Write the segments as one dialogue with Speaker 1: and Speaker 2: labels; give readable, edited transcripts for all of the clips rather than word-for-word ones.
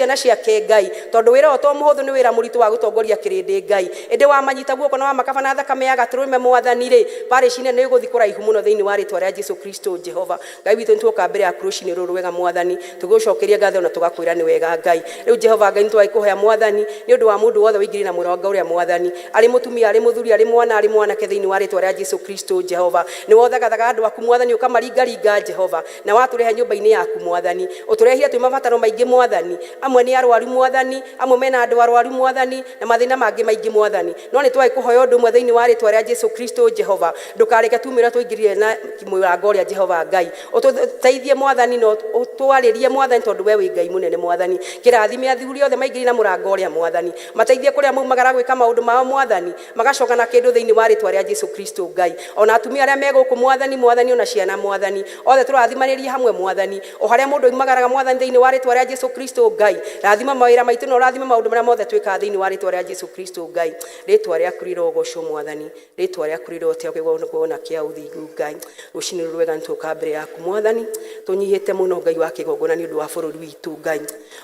Speaker 1: Ciana ciake, Ngai, tondũ wĩra ũyũ to mũhũthũ, nĩ wĩra mũritũ wa gũtongoria kĩrĩndĩ, Ngai. Ĩndĩ wamanyita guoko na wamakaba na thakame ya gatũrũme, Mwathani rĩ, parish nĩ ĩgũthiĩ kũraihu mũno thĩinĩ wa rĩtwa rĩa Jesu Kristo. Jehova Ngai witũ, nĩtuoka mbere yaku rũcinĩ rũrũ rwega, Mwathani, tũgũcokeria ngatho na tũgakwĩra nĩ wega, Ngai. Rĩu, Jehova Ngai, nĩtwagĩkũhoya, Mwathani, nĩ ũndũ wa mũndũ wothe wĩingĩrie na mũrango ũrĩa, Mwathani, arĩ mũtumia, arĩ mũthuri, arĩ mwana, arĩ mwanake, thĩinĩ wa rĩtwa rĩa Jesu Kristo. Jehova, nĩ wothagathaga andũ aku, Mwathani, ũkamaringaringa, Jehova, na watũrehe nyũmba-inĩ yaku, Mwathani. Ũtũrehire twĩ mabataro maingĩ, Mwathani. Amwe nĩ arwaru, Mwathani, amwe mena andũ arwaru, Mwathani, na mathĩna mangĩ maingĩ, Mwathani. No nĩ twagĩkũhoya ũndũ ũmwe thĩinĩ wa rĩtwa rĩa Jesu Kristo. Jehova, ndũkareke tumĩra tũingĩrire na mũrango ũrĩa. Jehova Ngai, ũtũteithie, Mwathani, na ũtwarĩrie, Mwathani, tondũ we wĩ Ngai mũnene. Mwathani, kĩrathime athuri othe maingĩrire na mũrango ũrĩa, Mwathani. Mateithie kũrĩa maumagara gwĩka maũndũ mao, Mwathani, magacoka na kĩndũ thĩinĩ wa rĩtwa rĩa Jesu Kristo. Ngai, ona atumia arĩa me gũkũ, Mwathani, Mwathani, ona ciana, Mwathani, othe tũrathimanĩrie hamwe, Mwathani, o harĩa mũndũ oimagaraga, Mwathani, thĩinĩ wa rĩtwa rĩa Jesu Kristo. Ngai, rathima mawĩra maitũ na ũrathime maũndũ marĩa mothe twĩkaga thĩinĩ wa rĩtwa rĩa Jesu Kristo. Ngai, rĩtwa rĩaku rĩrogocwo, Mwathani, rĩtwa rĩaku rĩroteo kĩgongona kĩa ũthingu. Ngai, rũcinĩ rũrũ rwega nĩtũka mbere yaku, Mwathani, tũnyihĩte mũno, Ngai wa kĩgongona, nĩ ũndũ wa bũrũri witũ. Ngai,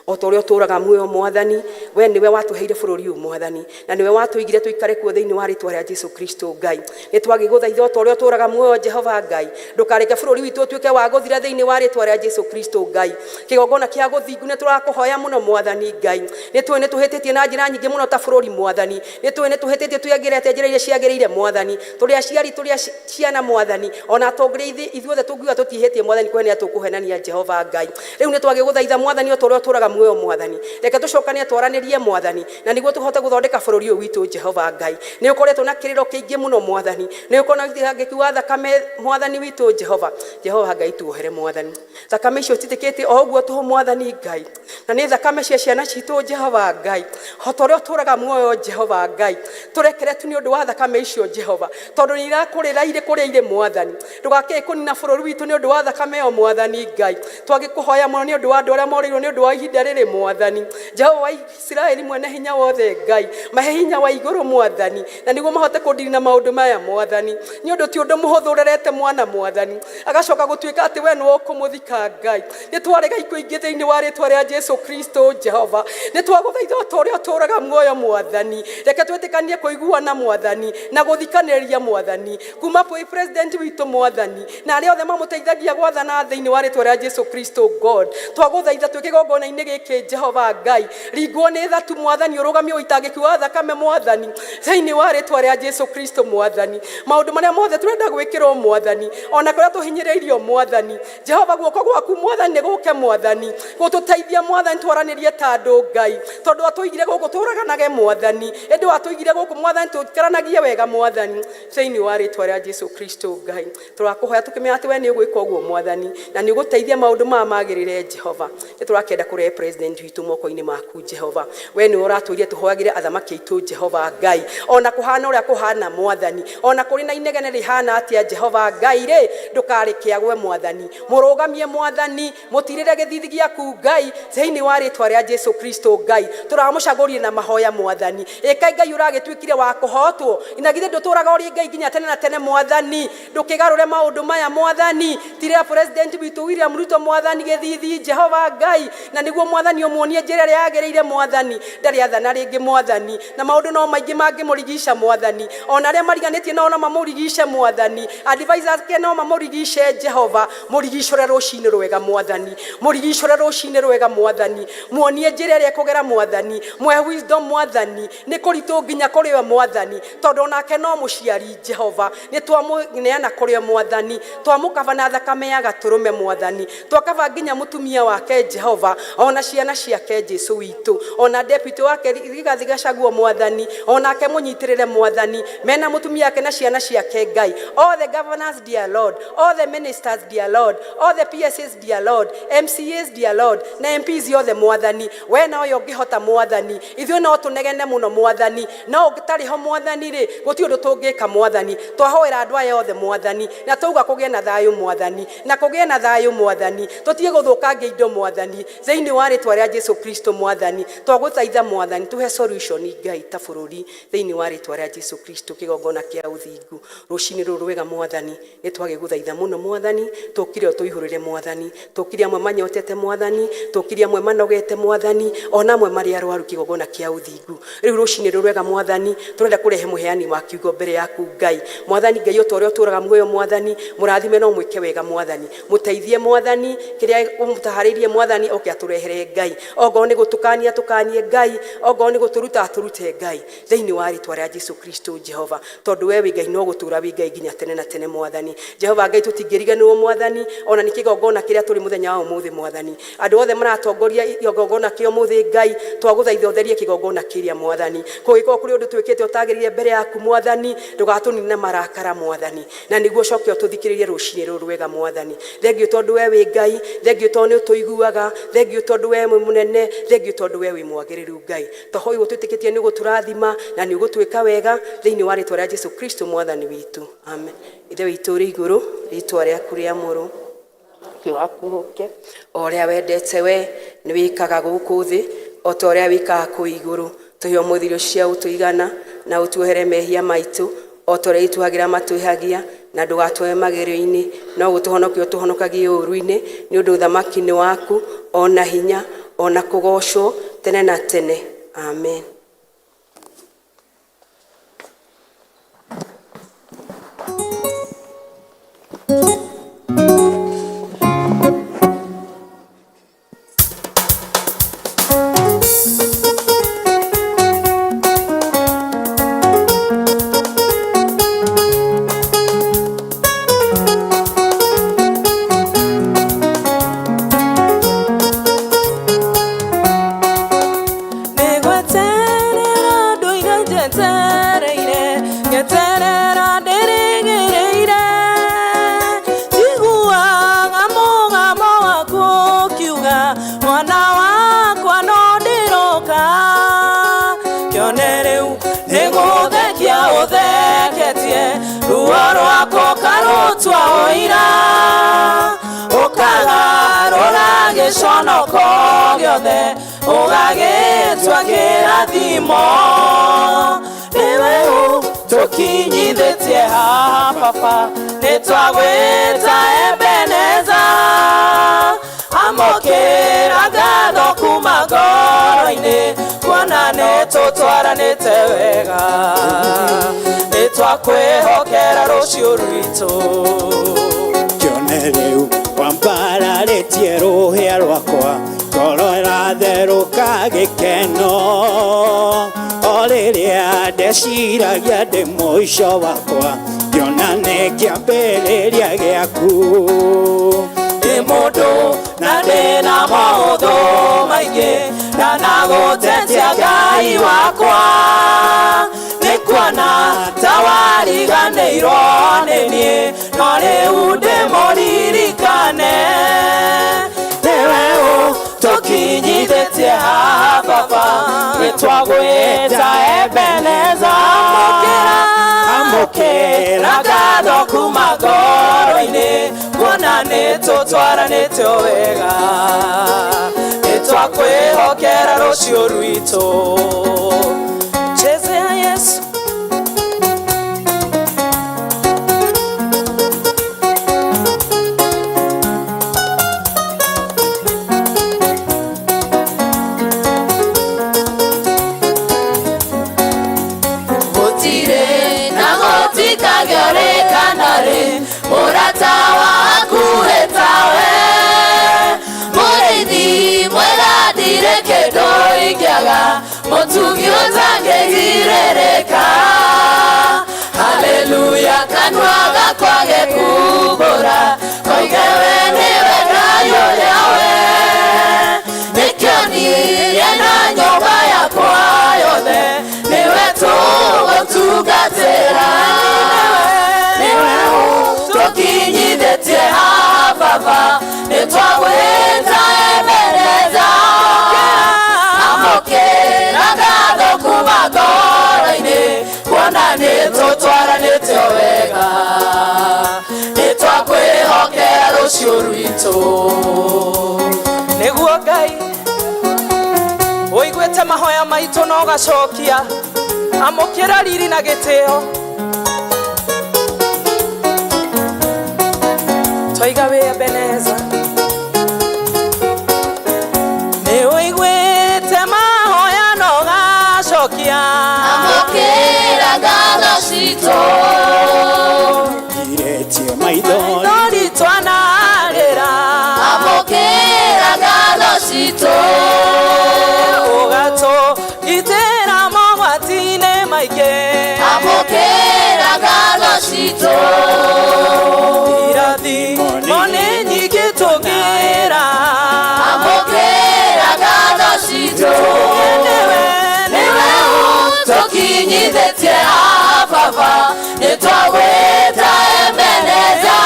Speaker 1: o ta ũrĩa ũtũũraga muoyo, Mwathani, we nĩwe watũheire bũrũri ũyũ, Mwathani, na nĩwe watũigire tũikare kuo thĩinĩ wa rĩtwa rĩa Jesu Kristo. Ngai, nĩ twagĩgũthaitha, o ta ũrĩa ũtũũraga muoyo, Jehova Ngai, ndũkareke bũrũri witũ ũtuĩke wa gũthira thĩinĩ wa rĩtwa rĩa Jesu Kristo. Ngai, kĩgongona kĩa gũthingu, nĩ tũrakũhoya mũno, Mwathani Ngai. Nĩ tũĩ nĩ tũhĩtĩtie na njĩra nyingĩ mũno ta bũrũri, Mwathani. Nĩ tũĩ nĩ tũhĩtĩtie, tuyagĩrĩte njĩra iria ciagĩrĩire, Mwathani. Tũrĩ aciari, tũrĩ ciana, Mwathani, ona atongoria, ithuothe tũngiuga tũtihĩtie, Mwathani, kũhenia tũkũhenania. Jehova Ngai, rĩu nĩ twagĩgũthaitha, Mwathani, o ta ũrĩa ũtũũraga muoyo, Mwathani, reke tũcokanie, twaranĩrie, Mwathani, na nĩguo tũhote gũthondeka bũrũri ũyũ witũ. Jehova Ngai, nĩ ũkoretwo na kĩrĩro kĩingĩ mũno, Mwathani, nĩ ũkorwo na ũitangĩki wa thakame, Mwathani witũ. Jehova, Jehova Ngai, tuohere, Mwathani. Thakame icio citĩkĩte o ũguo tũhũ, Mwathani Ngai, na nĩ thakame cia ciana citũ. Jehova Ngai, o ta ũrĩa ũtũũraga muoyo, Jehova Ngai, tũrekere tu nĩ ũndũ wa thakame icio, Jehova, tondũ nĩ irakũrĩra irĩ kũrĩa irĩ. Mwathani, ndũgakĩe kũnina bũrũri witũ nĩ ũndũ wa thakame ĩyo. Mwathani Ngai, twagĩkũhoya mũno nĩ ũndũ wa andũ arĩa morĩirwo nĩ ũndũ wa ihinda rĩrĩ. Mwathani Jehova wa Isiraeli, mwene hinya wothe, Ngai, mahe hinya wa igũrũ, Mwathani, na nĩguo mahote kũndirina maũndũ maya, Mwathani, nĩ ũndũ ti ũndũ mũhũthũ ũrerete mwana, Mwathani, agacoka gũtuĩka atĩ we nĩwe ũkũmũthika. Ngai, nĩ twarega ikuũ ingĩ thĩinĩ wa rĩtwa rĩa Jesu Kristo. Jehova, nĩ twagũthaitha, o ta ũrĩa ũtũũraga muoyo, Mwathani, reke twĩtĩkanie kũiguana, Mwathani, na gũthikanĩrĩria, Mwathani, kuma kwĩ president witũ, Mwathani, na arĩa othe mamũteithagia gwathana thĩinĩ wa rĩtwa rĩa Jesu Kristo. God, twagũthaitha twĩ kĩgongona-inĩ gĩkĩ, Jehova Ngai, ringwo nĩ thatu, Mwathani, ũrũgamie ũitangĩki wa thakame, Mwathani, thĩinĩ wa rĩtwa rĩa Jesu Kristo. Mwathani, maũndũ marĩa mothe tũrenda gwĩkĩrwo, Mwathani, ona kũrĩa tũhinyĩrĩirio, Mwathani Jehova, guoko gwaku, Mwathani, nĩ gũke, Mwathani, gũtũteithia, Mwathani, twaranĩrie ta andũ, Ngai, tondũ watũigire gũkũ tũraganage, Mwathani, ĩndĩ watũigire gũkũ, Mwathani, tũikaranagie wega, Mwathani, thĩinĩ wa rĩtwa rĩa Jesu Kristo. Ngai, tũrakũhoya tũkĩmenya atĩ we nĩ ũgwĩka ũguo, Mwathani, na nĩ ũgũteithia maũndũ maya magĩrĩre. Jehova, nĩ tũrakĩenda kũrehe president witũ moko-inĩ maku. Jehova, we nĩwe ũratwĩrire tũhoyagĩre athamaki aitũ. Jehova Ngai, ona kũhana ũrĩa kũhana, Mwathani, ona kũrĩ na inegene rĩhana atĩa, Jehova Ngai rĩ, ndũkareke agwe, Mwathani. Mũrũgamie, Mwathani, mũtirĩre gĩthithi gĩaku, Ngai, thĩinĩ wa rĩtwa rĩa Jesu Kristo. Ngai, tũramũcagũrire na mahoya, Mwathani. Ĩkai, Ngai, ũragĩtuĩkire wa kũhotwo, na githĩ ndũtũraga ũrĩ Ngai nginya tene na tene? Mwathani, ndũkĩgarũre maũndũ maya. Mwathani, tirĩra president witũ William Ruto, Mwathani, gĩthithi, Jehova Ngai, na nĩguo, Mwathani, ũmuonie njĩra ĩrĩa yagĩrĩire. Mwathani, ndarĩ athana rĩngĩ, Mwathani, na maũndũ no maingĩ mangĩmũrigica, Mwathani. Ona arĩa mariganĩtie nao no mamũrigice, Mwathani. Advisors ake no mamũrigice. Jehova, mũrigicũre rũcinĩ rwega, Mwathani. Mũrigicũre rũcinĩ rwega, Mwathani. Muonie njĩra ĩrĩa ĩkũgera, Mwathani. Mwe wisdom, Mwathani. Nĩ kũritũ nginya kũrĩ we, Mwathani, tondũ onake no mũciari. Jehova, nĩ twamũneana kũrĩ we, Mwathani. Twamũkaba na thakame ya gatũrũme, Mwathani. Twakaba nginya mũtumia wake, Jehova, ona ciana ciake, Jesu witũ, ona deputy wake Rigathi Gachagua, Mwathani, onake mũnyitĩrĩre, Mwathani, mena mũtumia wake na ciana ciake. Ngai, all the governors, dear Lord, all the ministers, dear Lord, all the PSs, dear Lord, MCAs, dear Lord, na MPs othe, Mwathani, we noyo ũngĩhota. Mwathani, ithuĩ no tũnegene mũno, Mwathani, no. Ũtarĩ ho Mwathani rĩ, gũtirĩ ũndũ tũngĩka Mwathani. Twahoera andũ aya othe Mwathani, na twauga kũgĩe na thayũ Mwathani, na kũgĩe na thayũ Mwathani, tũtige gũthũkangia indo Mwathani, thĩinĩ wa rĩtwa rĩa Jesu Kristo Mwathani. Twagũthaitha Mwathani, tũhe solution Ngai ta bũrũri, thĩinĩ wa rĩtwa rĩa Jesu Kristo. Kĩgongona kĩa ũthingu rũcinĩ rũrũ rwega Mwathani, nĩ twagĩgũthaitha mũno Mwathani, tũkire ũtũihũrĩre Mwathani, tũkire amwe manyotete Mwathani, tũkire amwe manogete Mwathani, ona amwe marĩ arwaru. Kĩgongona kĩa ũthingu rĩu rũcinĩ rũrũ rwega Mwathani, tũrenda kũrehe mũheani wa kiugo mbere yaku Ngai. Mwathani Ngai, o ta ũrĩa ũtũũraga muoyo Mwathani, mũrathime no mwĩke wega Mwathani, mũteithie Mwathani, kĩrĩa ũmũtaharĩirie Mwathani oke atũrehere Ngai. Ongorwo nĩ gũtũkania tũkanie Ngai, ongorwo nĩ gũtũruta atũrute Ngai, thĩinĩ wa rĩtwa rĩa Jesu Kristo Jehova, tondũ we wĩ Ngai no gũtũũra wĩ Ngai nginya tene na tene Mwathani. Jehova Ngai, tũtingĩriganĩrwo Mwathani ona nĩ kĩgongona kĩrĩa tũrĩ mũthenya wa ũmũthĩ Mwathani. Andũ othe maratongoria igongona kĩa ũmũthĩ Ngai, twagũthaitha ũtherie kĩgongona kĩrĩa Mwathani. Kũngĩkorwo kũrĩ ũndũ twĩkĩte ũtagĩrĩire mbere yaku Mwathani, ndũgatũnine na marakara Mwathani, na nĩguo ũcoke ũtũthikĩrĩrie rũcinĩ rũrũ rwega Mwathani. Thengiũ tondũ we wĩ Ngai, thengiũ tondũ nĩ ũtũiguaga, thengiũ tondũ we wĩ mũnene, thengiũ tondũ we wĩ mwagĩrĩru Ngai. Twahoywo twĩtĩkĩtie nĩ ũgũtũrathima na nĩ ũgũtwĩka wega, thĩinĩ wa rĩtwa rĩa Jesu Kristo Mwathani witũ, amen. Ithe witũ ũrĩ igũrũ, rĩtwa rĩaku rĩamũrwo, waku ũke, o ũrĩa wendete we nĩ wĩkaga gũkũ thĩ o ta ũrĩa wĩkaga kũu igũrũ. Tũhe ũmũthĩ irio cia ũtũigana, na ũtuohere mehia maitũ o ta ũrĩa ituhagĩra matwĩhagia, na ndũgatwoe magerio-inĩ, no gũtũhonokia ũtũhonokagie ũũru-inĩ, nĩ ũndũ ũthamaki nĩ waku, ona hinya, ona kũgoocwo tene na tene, amen.
Speaker 2: Nĩgweterera ndũire njetereire, ngeterera ndĩrĩgĩrĩire, njiguaga mũgamo waku ũkiuga, mwana wakwa no ndĩroka. Kĩone rĩu nĩgũthekia ũtheketie, ruo rwakwa ũkarũtua ũira, ũkagarũra gĩconoko gĩothe, ũgagĩtua kĩrathimo. Nĩwe ũtũkinyithĩtie haha baba, nĩtwagwĩta Ebeneza. Amũkĩra ngatho kuma ngoro-inĩ, kuona nĩtũtwaranĩte wega, nĩtwakwĩhokera rũciũ rwitũ.
Speaker 3: Kĩone rĩu wambararĩtie rũhĩa rwakwa, ngoro ĩratherũka gĩkeno, o rĩrĩa ndeciragia ndĩ mũico wakwa, ngĩona nĩ kĩambĩrĩria gĩaku.
Speaker 2: Ndĩ mũndũ na ndĩna maũndũ maingĩ, ndanagũtetia Ngai wakwa, nĩ kuona ta wariganĩirwo nĩ niĩ, no rĩu ndĩmũririkane. Nĩwe ũtũkinyithĩtie haha baba, nĩtwagwĩta Ebeneza. Amũkĩra ngatho kuma ngoro-inĩ, kuona nĩtũtwaranĩte o wega, nĩtwakwĩhokera rũciũ rwitũ. Chezea Yesu. Gũtirĩ na gũtikagĩũrĩkana rĩ, mũrata waku tawe, mũrĩithi mwega ndirĩ kĩndũ ingĩaga, mũtugi ũtangĩgirĩrĩka. Haleluya, kanua gakwa gekumbũra, koige we nĩwe Ngai ũrĩa we, nĩkĩo niĩ na nyũmba yakwa yothe nĩwe tũgũtungatĩra. Nĩwe ũtũkinyithĩtie haha baba, nĩtwagwĩta Ebeneza. Amũkĩra ngatho kuma ngoro-inĩ, Rwitũ.
Speaker 4: Nĩguo Ngai ũiguĩte mahoya maitũ na ũgacokia, amũkĩra riri na gĩtĩo. Twaiga wĩ Ebeneza, nĩ ũiguĩte mahoya na ũgacokia.
Speaker 2: Amũkĩra ngatho citũ.
Speaker 3: Ngirĩtie maithori.
Speaker 4: Maithori twanarĩra.
Speaker 2: Amũkĩra ngatho citũ.
Speaker 4: Ũgatũgitĩra mogwati-inĩ maingĩ.
Speaker 2: Amũkĩra ngatho citũ.
Speaker 4: Irathimo nĩ nyingĩ tũngĩra.
Speaker 2: Amũkĩra ngatho citũ.
Speaker 4: Nĩwe,
Speaker 2: nĩwe ũtũkinyithĩtie haha baba, nĩtwagwĩta Ebeneza.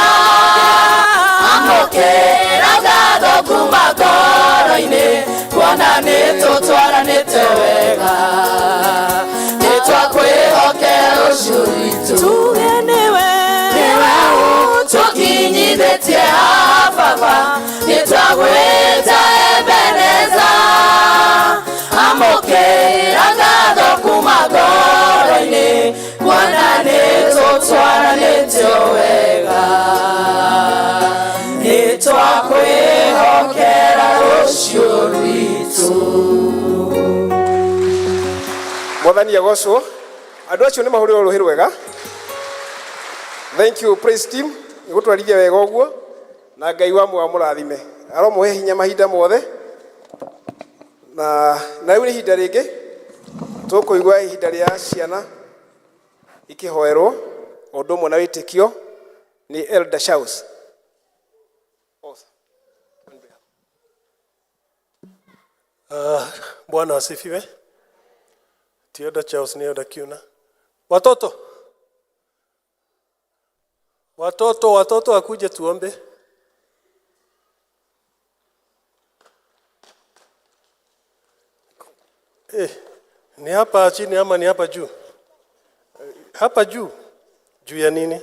Speaker 2: Amũkĩra ngatho kuma ngoro-inĩ, kuona nĩtũtwaranĩte wega, nĩtwakwĩhokera rũciũ rwitũ.
Speaker 4: Tuge nĩwe,
Speaker 2: nĩwe ũtũkinyithĩtie haha baba, nĩtwagwĩta Ebeneza. Amũkĩra ngatho kuma ngoro-inĩ, kuona nĩtũtwaranĩte wega, nĩtwakwĩhokera rũciũ rwitũ.
Speaker 5: Mwathani agocwo. Andũ acio nĩ mahũrĩrwo rũhĩ rwega. Thank you, praise team, nĩ gũtwarithia wega ũguo, na Ngai wa muoyo amũrathime, aromũhe hinya mahinda mothe. Na rĩu nĩ ihinda rĩngĩ tũkũigua ihinda rĩa ciana ikĩhoerwo o ũndũ ũmwe na wĩtĩkio nĩ Elder Charles.
Speaker 6: Bwana asifiwe. Ti Elder Charles, ni Elder Kiuna. Watoto, watoto, watoto wakuje tuombe. Ni hapa chini ama ni hapa juu? Hapa juu. Juu ya nini?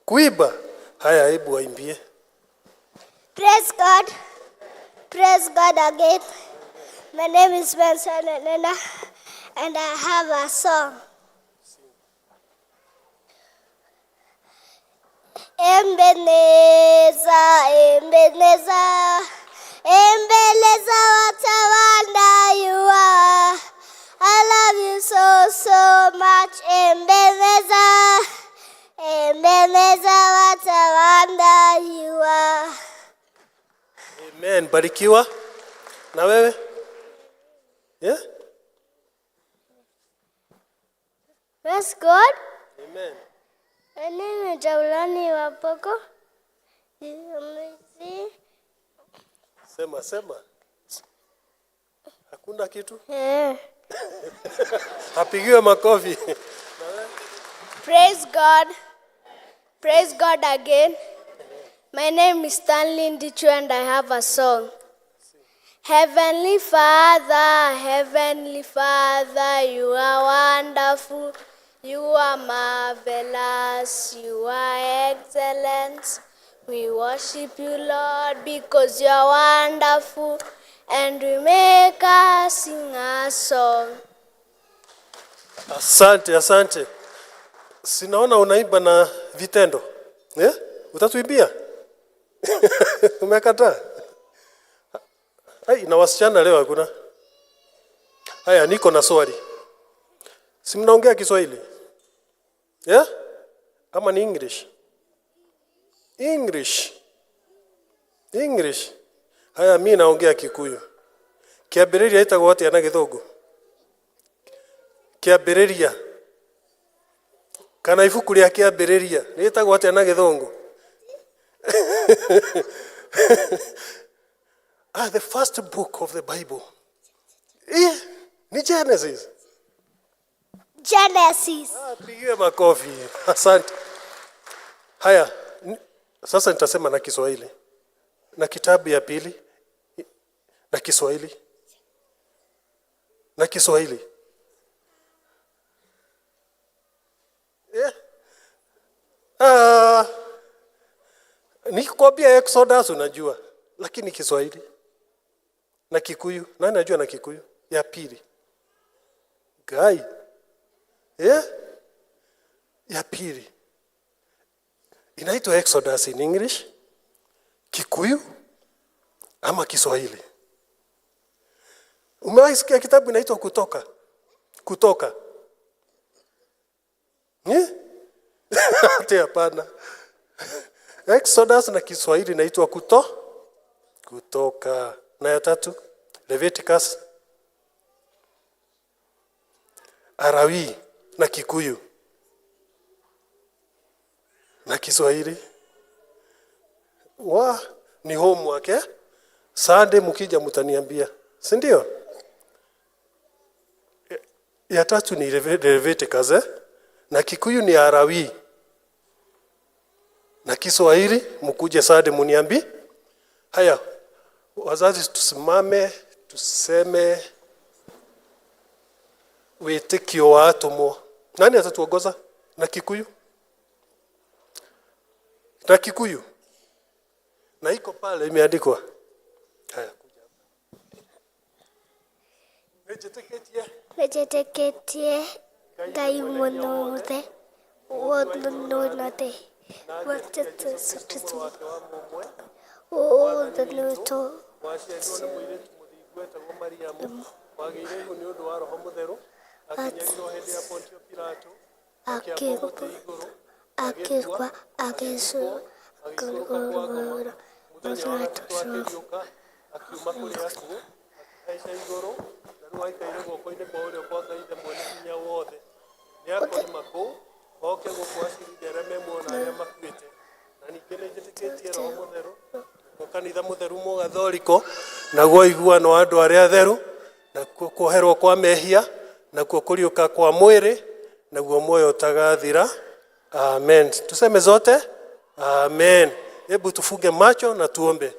Speaker 6: Kuiba. Haya, hebu waimbie.
Speaker 7: Praise God. Praise God again. My name is Benson Elena, and I have a song. Ebenezer, Ebenezer, Ebenezer, what a wonder you are. I love you so, so much, Ebenezer. Ebenezer, what a wonder you are.
Speaker 6: Amen. Barikiwa. Na wewe? Yeah?
Speaker 7: Praise God.
Speaker 6: Amen.
Speaker 7: My name is Jabulani Wapoko.
Speaker 6: Sema, sema. Hakuna kitu?
Speaker 7: Eh.
Speaker 6: Apigiwe makofi.
Speaker 7: Praise God. Praise God again. My name is Stanley Ndichu and I have a song. Heavenly Father, Heavenly Father, you are wonderful. You are marvelous. You are excellent. We worship you, Lord, because you are wonderful. And we make us sing a song.
Speaker 6: Asante, asante. Si naona unaimba na vitendo. Eh? Utatuimbia? Umekataa? Ai, na wasichana leo hakuna. Haya, niko na swali. Si mnaongea Kiswahili? Yeah? Ama ni English? English. English. Haya, mi naongea Kikuyu. Kĩambĩrĩria ĩtagwo atĩa na Gĩthũngũ? Kĩambĩrĩria. Kana ibuku rĩa Kĩambĩrĩria rĩtagwo atĩa na Gĩthũngũ? Ah, the first book of the Bible. Eh, ni Genesis.
Speaker 7: Genesis.
Speaker 6: Ah, pigiwe makofi. Asante. Haya, sasa nitasema na Kiswahili. Na kitabu ya pili na Kiswahili. Na Kiswahili. Eh? Ah. Nikikwambia Exodus unajua, lakini Kiswahili na Kikuyu, nani anajua na Kikuyu? Ya pili. Gai. Yeah? Ya pili. Inaitwa Exodus in English, Kikuyu ama Kiswahili. Umewahi sikia kitabu inaitwa Kutoka? Kutoka. Eh? Ati hapana. Exodus na Kiswahili inaitwa Kutoka. Na ya tatu, Leviticus. Arawi na Kikuyu na Kiswahili. Wa ni homework eh? Sunday mkija mtaniambia, si ndio? Ya tatu ni Leviticus eh? Na Kikuyu ni Arawi na Kiswahili mkuje Sunday muniambie. Haya, wazazi tusimame tuseme wĩtĩkio wa atũmwo. Nani atatuongoza na Kikuyu? Na Kikuyu na iko pale imeandikwa. Haya, kuja hapa. Nĩnjĩtĩkĩtie
Speaker 7: Nĩnjĩtĩkĩtie Ngai mũnothe wothe Jesu Kristo
Speaker 6: wake wa mũmwe
Speaker 7: wothe nĩtũ
Speaker 6: waciarirwo nĩ mũirĩtu mũthingu etagwo Mariamu, wagĩire ihu nĩ ũndũ wa Roho Mũtheru, akĩnyarirwo hĩndĩ ya Pontio Pilato, akĩambwo mũtĩ igũrũ,
Speaker 7: akĩgwa agĩcũrwo
Speaker 6: agĩikũrũka kwa ngoma, mũthenya wa gatatũ akĩriũka, akiuma kũrĩ akuũ, akĩhaica igũrũ, na rĩu aikaire guoko-inĩ kwa ũrĩo kwa Ngai Ithe Mwene-Hinya wothe. Nĩakoima kũu, oke gũkũ acirithie arĩa me muoyo na arĩa makuĩte. Na ningĩ nĩnjĩtĩkĩtie Roho Mũtheru, naguo kanitha mũtheru mũgathoriko, naguo ũiguano wa andũ arĩa atheru, nakuo kuoherwo kwa mehia, nakuo kũriũka kwa mwĩrĩ, naguo muoyo ũtagathira. Amen. Tuseme zote amen. Hebu tufunge macho na tuombe.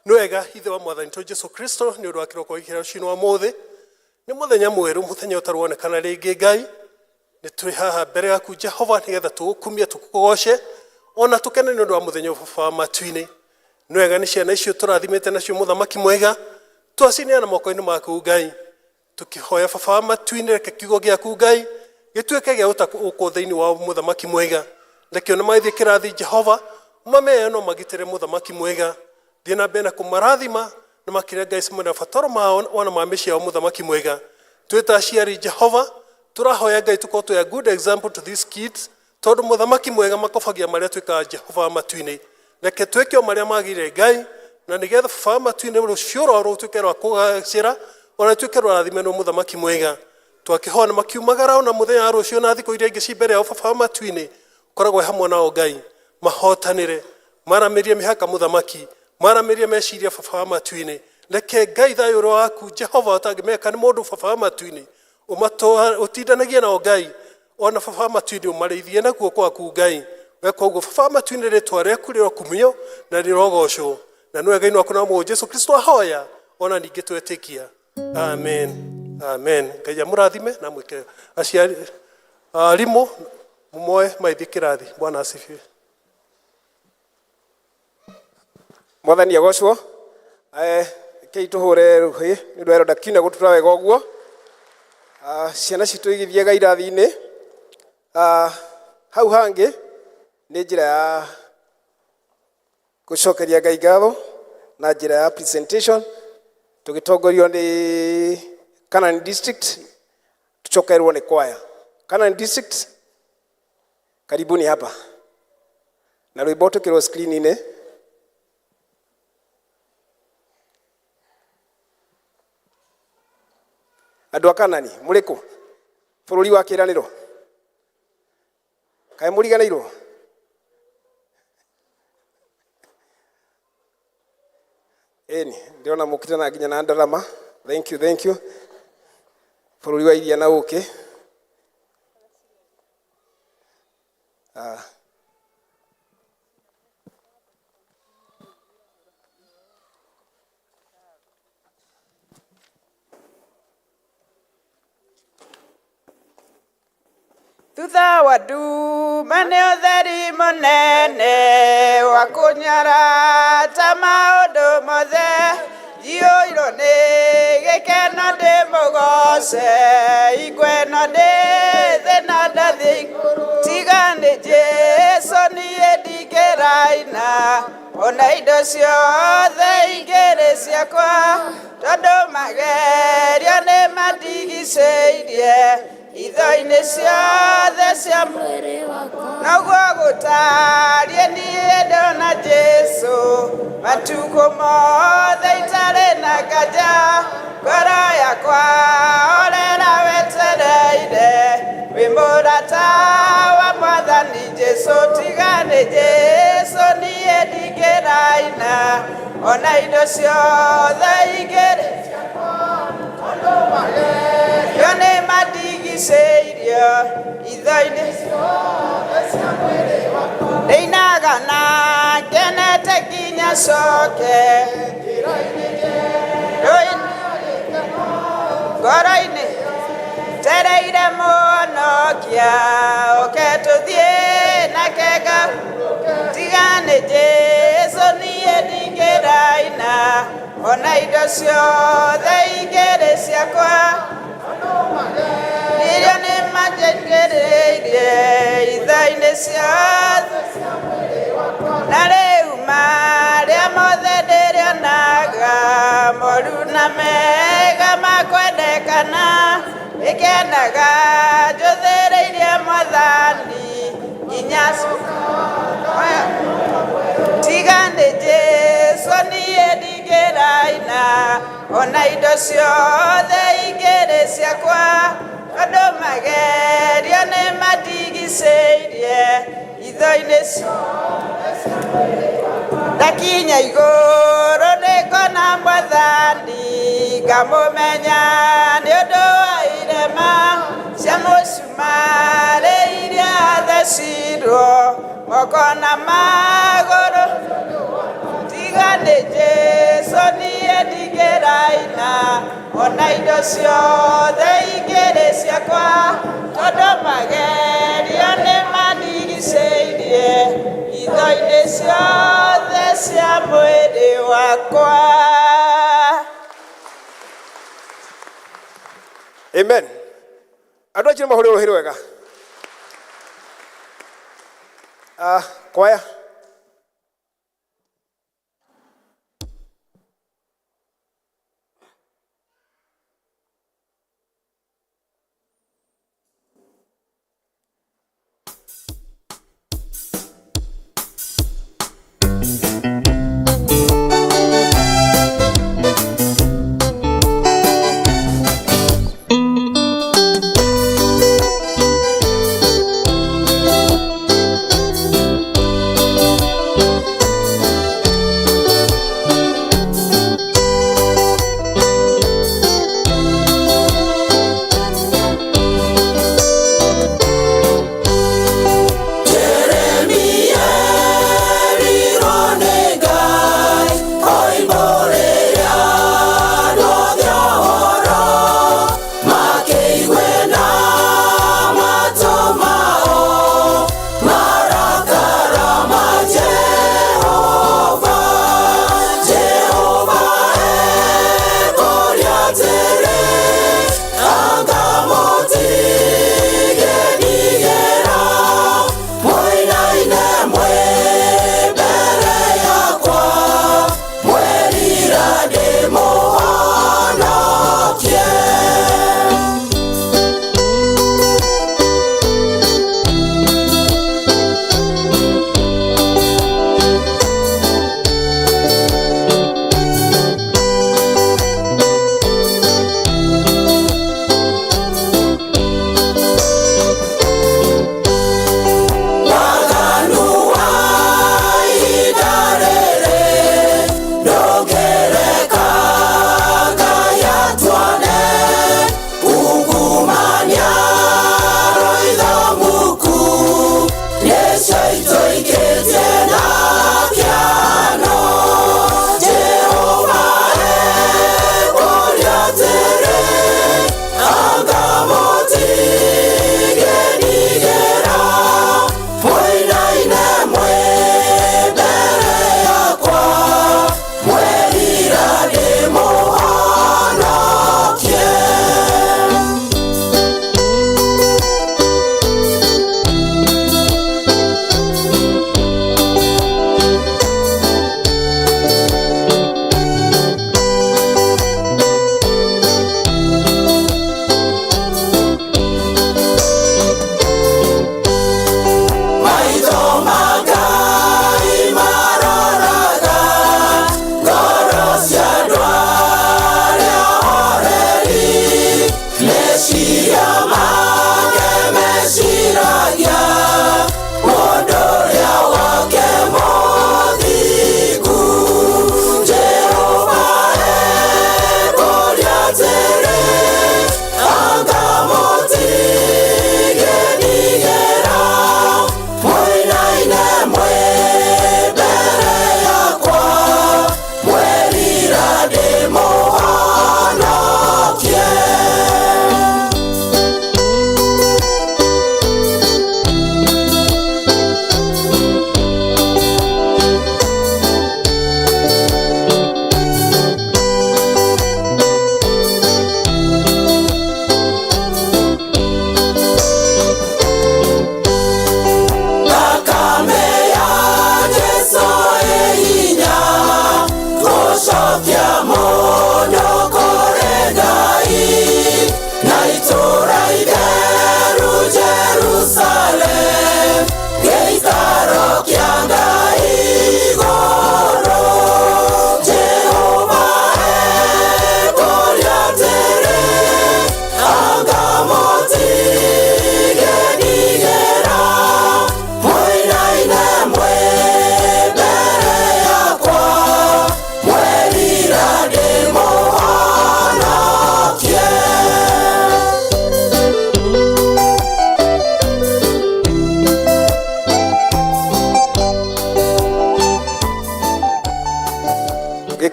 Speaker 6: Nĩ wega ithe wa mwathani tũ Jesu Kristo nĩ ũndũ wa kĩroko gĩkĩ rũcinĩ wa mũthĩ. Nĩ mũthenya mwerũ, mũthenya ũtaruonekana rĩngĩ Ngai. Nĩ twĩ haha mbere yaku Jehova nĩgetha tũgũkumie tũkũgoce ona tũkene nĩ ũndũ wa mũthenya ũyũ Baba wa matu-inĩ. Nĩ wega nĩ ciana icio tũrathimĩte nacio mũthamaki mwega, twacineana moko-inĩ maku Ngai. Tũkĩhoya Baba wa matu-inĩ, reke kiugo gĩaku Ngai gĩtuĩke gĩa gũtakũ thĩinĩ wa mũthamaki mwega. Reke ona magĩthiĩ kĩrathi Jehova mameye no magitĩre mũthamaki mwega. Thiĩ na mbere na kũmarathima na makĩria Ngai cimwe na bataro mao ona ma mĩciĩ yao mũthamaki mwega. Twĩ ta aciari Jehova tũrahoya Ngai tũkorwo twĩ a good example to these kids tondũ mũthamaki mwega makobagia marĩa twĩkaga Jehova wa matu-inĩ. Reke twĩke o marĩa magĩrĩire Ngai na nĩgetha Baba wa matu-inĩ rũciũ rwao rũtuĩke rwa kũgacĩra ona rũtuĩke rũrathime nĩ mũthamaki mwega. Twakĩhoya na makiumagara ona mũthenya wa rũciũ na thikũ iria ingĩ ci mbere yao Baba wa matu-inĩ ũkoragwo hamwe nao Ngai, mahotanĩre, maramĩrie mĩhaka mũthamaki, maramĩrie meciria Baba wa matu-inĩ. Reke Ngai thayũ ũrĩa waku Jehova ũtangĩmenyeka nĩ mũndũ Baba wa matu-inĩ ũtindanagie nao Ngai, ona Baba wa matu-inĩ ũmarĩithie na guoko gwaku Ngai. Weka ũguo Baba wa matu-inĩ rĩtwa rĩaku rĩrokumio na rĩrogocwo, na nĩwe Ngai waku na Mũrũ Jesu Kristo ahoya ona ningĩ twetĩkia. Amen. Amen. Ngai amũrathime na mwĩke aciari arimũ mumoe maithiĩ kĩrathi. Bwana asifiwe.
Speaker 5: Mwathani agocwo. Kei tũhũre rũhĩ nĩ ũndũ wa Elder Kiuna gũtura wega ũguo. Ciana citũ igĩthiaga irathi-inĩ. Hau hangĩ nĩ njĩra ya gũcokeria Ngai ngatho na njĩra ya presentation tũgĩtongorio nĩ Canaan District, tucokerwo nĩ kwaya. Canaan District, karibuni hapa na rwĩmbo tũkĩrwo screen-inĩ. Andũ a Kanani mũrĩ kũ? Bũrũri wa kĩĩranĩro, kaĩ mũriganĩirwo? Ĩni ndĩrona mũkĩte na nginya na ndarama. Thank you, thank you. Bũrũri wa iria na ũkĩ.
Speaker 8: Thutha wa nduma nĩ ũtheri mũnene wa kũnyarata maũndũ mothe, njiyũirwo nĩ gĩkeno ndĩmũgoce, ingweno ndĩ thĩ na ndathiĩ igũrũ. Tiga nĩ Jesũ niĩ ndingĩraina, ona indo ciothe ingĩrĩ ciakwa, tondũ magerio nĩ mandigicĩirie itho-inĩ ciothe cia mwĩrĩ wakwa. Noguo gũtariĩ niĩ ndona Jesũ matukũ mothe itarĩ na nganja, ngoro yakwa orera wetereire, wĩ mũrata wa Mwathani Jesũ. Tiga nĩ Jesũ niĩ ndingĩraina, ona indo ciothe ingĩrĩ yo nĩ mandigicĩirio itho-inĩ. Ndĩinaga na ngenete nginya coke ngoro-inĩ, tereire mũhonokia oke tũthiĩ nake tiga nĩ Jesũ niĩ ndingĩraina, ona indo ciothe ingĩrĩ ciakwa, irio nĩ manjĩkĩrĩirie itho-inĩ ciothe. Na rĩu marĩa mothe ndĩrĩonaga moru na mega makwendekana, ĩkenaga njũthĩrĩirie Mwathani nginya tiga nĩ Jesũ niĩ ndingĩraina, ona indo ciothe ingĩrĩ ciakwa, tondũ magerio nĩ mandigicĩirie itho-inĩ. Ndakinya igũrũ nĩngona Mwathani, ngamũmenya nĩ ũndũ wa irema cia mũcumarĩ iria thecirwo moko na magũrũ. Tiga nĩ Jesũ niĩ ndingĩraina, ona indo ciothe ingĩrĩ ciakwa, tondũ magerio nĩ mandigicĩirie itho-inĩ ciothe cia mwĩrĩ wakwa.
Speaker 5: Amen. Andũ acio nĩ mahũrĩrwo rũhĩ rwega. Ah, kwaya.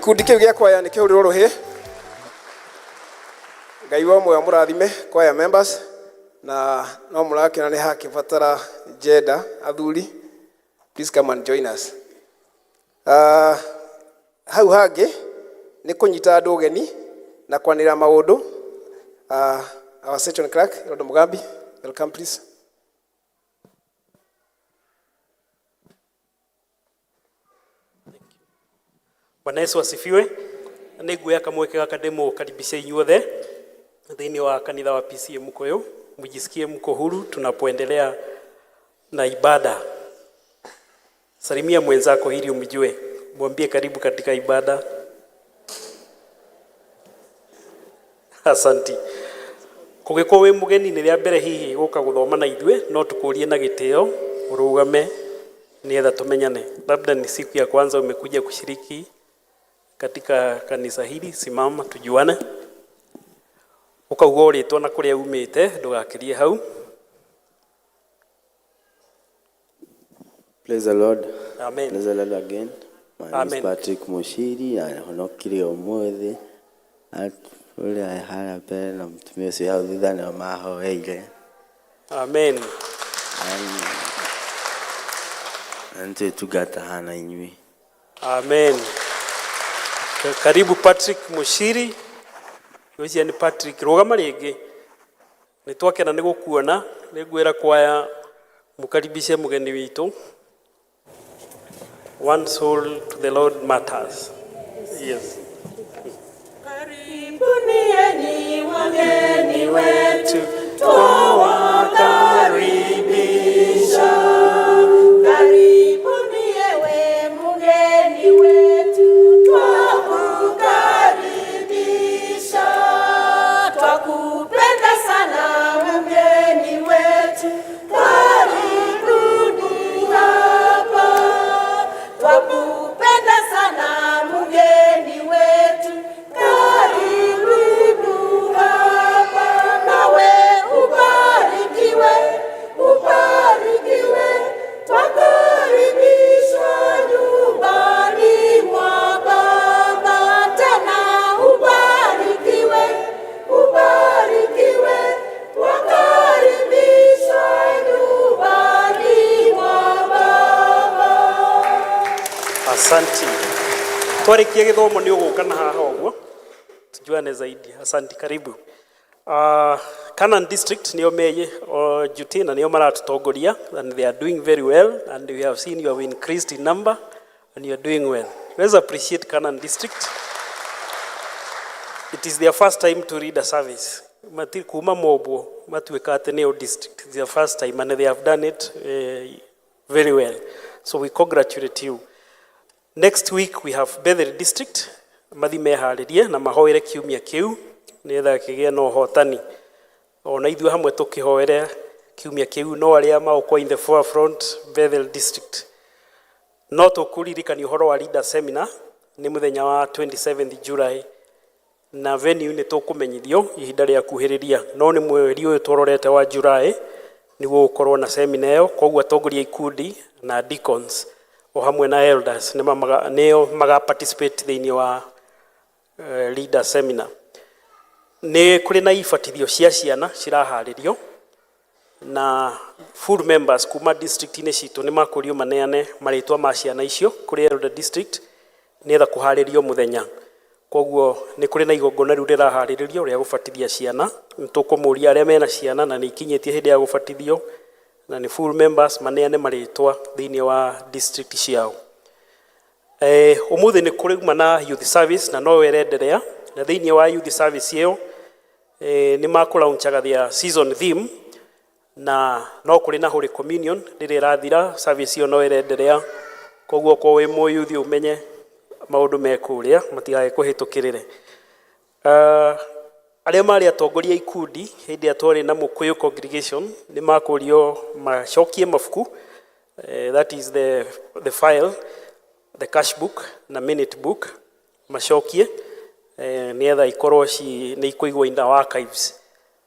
Speaker 5: Gĩkundi kĩu gĩa kwaya nĩ kĩhũrĩrwo rũhĩ. Ngai wa muoyo mũrathime choir members, na no mũrakĩona nĩ hakĩbatara gender athuri, please come and join us. Hau hangĩ nĩ kũnyita andũ ũgeni na kwanĩrĩra maũndũ. Our section clerk Rondo Mugambi, welcome please.
Speaker 9: Bwana Yesu asifiwe. Nĩ nguoya kamweke gaka ndĩmũkaribishe inyuothe thĩinĩ wa kanitha wa PCEA Mukuyu. Mjisikie mko huru tunapoendelea na ibada. Salimia mwenzako ili umjue, mwambie karibu katika ibada. Asanti. Kũngĩkorwo wĩ mũgeni nĩ rĩa mbere hihi gũka gũthoma na ithuĩ, no tũkũrie na gĩtĩo ũrũgame nĩgetha tũmenyane. Labda ni siku ya kwanza umekuja kushiriki katika kanisa hili, simama tujuane. Ũkauga ũrĩtwo na kũrĩa umĩte, ndũgakĩrie hau.
Speaker 10: Praise the Lord.
Speaker 9: Amen.
Speaker 10: Praise the Lord again. My name is
Speaker 9: Amen.
Speaker 10: Patrick Mushiri, ahonokire ũmũthĩ. Ũrĩa harĩa mbere na mũtumia ũcio hau thutha nĩo mahoeire.
Speaker 9: Amen.
Speaker 10: Na nĩtwĩtungataga na inyuĩ.
Speaker 9: Amen. Karibu Patrick Mushiri. Ũcio nĩ Patrick, rũgama rĩngĩ. Nĩ twakena nĩ gũkuona, nĩ ngwĩra kwaya mũkaribishe mũgeni witũ. One soul to the Lord matters. Yes.
Speaker 2: Karibuni enyi wageni wetu, twawakaribisha. Karibuni ewe mgeni wetu, twakukaribisha. Twakupenda sana mgeni wetu, karibuni hapa. Twakupenda sana mgeni wetu, karibu hapa. Nawe ubarikiwe, ubarikiwe, twakaribishwa nyumbani mwa Baba. Tena ubarikiwe, ubarikiwe, twakaribishwa nyumbani mwa Baba.
Speaker 9: Asanti. Twarikia gĩthomo nĩ ũgũka na haha ũguo tujuane zaidi. Asanti, karibu. Canaan District nĩo meye duty na nĩo maratutongoria and they are doing very well, and we have seen you have increased in number and you are doing well. Let's appreciate Canaan District. It is their first time to lead a service. Mati kuma mobwo matuĩka atĩ nĩo district. It's their first time and they have done it very well. So we congratulate you. Next week we have Bethel District, mathi meharĩrie na mahoere kiumia kĩu nĩgetha kĩgĩe na ũhotani. Ona ithuĩ hamwe tũkĩhoere kiumia kĩu, no arĩa magũkorwo in the forefront, Bethel District. No tũkũririkania ũhoro wa leader seminar nĩ mũthenya wa 27th July, na venue nĩ tũkũmenyithio ihinda rĩa kuhĩrĩria, no nĩ mweri ũyũ tũrorete wa July nĩguo gũkorwo na seminar ĩyo. Koguo atongoria ikundi na deacons o hamwe na elders nĩo maga participate thĩinĩ wa leader seminar. Nĩ kũrĩ na ibatithio cia ciana ciraharĩrio, na full members kuma district-inĩ citũ nĩ makũrio maneane marĩtwa ma ciana icio kũrĩ elder district nĩgetha kũharĩrio mũthenya. Koguo nĩ kũrĩ na igongona rĩu rĩraharĩrĩrio rĩa gũbatithia ciana. Nĩ tũkũmũria arĩa mena ciana na nĩ ikinyĩtie hĩndĩ ya gũbatithio na nĩ full members maneane marĩtwa thĩinĩ wa district ciao. Ũmũthĩ nĩ kũrĩ na youth service na no ĩrenderea, na thĩinĩ wa youth service ĩyo nĩ makũlaunchaga their season theme, na no kũrĩ na Holy Communion rĩrĩa ĩrathira, service ĩyo no ĩrenderea. Koguo okorwo wĩ mũyuthi ũmenye maũndũ me kũrĩa matigae kũhĩtũkĩrĩre. Arĩa marĩ atongoria ikundi hĩndĩ ĩrĩa twarĩ na Mũkũyũ congregation nĩ makũrio macokie mabuku, that is the file, the cash book na minute book, macokie nĩgetha ikorwo ci nĩ ikũigwo in our archives,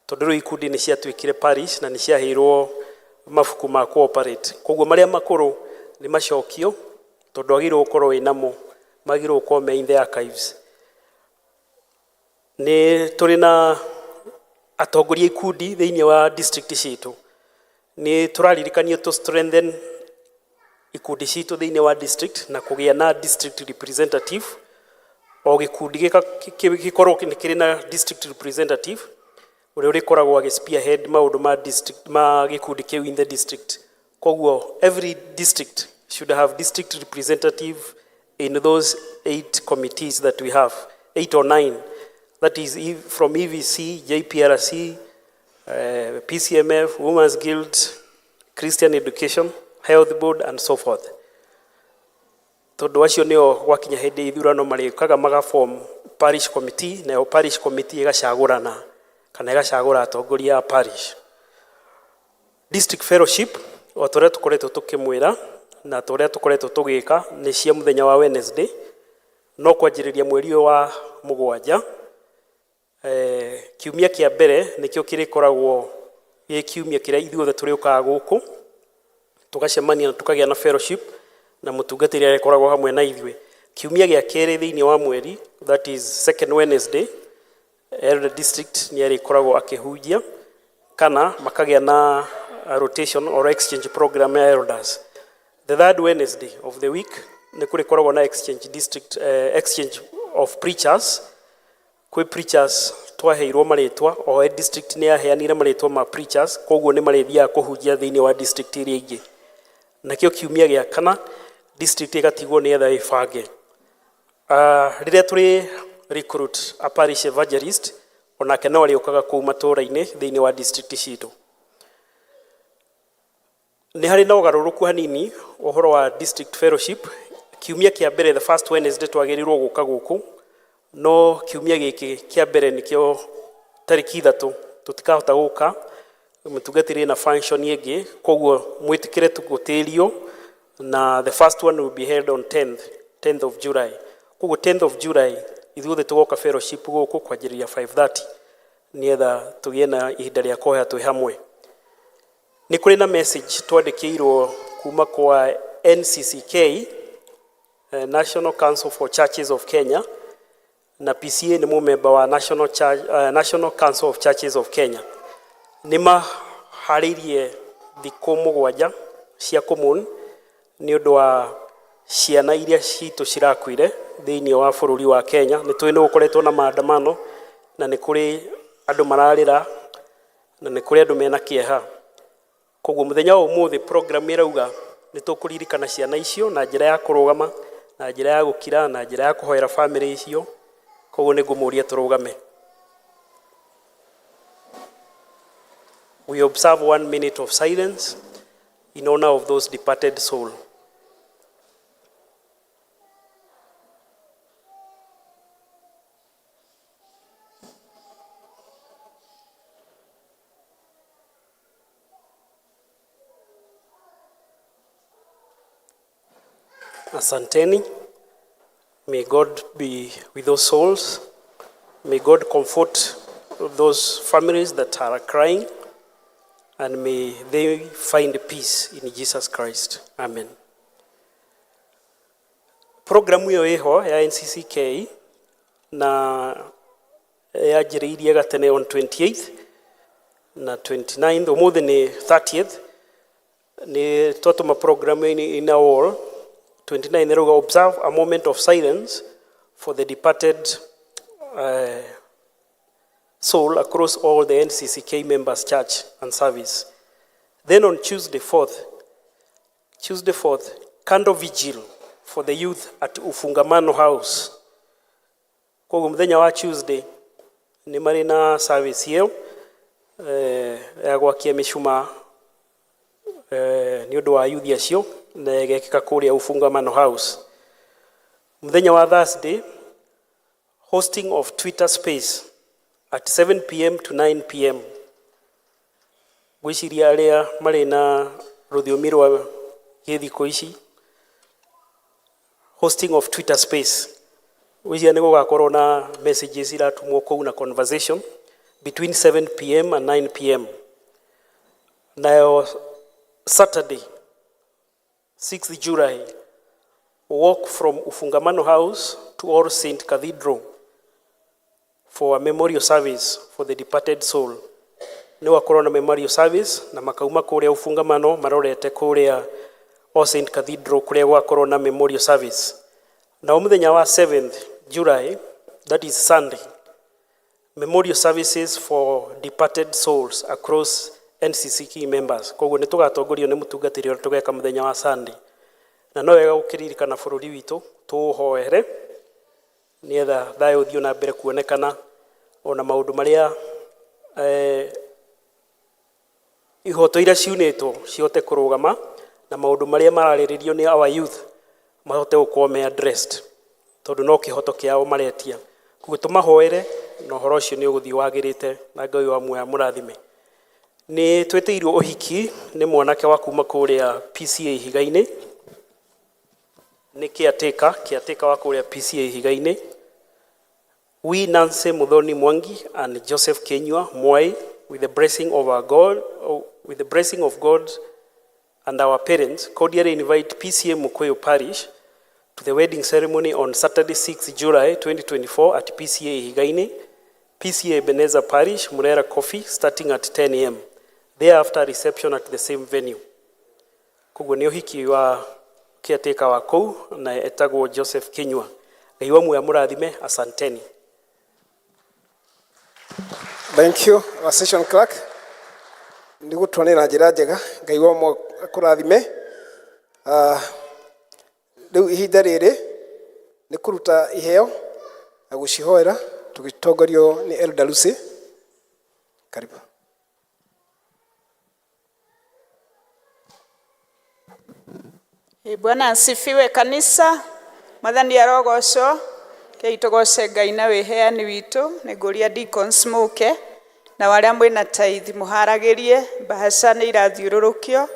Speaker 9: tondũ rĩu ikundi nĩ ciatuĩkire parish na nĩ ciaheirwo mabuku ma cooperate. Koguo marĩa makũrũ nĩ macokio, tondũ agĩrĩirwo gũkorwo wĩ namo. Magĩrĩirwo gũkorwo me in the archives. Nĩ tũrĩ na atongoria ikundi thĩinĩ wa district citũ. Nĩ tũraririkanio to strengthen ikundi citũ thĩinĩ wa district na kũgĩa na district representative. O gĩkundi gĩkorwo nĩ kĩrĩ na district representative ũrĩa ũrĩkoragwo agĩ spearhead maũndũ ma district ma gĩkundi kĩu in the district. Koguo every district should have district representative in those eight committees that we have, eight or nine. That is from EVC, JPRC, PCMF, Women's Guild, Christian Education, Health Board, and so forth. Tondũ acio nĩo gwakinya hĩndĩ ya ithurano marĩũkaga magaform parish committee, nayo parish committee ĩgacagũrana kana ĩgacagũra atongoria a parish. District fellowship, o ta ũrĩa tũkoretwo tũkĩmwĩra na ta ũrĩa tũkoretwo tũgĩka, nĩ cia mũthenya wa Wednesday, no kwanjĩrĩria mweri ũyũ wa 7, kiumia kĩa mbere nĩkĩo kĩrĩkoragwo gĩ kiumia kĩrĩa ithuothe tũrĩũkaga gũkũ tũgacemania na tũkagĩa na fellowship na mũtungatĩri arĩkoragwo hamwe na ithuĩ. Kiumia gĩa kerĩ thĩinĩ wa mweri, that is second Wednesday, elder district nĩ arĩkoragwo akĩhunjia kana makagĩa na rotation or exchange program ya elders. The third Wednesday of the week nĩ kũrĩkoragwo na exchange district, exchange of preachers. Kwĩ preachers twaheirwo marĩtwa, o district nĩ yaheanire marĩtwa ma preachers, koguo nĩ marĩthiaga kũhunjia thĩinĩ wa district iria ingĩ. Nakĩo kiumia gĩa kana district ĩgatigwo nĩgetha ĩbange. Rĩrĩa tũrĩ recruit a parish evangelist, onake no arĩũkaga kũu matũũra-inĩ thĩinĩ wa district citũ. Nĩ harĩ na ũgarũrũku hanini ũhoro wa district fellowship. Kiumia kĩa mbere, the first Wednesday, twagĩrĩirwo gũka gũkũ, no kiumia gĩkĩ kĩa mbere nĩkĩo tarĩki 3 tũtikahota gũka, mũtungatĩri na function ĩngĩ, koguo mwĩtĩkĩre gũtĩrio na the first one will be held on 10th of July. Koguo 10th of July ithuothe tũgoka fellowship gũkũ kwanjĩrĩria 5:30 nĩgetha tũgĩe na ihinda rĩa kũhoya twĩ hamwe. Nĩ kũrĩ na message twandĩkĩirwo kuma kwa NCCK, National Council for Churches of Kenya, na PCA nĩ mũmemba wa National, Church, National Council of Churches of Kenya. Nĩ maharĩirie thikũ 7 cia kũmourn nĩ ũndũ wa ciana iria citũ cirakuire thĩinĩ wa bũrũri wa Kenya. Nĩ tũĩ nĩ gũkoretwo na maandamano na nĩ kũrĩ andũ mararĩra na nĩ kũrĩ andũ mena kĩeha. Koguo mũthenya wa ũmũthĩ program ĩrauga nĩ tũkũririkana ciana icio na njĩra ya kũrũgama, na njĩra ya gũkira, na njĩra ya kũhoera famĩlĩ icio. Koguo nĩ ngũmũria tũrũgame. We observe one minute of silence in honor of those departed soul. Asanteni. May God be with those souls. May God comfort those families that are crying, and may they find peace in Jesus Christ. Amen. Programu ĩyo ĩho ya NCCK na yanjĩrĩirie gatene on 28th na 29th, ũmũthĩ nĩ 30th. Nĩ twatũma program in our wall. 29 ĩrauga observe a moment of silence for the departed soul across all the NCCK members church and service. Then on Tuesday 4th, Tuesday 4th, candle vigil for the youth at Ufungamano House. Koguo mũthenya wa Tuesday nĩ marĩ na service ĩyo ya gwakia mĩcumaa nĩ ũndũ wa youth acio, na ĩgekĩka kũrĩa Ufungamano House. Mũthenya wa Thursday, hosting of Twitter space at 7 p.m. to 9 p.m. Ngwĩciria arĩa marĩ na rũthiomi rwa gĩthikũ ici, hosting of Twitter space, ngwĩciria nĩ gũgakorwo na messages iratũmwo kũu na conversation between 7 p.m. and 9 p.m. Nayo Saturday 6th July. Walk from Ufungamano House to All Saint Cathedral for a memorial service for the departed soul. Nĩ gwakorwo na memorial service na makauma kũrĩa Ufungamano marorete kũrĩa All Saint Cathedral kũrĩa gwakorwo na memorial service. Na mũthenya wa 7th July, that is Sunday, memorial services for departed souls across NCCK members. Koguo nĩ tũgatongorio nĩ mũtungatĩri ũrĩa tũgeka mũthenya wa Sunday. Na no wega gũkĩririkana bũrũri witũ tũũhoere nĩgetha thayũ ũthiĩ na mbere kuonekana ona maũndũ marĩa ihoto iria ciunĩtwo cihote kũrũgama na maũndũ marĩa mararĩrĩrio nĩ our youth mahote gũkorwo me addressed tondũ no kĩhoto kĩao maretia. Koguo tũmahoere na ũhoro ũcio nĩ ũgũthiĩ wagĩrĩte na Ngai wa muoyo amũrathime. Nĩ twĩtĩirwo ũhiki nĩ mwanake wa kuma kũrĩa PCA Ihiga-inĩ, nĩ caretaker, caretaker wa kũrĩa PCA Ihiga-inĩ. We, Nancy Muthoni Mwangi and Joseph Kenywa Mwai, with the blessing of our God, with the blessing of God and our parents, cordially invite PCA Mukuyu Parish to the wedding ceremony on Saturday, 6 July 2024 at PCA Ihiga-inĩ, PCA Ebenezer Parish, Murera Coffee, starting at 10 a.m. Thereafter, reception at the same venue. Koguo nĩ ũhiki wa caretaker wa kũu na etagwo Joseph Kinyua. Ngai wa muoyo amũrathime, asanteni.
Speaker 5: Thank you, our session clerk. Nĩ gũtuonera na njĩra njega. Ngai wa muoyo akũrathime. Rĩu ihinda rĩrĩ nĩ kũruta iheo na gũcihoera tũgĩtongorio nĩ Elder Lucy. Karibu.
Speaker 8: Ĩ, Bwana asifiwe kanisa. Mwathani arogocwo. Kei tũgoce Ngai na wĩheani witũ. Nĩ ngũria deacons mũke na arĩa mwĩna tithe mũharagĩrie mbahaca nĩ irathiũrũrũkio.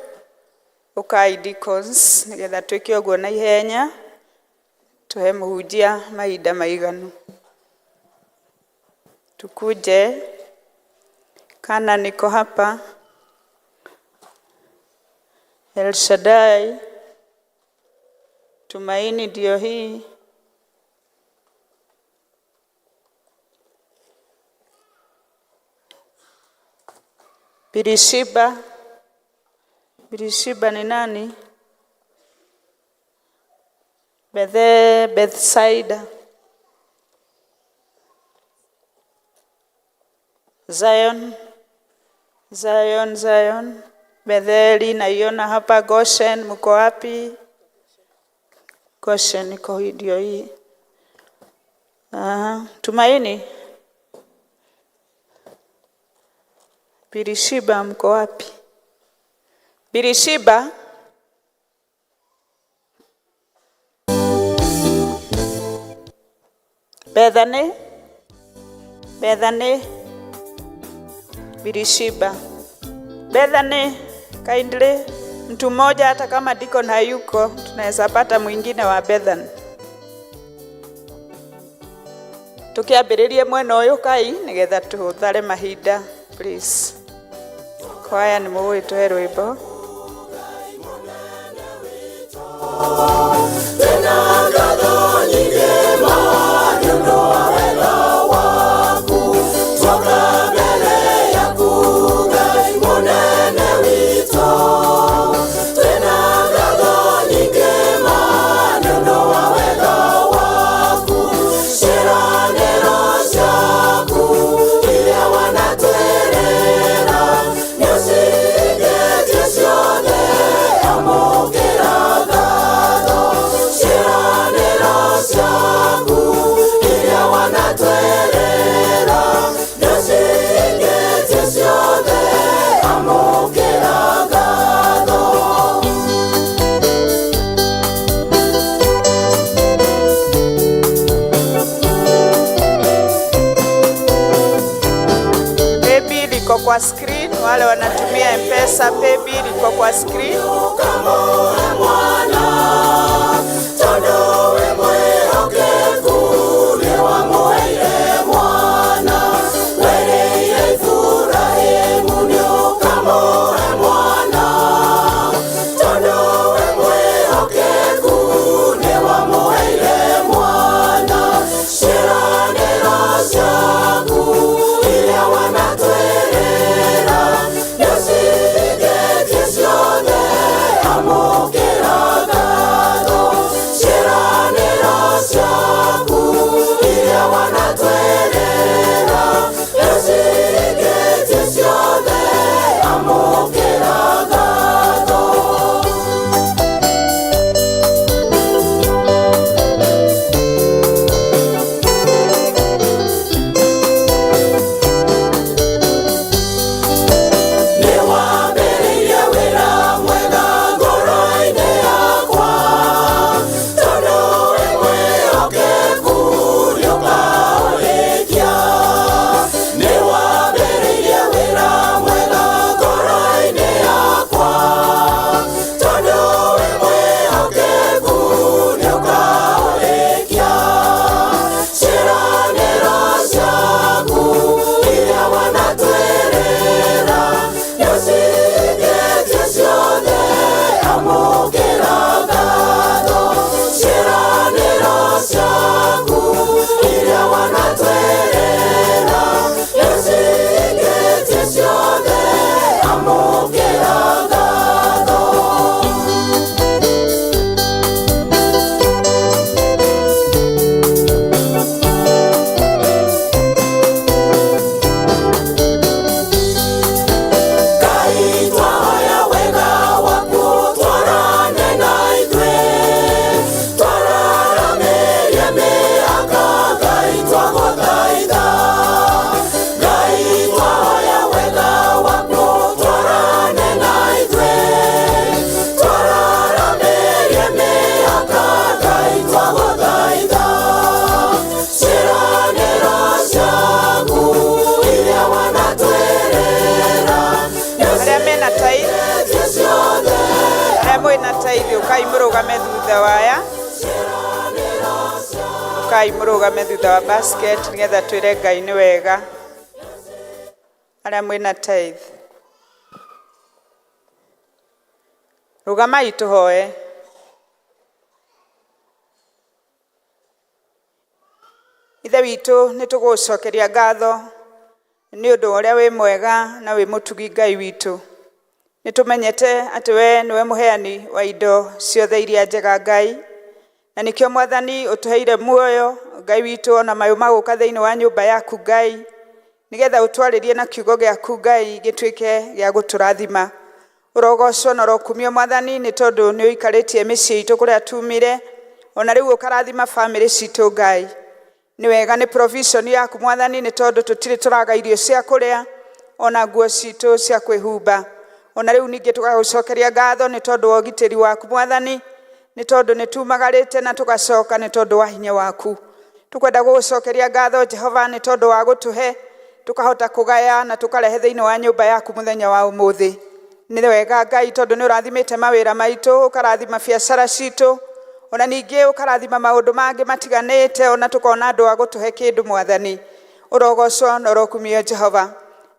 Speaker 8: Ũkai deacons nĩgetha twĩke ũguo na ihenya, tũhe mũhunjia mahinda maiganu. Tukuje kana niko hapa. El Shaddai, Tumaini ndio hii. Birishiba, Birishiba ni nani? Bethsaida. Zion, Zion, Zion. Betheli naiona hapa. Goshen, mko wapi? Goshen iko hii, ndio hii. Aha. Tumaini. Birishiba mko wapi? Birishiba. Bethany. Bethany. Birishiba. Bethany, kindly. Mtu mmoja hata kama deacon hayuko, tunaweza pata mwingine wa Bethany. Tukiambĩrĩrie mwena ũyũ kai nĩgetha tũthare mahinda, please. Kwaya nĩ mũgũgĩtũhe rwĩmbo.
Speaker 2: Tena ngatho nyingĩ ma nĩ ũndũ wa wega waku, twoka mbere yaku Ngai mũnene witũ. Tena ngatho nyingĩ ma nĩ ũndũ wa wega waku, ciĩranĩro ciaku iria wanatwĩrĩra nĩũcihingĩtie ciothe, amũkĩra ngatho. Ciĩranĩro ciaku iria wanatwĩrĩra nĩũcihingĩtie ciothe, amũkĩra ngatho.
Speaker 8: Paybill iko kwa screen, wale wanatumia M-Pesa paybill iko kwa screen.
Speaker 2: Mwana tondũ wĩ mwĩhokeku nĩwamũheire mwana, werĩire Iburahĩmu nĩũkamũhe mwana, tondũ wĩ mwĩhokeku.
Speaker 8: Ũkai mũrũgame thutha waya. Ũkai mũrũgame thutha wa basket nĩgetha twĩre Ngai nĩ wega. Arĩa mwĩna tithe. Rũgamai tũhoe. Ithe witũ nĩ tũgũcokeria ngatho nĩ ũndũ wa ũrĩa wĩ mwega na wĩ mũtugi Ngai witũ. Nĩ tũmenyete atĩ we nĩwe mũheani wa indo ciothe iria njega Ngai, na nĩkĩo Mwathani ũtũheire muoyo Ngai witũ ona mayũ magũka thĩinĩ wa nyũmba yaku Ngai, nĩgetha ũtwarĩrie na kiugo gĩaku Ngai gĩtuĩke gĩa gũtũrathima. Ũrogocwo na ũrokumio Mwathani nĩ tondũ nĩ ũikarĩtie mĩciĩ itũ kũrĩa tumire, ona rĩu ũkarathima bamĩrĩ citũ Ngai. Nĩ wega nĩ provision yaku Mwathani nĩ tondũ tũtirĩ tũraga irio cia kũrĩa ona nguo citũ cia kwĩhumba. Ona rĩu ningĩ tũgagũcokeria ngatho nĩ tondũ wa ũgitĩri waku Mwathani, nĩ tondũ nĩ tumagarĩte na tũgacoka nĩ tondũ wa hinya waku. Tũkwenda gũgũcokeria ngatho Jehova nĩ tondũ wa gũtũhe tũkahota kũgaya na tũkarehe thĩinĩ wa nyũmba yaku mũthenya wa ũmũthĩ. Nĩ wega Ngai tondũ nĩ ũrathimĩte mawĩra maitũ, ũkarathima biacara citũ, ona ningĩ ũkarathima maũndũ mangĩ matiganĩte, ona tũkona andũ a gũtũhe kĩndũ Mwathani. Ũrogocwo na ũrokumio Jehova.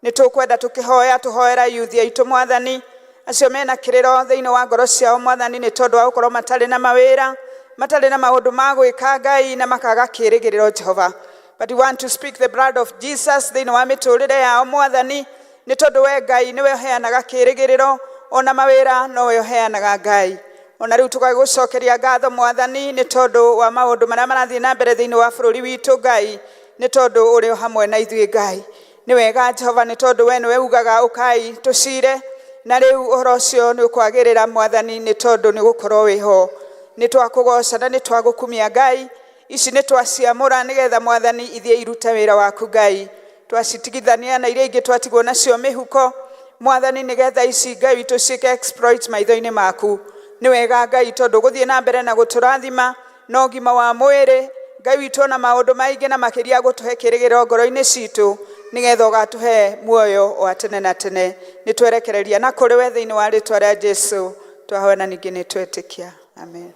Speaker 8: Nĩ tũkwenda tũkĩhoya tũhoera yuthi aitũ Mwathani, acio mena kĩrĩro thĩinĩ wa ngoro ciao Mwathani nĩ tondũ wa gũkorwo matarĩ na mawĩra, matarĩ na maũndũ ma gwĩka Ngai na makaga kĩĩrĩgĩrĩro Jehova. But we want to speak the blood of Jesus thĩinĩ wa mĩtũrĩre yao Mwathani, nĩ tondũ we Ngai nĩwe ũheanaga kĩĩrĩgĩrĩro, ona mawĩra nowe ũheanaga Ngai. Ona rĩu tũgagũcokeria ngatho Mwathani nĩ tondũ wa maũndũ marĩa marathiĩ na mbere thĩinĩ wa bũrũri witũ Ngai, nĩ tondũ ũrĩ o hamwe na ithuĩ Ngai. Nĩ wega Jehova nĩ tondũ we nĩwe ugaga ũkai tũcire, na rĩu ũhoro ũcio nĩ ũkwagĩrĩra Mwathani nĩ tondũ nĩ gũkorwo wĩho. Nĩ twakũgoca na nĩ twagũkumia Ngai, ici nĩ twaciamũra nĩgetha Mwathani ithiĩ irute wĩra waku Ngai. Twacitigithania na iria ingĩ twatigwo nacio mĩhuko Mwathani nĩgetha ici Ngai witũ ciĩke exploit maitho-inĩ maku. Nĩ wega Ngai tondũ gũthiĩ na mbere na gũtũrathima na ũgima wa mwĩrĩ Ngai witũ ona maũndũ maingĩ na makĩria gũtũhe kĩĩrĩgĩrĩro ngoro-inĩ citũ nĩgetha ũgatũhe muoyo wa tene na tene. Nĩ twerekereria na kũrĩ we thĩinĩ wa rĩtwa rĩa Jesu twahoya na ningĩ nĩ twetĩkia. Amen.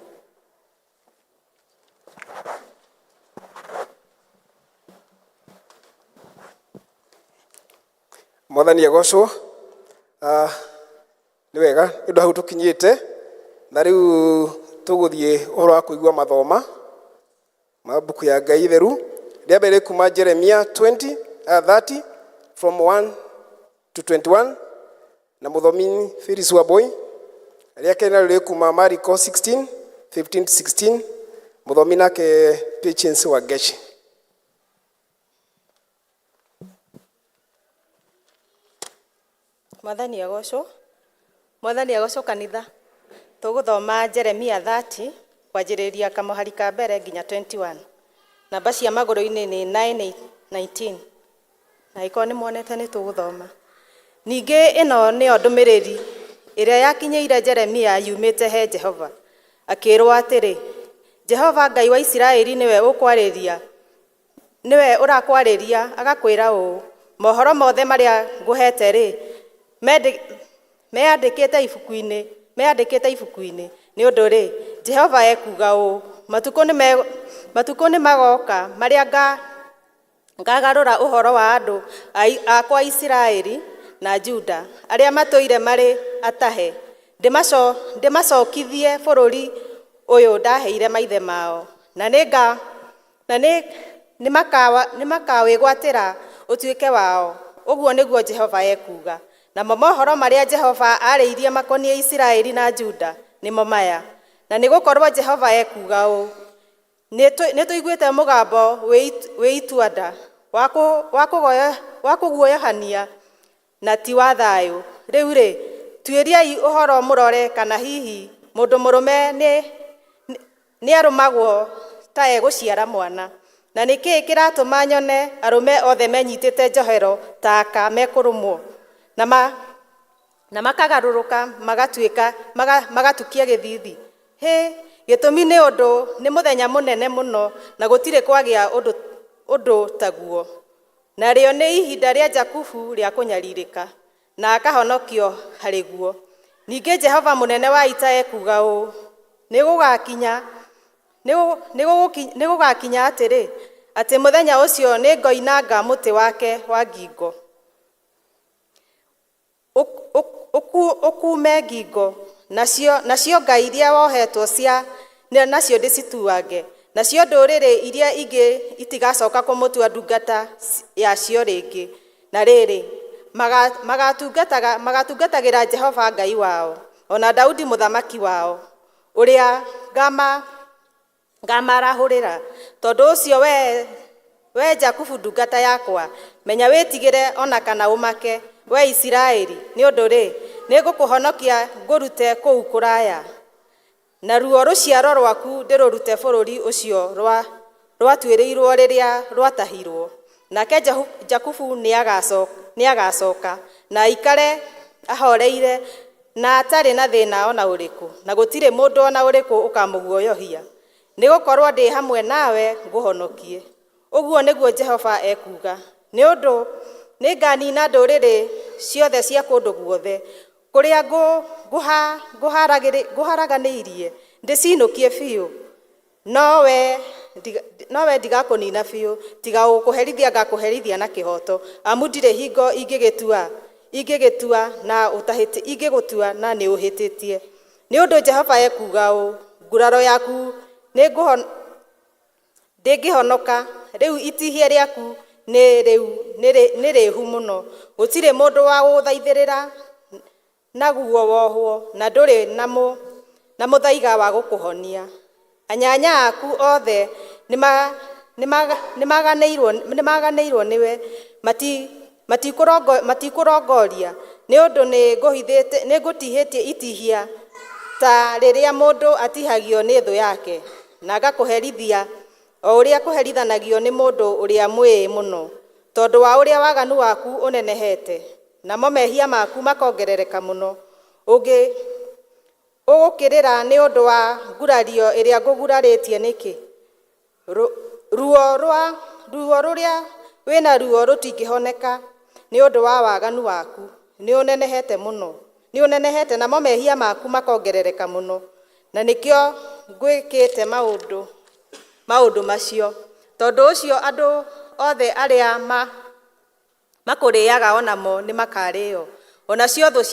Speaker 5: Mwathani agocwo. Nĩ wega nĩ ũndũ hau tũkinyĩte na rĩu tũgũthiĩ ũhoro wa kũigua mathoma ma mbuku ya Ngai theru. Rĩa mbere kuma Jeremia 20, 30 from 1 to 21 na mũthomi Phyllis Wambui. Rĩa kerĩ narĩo rĩ kuma Mariko 16 15 to 16 mũthomi nake Patience Wangeci.
Speaker 11: Mwathani agocwo. Mwathani agocwo kanitha. Tũgũthoma Jeremia 30 kwanjĩrĩria kamũhari ka mbere nginya 21. Namba cia magũrũ-inĩ nĩ 919. Na ĩkorwo nĩ muonete nĩ tũgũthoma. Ningĩ ĩno nĩyo ndũmĩrĩri ĩrĩa yakinyĩire Jeremia yumĩte he Jehova. Akĩĩrwo atĩrĩ, Jehova Ngai wa Isiraeli nĩwe ũkwarĩria, nĩwe ũrakwarĩria agakwĩra ũũ, mohoro mothe marĩa ngũhete rĩ, meandĩkĩte ibuku-inĩ, meandĩkĩte ibuku-inĩ. Nĩ ũndũ rĩ, Jehova ekuuga ũũ, matukũ nĩ magoka marĩa ngagarũra ũhoro wa andũ akwa Isiraeli na Juda, arĩa matũire marĩ atahe, ndĩmacokithie bũrũri ũyũ ndaheire maithe mao, na nĩmakawĩgwatĩra ũtuĩke wao. Ũguo nĩguo Jehova ekuuga. Namo mohoro marĩa Jehova aarĩirie makoniĩ Isiraeli na Juda nĩmo maya. Na nĩgũkorwo Jehova ekuuga ũũ, nĩ tũiguĩte mũgambo wĩ itua-nda wa kũguoyohania na ti wa thayũ. Rĩu rĩ, tuĩriai ũhoro mũrore kana hihi mũndũ mũrũme nĩarũmagwo ta egũciara mwana. Na nĩkĩĩ kĩratũma nyone arũme othe menyitĩte njohero ta aka mekũrũmwo, na makagarũrũka magatuĩka magatukia gĩthithi? Hĩ, gĩtũmi nĩ ũndũ nĩ mũthenya mũnene mũno na gũtirĩ kwagĩa ũndũ taguo. Narĩo nĩ ihinda rĩa Jakubu rĩa kũnyarirĩka, na akahonokio harĩ guo. Ningĩ Jehova mũnene wa ita ekuuga ũũ, Nĩgũgakinya nĩgũgakinya atĩrĩ, atĩ mũthenya ũcio nĩngoinanga mũtĩ wake wa ngingo, ũkume ngingo, nacio ngai iria wohetwo cia nacio ndĩcituange, nacio ndũrĩrĩ iria ingĩ itigacoka kũmũtua ndungata yacio rĩngĩ. Na rĩrĩ, magatungatagĩra Jehova Ngai wao, o na Daudi mũthamaki wao, ũrĩa ngamarahũrĩra. Tondũ ũcio we Jakubu ndungata yakwa, menya wĩtigĩre o na kana ũmake, we Isiraeli, nĩ ũndũ-rĩ, nĩngũkũhonokia ngũrute kũu kũraya, naruo rũciaro rwaku ndĩrũrute bũrũri ũcio rwatuĩrĩirwo rĩrĩa rwatahirwo. Nake Jakubu nĩagacoka na aikare ahoreire na atarĩ na thĩna o na ũrĩkũ, na gũtirĩ mũndũ o na ũrĩkũ ũkamũguoyohia. Nĩgũkorwo ndĩ hamwe nawe ngũhonokie, ũguo nĩguo Jehova ekuuga. Nĩ ũndũ nĩnganina ndũrĩrĩ ciothe cia kũndũ guothe kũrĩa ngũharaganĩirie, ndĩcinũkie biũ, nowe ndigakũnina biũ, tiga gũkũherithia ngakũherithia na kĩhooto, amu ndirĩ hingo ingĩgĩtua na nĩũhĩtĩtie. Nĩ ũndũ Jehova ekuuga ũũ, nguraro yaku ndĩngĩhonoka, rĩu itihia rĩaku nĩ rĩhu mũno, gũtirĩ mũndũ wa gũgũthaithĩrĩra naguo wohwo, na ndũrĩ na mũthaiga wa gũkũhonia. Anyanya aku othe nĩmaganĩirwo nĩwe, matikũrongoria, nĩ ũndũ nĩngũtihĩtie itihia ta rĩrĩa mũndũ atihagio nĩ thũ yake, na ngakũherithia o ũrĩa kũherithanagio nĩ mũndũ ũrĩa mwĩĩ mũno, tondũ wa ũrĩa waganu waku ũnenehete, namo mehia maku makongerereka mũno. Ũgũkĩrĩra nĩ ũndũ wa ngurario ĩrĩa ngũgurarĩtie nĩkĩ? Ruo rũrĩa wĩna ruo rũtingĩhoneka nĩ ũndũ wa waganu waku nĩũnenehete mũno, nĩũnenehete, namo mehia maku makongerereka mũno, na nĩkĩo ngwĩkĩte maũndũ macio. Tondũ ũcio andũ othe arĩa makũrĩaga o namo nĩmakarĩo, o nacio thũ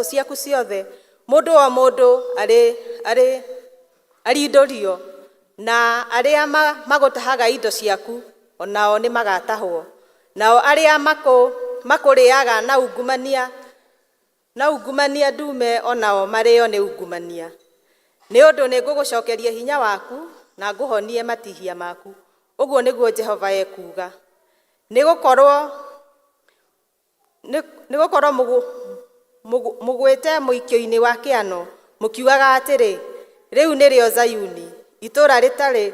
Speaker 11: ciaku ciothe, mũndũ o mũndũ arindũrio, na arĩa magũtahaga indo ciaku o nao nĩmagatahwo, nao arĩa makũrĩaga na ungumania ndume o nao marĩo nĩ ungumania. Nĩ ũndũ nĩngũgũcokeria hinya waku na ngũhonie matihia maku, ũguo nĩguo Jehova ekuuga. Nĩgũkorwo mũgwĩte mũikio-inĩ wa kĩano, mũkiugaga atĩrĩ, rĩu nĩrĩo Zayuni, itũũra rĩtarĩ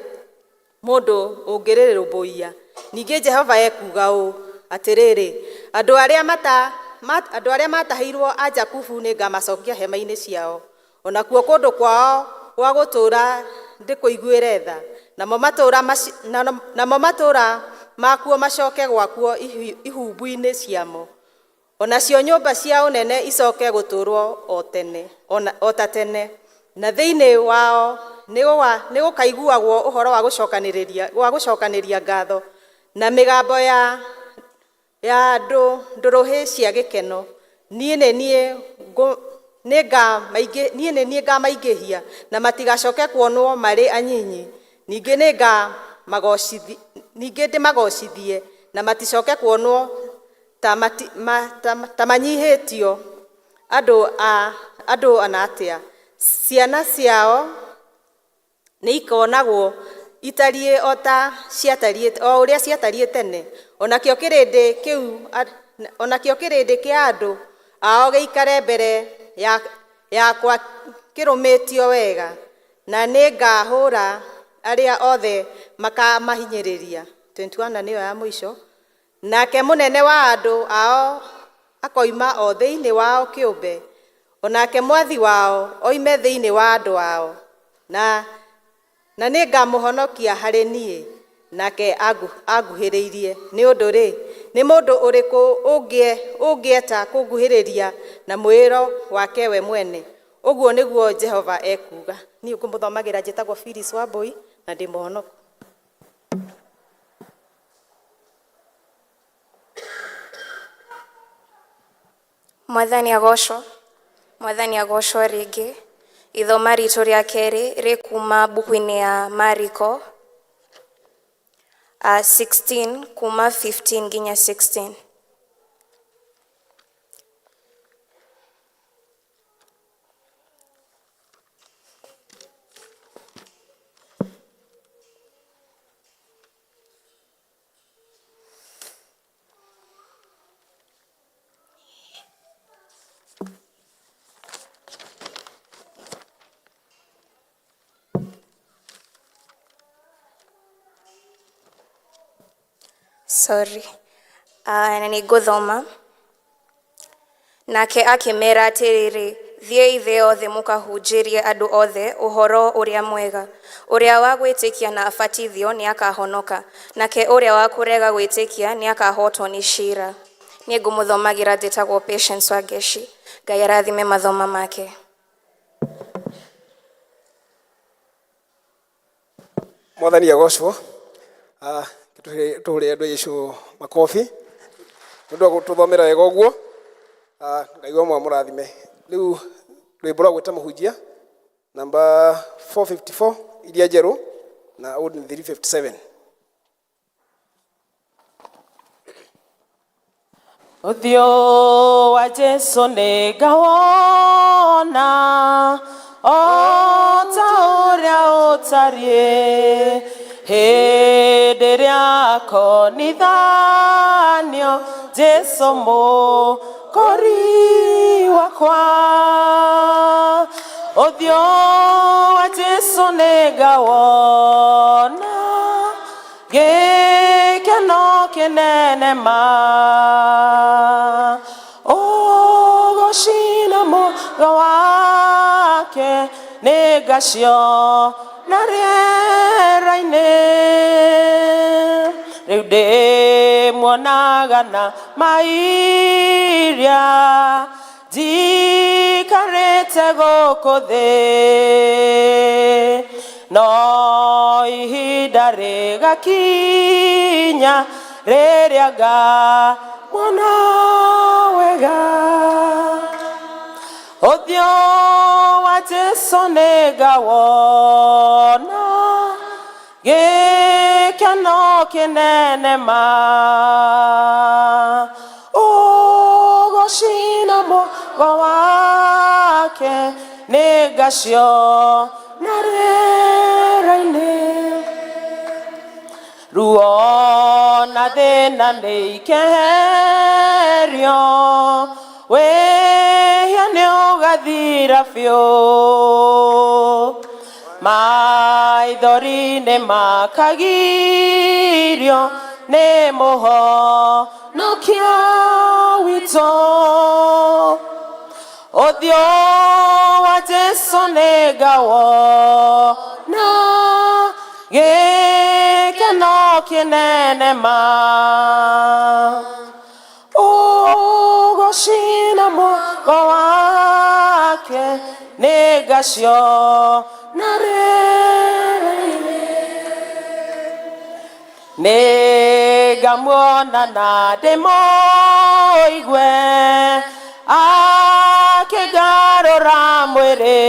Speaker 11: mũndũ ũngĩrĩrũmbũiya. Ningĩ Jehova ekuuga ũũ, atĩrĩrĩ, andũ arĩa matahĩirwo a Jakubu nĩngamacokia hema-inĩ ciao, o nakuo kũndũ kwao gwa gũtũũra ndĩkũiguĩre tha, namo matũũra makuo macoke gwakwo ihumbu-inĩ ciamo, o nacio nyũmba cia ũnene icoke gũtũũrwo o ta tene, na thĩinĩ wao nĩgũkaiguagwo ũhoro wa gũcokanĩria ngatho na mĩgambo ya ndũrũhĩ cia gĩkeno. Niĩ nĩ niĩ ngamaingĩhia na matigacoke kuonwo marĩ anyinyi, ningĩ ndĩmagocithie na maticoke kuonwo ta manyihĩtio andũ ona atĩa. Ciana ciao nĩikonagwo itariĩ o ũrĩa ciatariĩ tene, o nakĩo kĩrĩndĩ kĩa andũ ao gĩikare mbere yakwa kĩrũmĩtio wega, na nĩngahũũra arĩa othe makamahinyĩrĩria. 21 na nĩyo ya mũico. Nake mũnene wa andũ ao akoima o thĩinĩ wao kĩũmbe, o nake mwathi wao oime thĩinĩ wa andũ ao, na nĩngamũhonokia harĩ niĩ, nake anguhĩrĩirie. Nĩ ũndũ-rĩ, nĩ mũndũ ũrĩkũ ũngĩeta kũnguhĩrĩria na mwĩĩro wake we mwene, Ũguo nĩguo Jehova ekuuga. Niĩ ngũmũthomagĩra njĩtagwo Phyllis Wambui na ndĩ mũhonoku.
Speaker 12: Mwathani agocwo. Mwathani agocwo rĩngĩ. Ithoma ritũ rĩa kerĩ rĩ kuma mbuku-inĩ ya Mariko 16 kuma 15 nginya 16. Sorry. Na nĩ ngũthoma. Nake akĩmeera atĩrĩrĩ, Thiĩi thĩ yothe mũkahunjĩrie andũ othe ũhoro ũrĩa mwega. Ũrĩa wa gwĩtĩkia na abatithio nĩakahonoka, nake ũrĩa wa kũrega gwĩtĩkia nĩakahootwo nĩ ciira. Niĩ ngũmũthomagĩra njĩtagwo Patience Wangeci. Ngai arathime mathoma make.
Speaker 5: Mwathani agocwo. Ah, tũhũrĩre andũ a Yesu makobi nĩ ũndũ wa gũtũthomera wega ũguo. Ah, Ngai wa mũrathime. Rĩu rwĩmbo rwa gwĩta mũhunjia namba 454 iria njerũ na old ni 357.
Speaker 4: Ũthiũ wa Jesu nĩ ngawona o ta ũrĩa ũtariĩ hĩndĩ ĩrĩa akonithanio Jesu mũkũri wakwa. Ũthiũ wa Jesu nĩ ngawona gĩkeno kĩnene ma ũgocina mũga wake nĩ ngaciona rĩera-inĩ rĩu ndĩmuonaga na mairia njikarĩte gũkũ thĩ no ihinda rĩgakinya rĩrĩa ngamuona wega. Ũthiũ wa Jesu nĩ ngawona gĩkeno kĩnene ma ũgocina mũgo wake nĩ ngaciona rĩera-inĩ ruo na thĩna nĩ ikeherio wĩhia nĩ ũgathira biũ maithori nĩ makagirio nĩ mũhonokia witũ. Ũthiũ wa Jesu nĩ ngawona gĩkeno kĩnene ma ũgocina mũgo wake nĩ ngaciona rĩera-inĩ nĩ ngamuona na ndĩmũigue akĩngarũra mwĩrĩ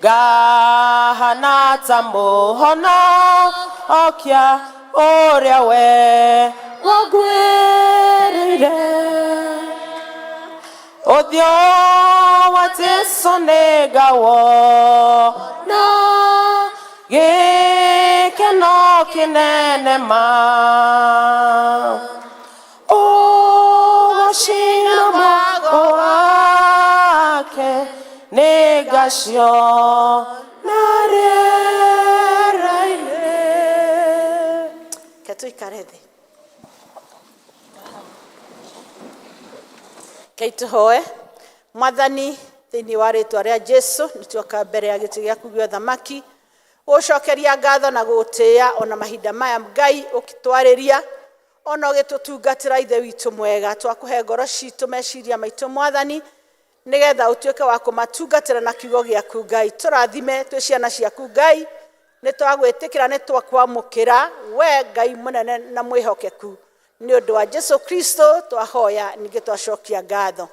Speaker 4: ngahana ta mũhonokia ũrĩa we wangwĩrĩire. Ũthiũ wa Jesu nĩ ngawona gĩkeno kĩnene ma ũgocina mũgo wake nĩ ngaciona rĩera-inĩ.
Speaker 13: Reke tũikare thĩ. Rekei tũhoe. Mwathani, thĩinĩ wa rĩtwa rĩa Jesu nĩ tuoka mbere ya gĩtĩ gĩaku gĩa ũthamaki gũcokeria ngatho na gũgũtĩĩa ona mahinda maya Ngai ũkĩtwarĩria ona ũgĩtũtungatĩra Ithe witũ mwega. Twakũhe ngoro citũ meciria maitũ Mwathani, Nĩgetha ũtuĩke wa kũmatungatĩra na kiugo gĩaku. Ngai, tũrathime twĩ ciana ciaku. Ngai, nĩ twagwĩtĩkĩra, nĩ twakwamũkĩra we Ngai mũnene na mwĩhokeku. Nĩ ũndũ wa Jesu Kristo twahoya, ningĩ twacokia ngatho,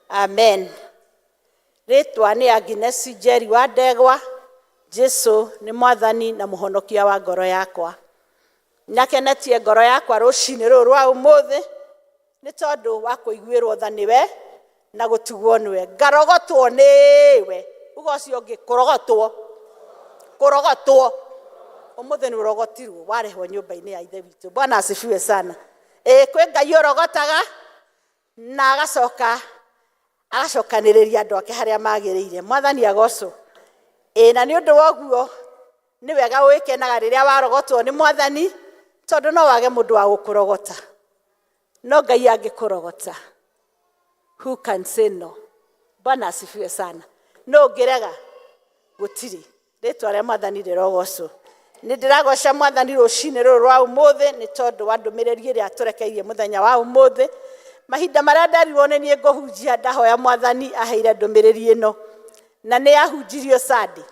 Speaker 13: amen. Rĩtwa nĩ Agnes Njeri wa Ndegwa. Jesu nĩ Mwathani na Mũhonokia wa ngoro yakwa. Nyakenetie ngoro yakwa rũcinĩ rũrũ rwa ũmũthĩ nĩ tondũ wa kũiguĩrwo tha nĩwe na gũtugwo nĩwe, ngarogotwo nĩwe. Uga ũcio ũngĩ, kũrogotwo, kũrogotwo. Ũmũthĩ nĩ ũrogotirwo, warehwo nyũmba-inĩ ya Ithe witũ. Bwana asifiwe sana. Ĩ kwĩ Ngai ũrogotaga na agacoka agacokanĩrĩria andũ ake harĩa magĩrĩire. Mwathani agocwo. Ĩ na nĩ ũndũ wa ũguo nĩ wega wĩkenaga rĩrĩa warogotwo nĩ Mwathani, tondũ no wage mũndũ wa gũkũrogota, no Ngai angĩkũrogota, who can say no? Bwana asifiwe sana. No ũngĩrega gũtirĩ. Rĩtwa rĩa Mwathani rĩrogocwo. Nĩ ndĩragoca Mwathani rũcinĩ rũrũ rwa ũmũthĩ nĩ tondũ wa ndũmĩrĩri ĩrĩa atũrekeirie mũthenya wa ũmũthĩ. Mahinda marĩa nderirwo nĩ niĩ ngũhunjia, ndahoya Mwathani aheire ndũmĩrĩri ĩno, na nĩ yahunjirio Sunday,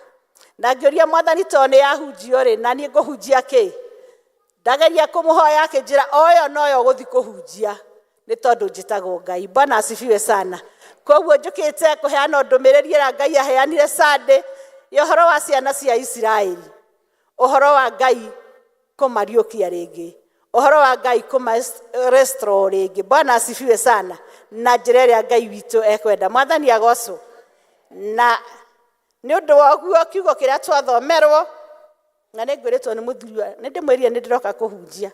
Speaker 13: na ngĩũria Mwathani, tondũ nĩ yahunjio rĩ, na niĩ ngũhunjia kĩ? Ndageria kũmũhoya, akĩnjĩra oyo noyo ũgũthiĩ kũhunjia, nĩ tondũ njĩtagwo Ngai. Bwana asifiwe sana. Koguo njũkĩte kũheana ndũmĩrĩri ĩrĩa Ngai aheanire Sunday ya ũhoro wa ciana cia Isiraeli, ũhoro wa Ngai kũmariũkia rĩngĩ, ũhoro wa Ngai kũma-restore rĩngĩ. Bwana asifiwe sana. Na njĩra ĩrĩa Ngai witũ ekwenda. Mwathani agocwo. Na nĩ ũndũ wa ũguo, kiugo kĩrĩa twathomerwo, na nĩ ngwĩrĩtwo nĩ mũthuri, nĩ ndĩmwĩrire nĩ ndĩroka kũhunjia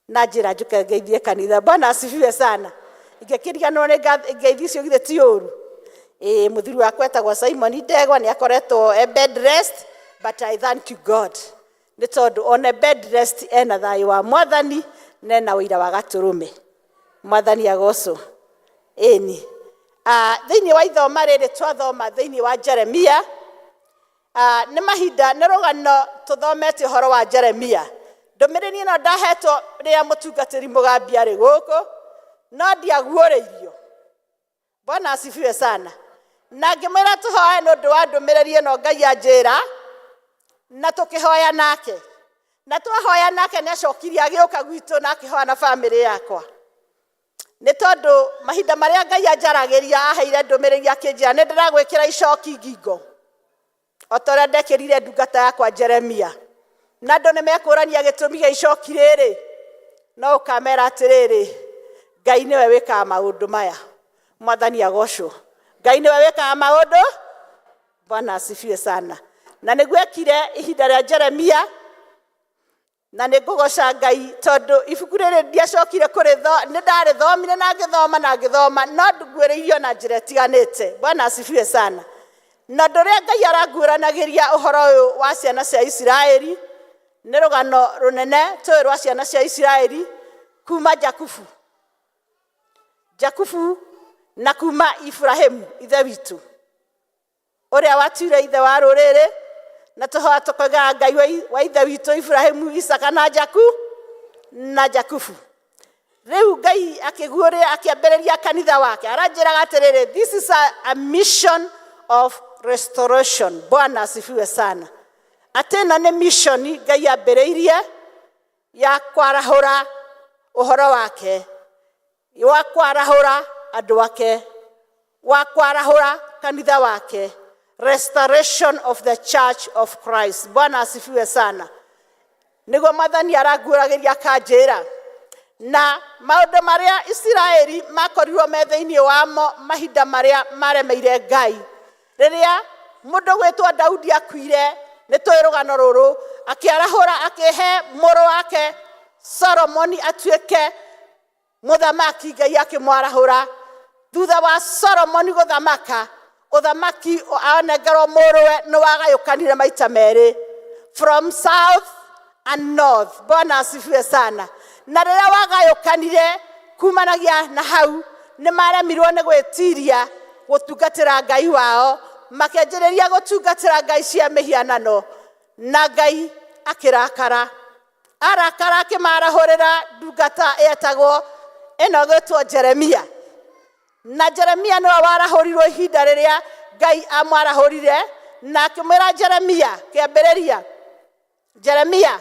Speaker 13: na njĩra njũke ngeithie kanitha. Bwana asifiwe sana. Ingĩkĩriganĩrwo nĩ ngeithi icio, githĩ ti ũru? Ĩĩ, mũthuri wakwa etagwo Simon Ndegwa, nĩ akoretwo e bed rest, but I thank you God nĩ tondũ one bed rest ena thayũ wa Mwathani na ena ũira wa gatũrũme. Mwathani agocwo. Ĩni thĩinĩ wa ithoma rĩrĩ twathoma thĩinĩ wa Jeremia, nĩ mahinda nĩ rũgano tũthomete ũhoro wa Jeremia. Ndũmĩrĩri ĩno ndahetwo rĩrĩa mũtungatĩri Mũgambi arĩ gũkũ, no ndiaguũrĩirio. Bwana asifiwe sana. Na ngĩmwĩra tũhoe nĩ ũndũ wa ndũmĩrĩri ĩno Ngai anjĩra, na tũkĩhoya nake, na twahoya nake nĩ acokirie agĩũka gwitũ na akĩhoya na bamĩrĩ yakwa, nĩ tondũ mahinda marĩa Ngai anjaragĩria aheire ndũmĩrĩri akĩnjĩra nĩ ndĩragwĩkĩra icoki ngingo o ta ũrĩa ndekĩrire ndungata yakwa Jeremia, na andũ nĩ mekũrania gĩtũmi gĩa icoki rĩrĩ, no ũkamera atĩrĩrĩ, Ngai nĩwe wĩkaga maũndũ maya. Mwathani agocwo. Ngai nĩwe wĩkaga maũndũ. Bwana asifiwe sana. Na nĩguo ekire ihinda rĩa Jeremia, na nĩ ngũgoca Ngai tondũ ibuku rĩrĩ ndiacokire kũrĩtho, nĩ ndarĩthomire na ngĩthoma na ngĩthoma, no nguĩrĩirio na njĩra ĩtiganĩte. Bwana asifiwe sana. Na ũndũ ũrĩa Ngai aranguũranagĩria ũhoro ũyũ wa ciana cia Isiraeli, nĩ rũgano rũnene tũĩ rwa ciana cia Isiraeli kuma Jakubu, Jakubu na kuma Ibrahimu ithe witũ ũrĩa watuire ithe wa rũrĩrĩ, na tũhoya tũkoigaga Ngai wa ithe witũ Ibrahimu, Isaka na Jakubu. Rĩu Ngai akĩguũrĩa akĩambĩrĩria kanitha wake, aranjĩraga atĩrĩrĩ, this is a mission of restoration. Bwana asifiwe sana. Atĩ ĩno nĩ mission Ngai ambĩrĩirie ya kwarahũra ũhoro wake, wa kwarahũra andũ ake, wa kwarahũra kanitha wake, restoration of the church of Christ. Bwana asifiwe sana. Nĩguo Mwathani aranguũragĩria akanjĩra na maũndũ marĩa Isiraeli makorirwo me thĩinĩ wamo mahinda marĩa maremeire Ngai. Rĩrĩa mũndũ gwĩtwo Daudi akuire, nĩ tũĩ rũgano rũrũ, akĩarahũra akĩhe mũrũ wake Solomoni atuĩke mũthamaki. Ngai akĩmwarahũra. Thutha wa Solomoni gũthamaka, ũthamaki anengerwo mũrũwe nĩ wagayũkanire maita merĩ, from south and north. Bwana asifiwe sana. Na rĩrĩa wagayũkanire, kumanagia na hau nĩ maremirwo nĩ gwĩtiria gũtungatĩra Ngai wao, makĩanjĩrĩria gũtungatĩra ngai cia mĩhianano, na Ngai akĩrakara. Arakara akĩmarahũrĩra ndungata yetagwo ĩno gwĩtwo Jeremia. Na Jeremia nĩwe warahũrirwo ihinda rĩrĩa Ngai amwarahũrire na akĩmwĩra Jeremia kĩambĩrĩria, Jeremia,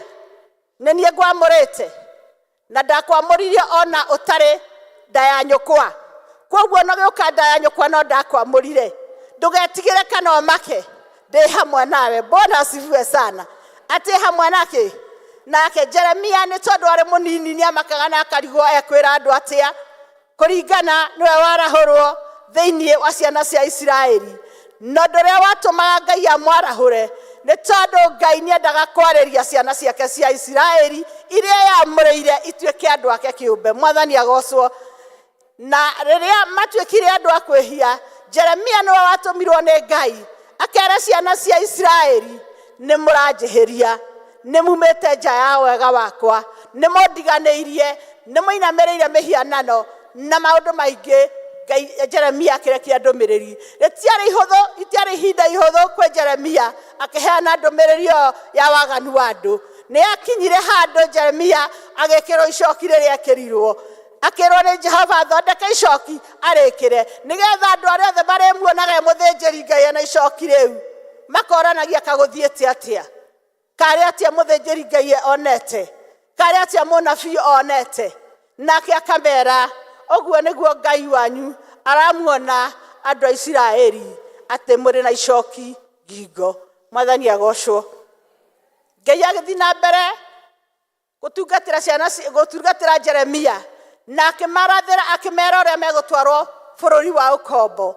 Speaker 13: nĩ niĩ ngwamũrĩte na ndakwamũririe ona ũtarĩ nda ya nyũkwa, koguo ona ũgĩũka nda ya nyũkwa no ndakwamũrire, ndũgetigĩre kana ũmake, ndĩ hamwe nawe. Bwana asifiwe sana. Atĩ hamwe nake nake Jeremia nĩ tondũ arĩ mũnini nĩ amakaga na akarigwo ekwĩra andũ atĩa, kũringana nĩwe warahũrwo thĩinĩ wa ciana cia Isiraeli. Na ũndũ ũrĩa watũmaga Ngai amwarahũre nĩ tondũ Ngai nĩendaga kwarĩria ciana ciake cia Isiraeli iria yamũrĩire ituĩke andũ ake kĩũmbe. Mwathani agocwo. Na rĩrĩa matuĩkire andũ a kwĩhia, Jeremia nĩwe watũmirwo nĩ Ngai akere ciana cia Isiraeli, nĩ mũranjĩhĩria, nĩ mumĩte nja ya wega wakwa, nĩ mũndiganĩirie, nĩ mũinamĩrĩire mĩhianano na maũndũ maingĩ. Ngai Jeremia akĩrekia ndũmĩrĩri. Rĩtiarĩ ihũthũ, itiarĩ ihinda ihũthũ kwĩ Jeremia akĩheana ndũmĩrĩri ĩyo ya waganu wa andũ. Nĩ akinyire handũ Jeremia agĩkĩrwo icoki rĩrĩa ekĩrirwo, akĩrwo nĩ Jehova athondeke icoki arĩkĩre nĩgetha andũ arĩa othe marĩmuonaga e mũthĩnjĩri Ngai ena icoki rĩu makoranagia kagũthiĩte atĩa, karĩ atĩa mũthĩnjĩri Ngai onete, karĩ atĩa mũnabii onete. Nake akamera ũguo nĩguo Ngai wanyu aramuona andũ a Isiraeli atĩ mũrĩ na icoki ngingo. Mwathani agocwo. Ngai agĩthiĩ na mbere gũtungatĩra ciana, gũtungatĩra Jeremia na akĩmarathĩra akĩmera ũrĩa megũtwarwo bũrũri wa ũkombo.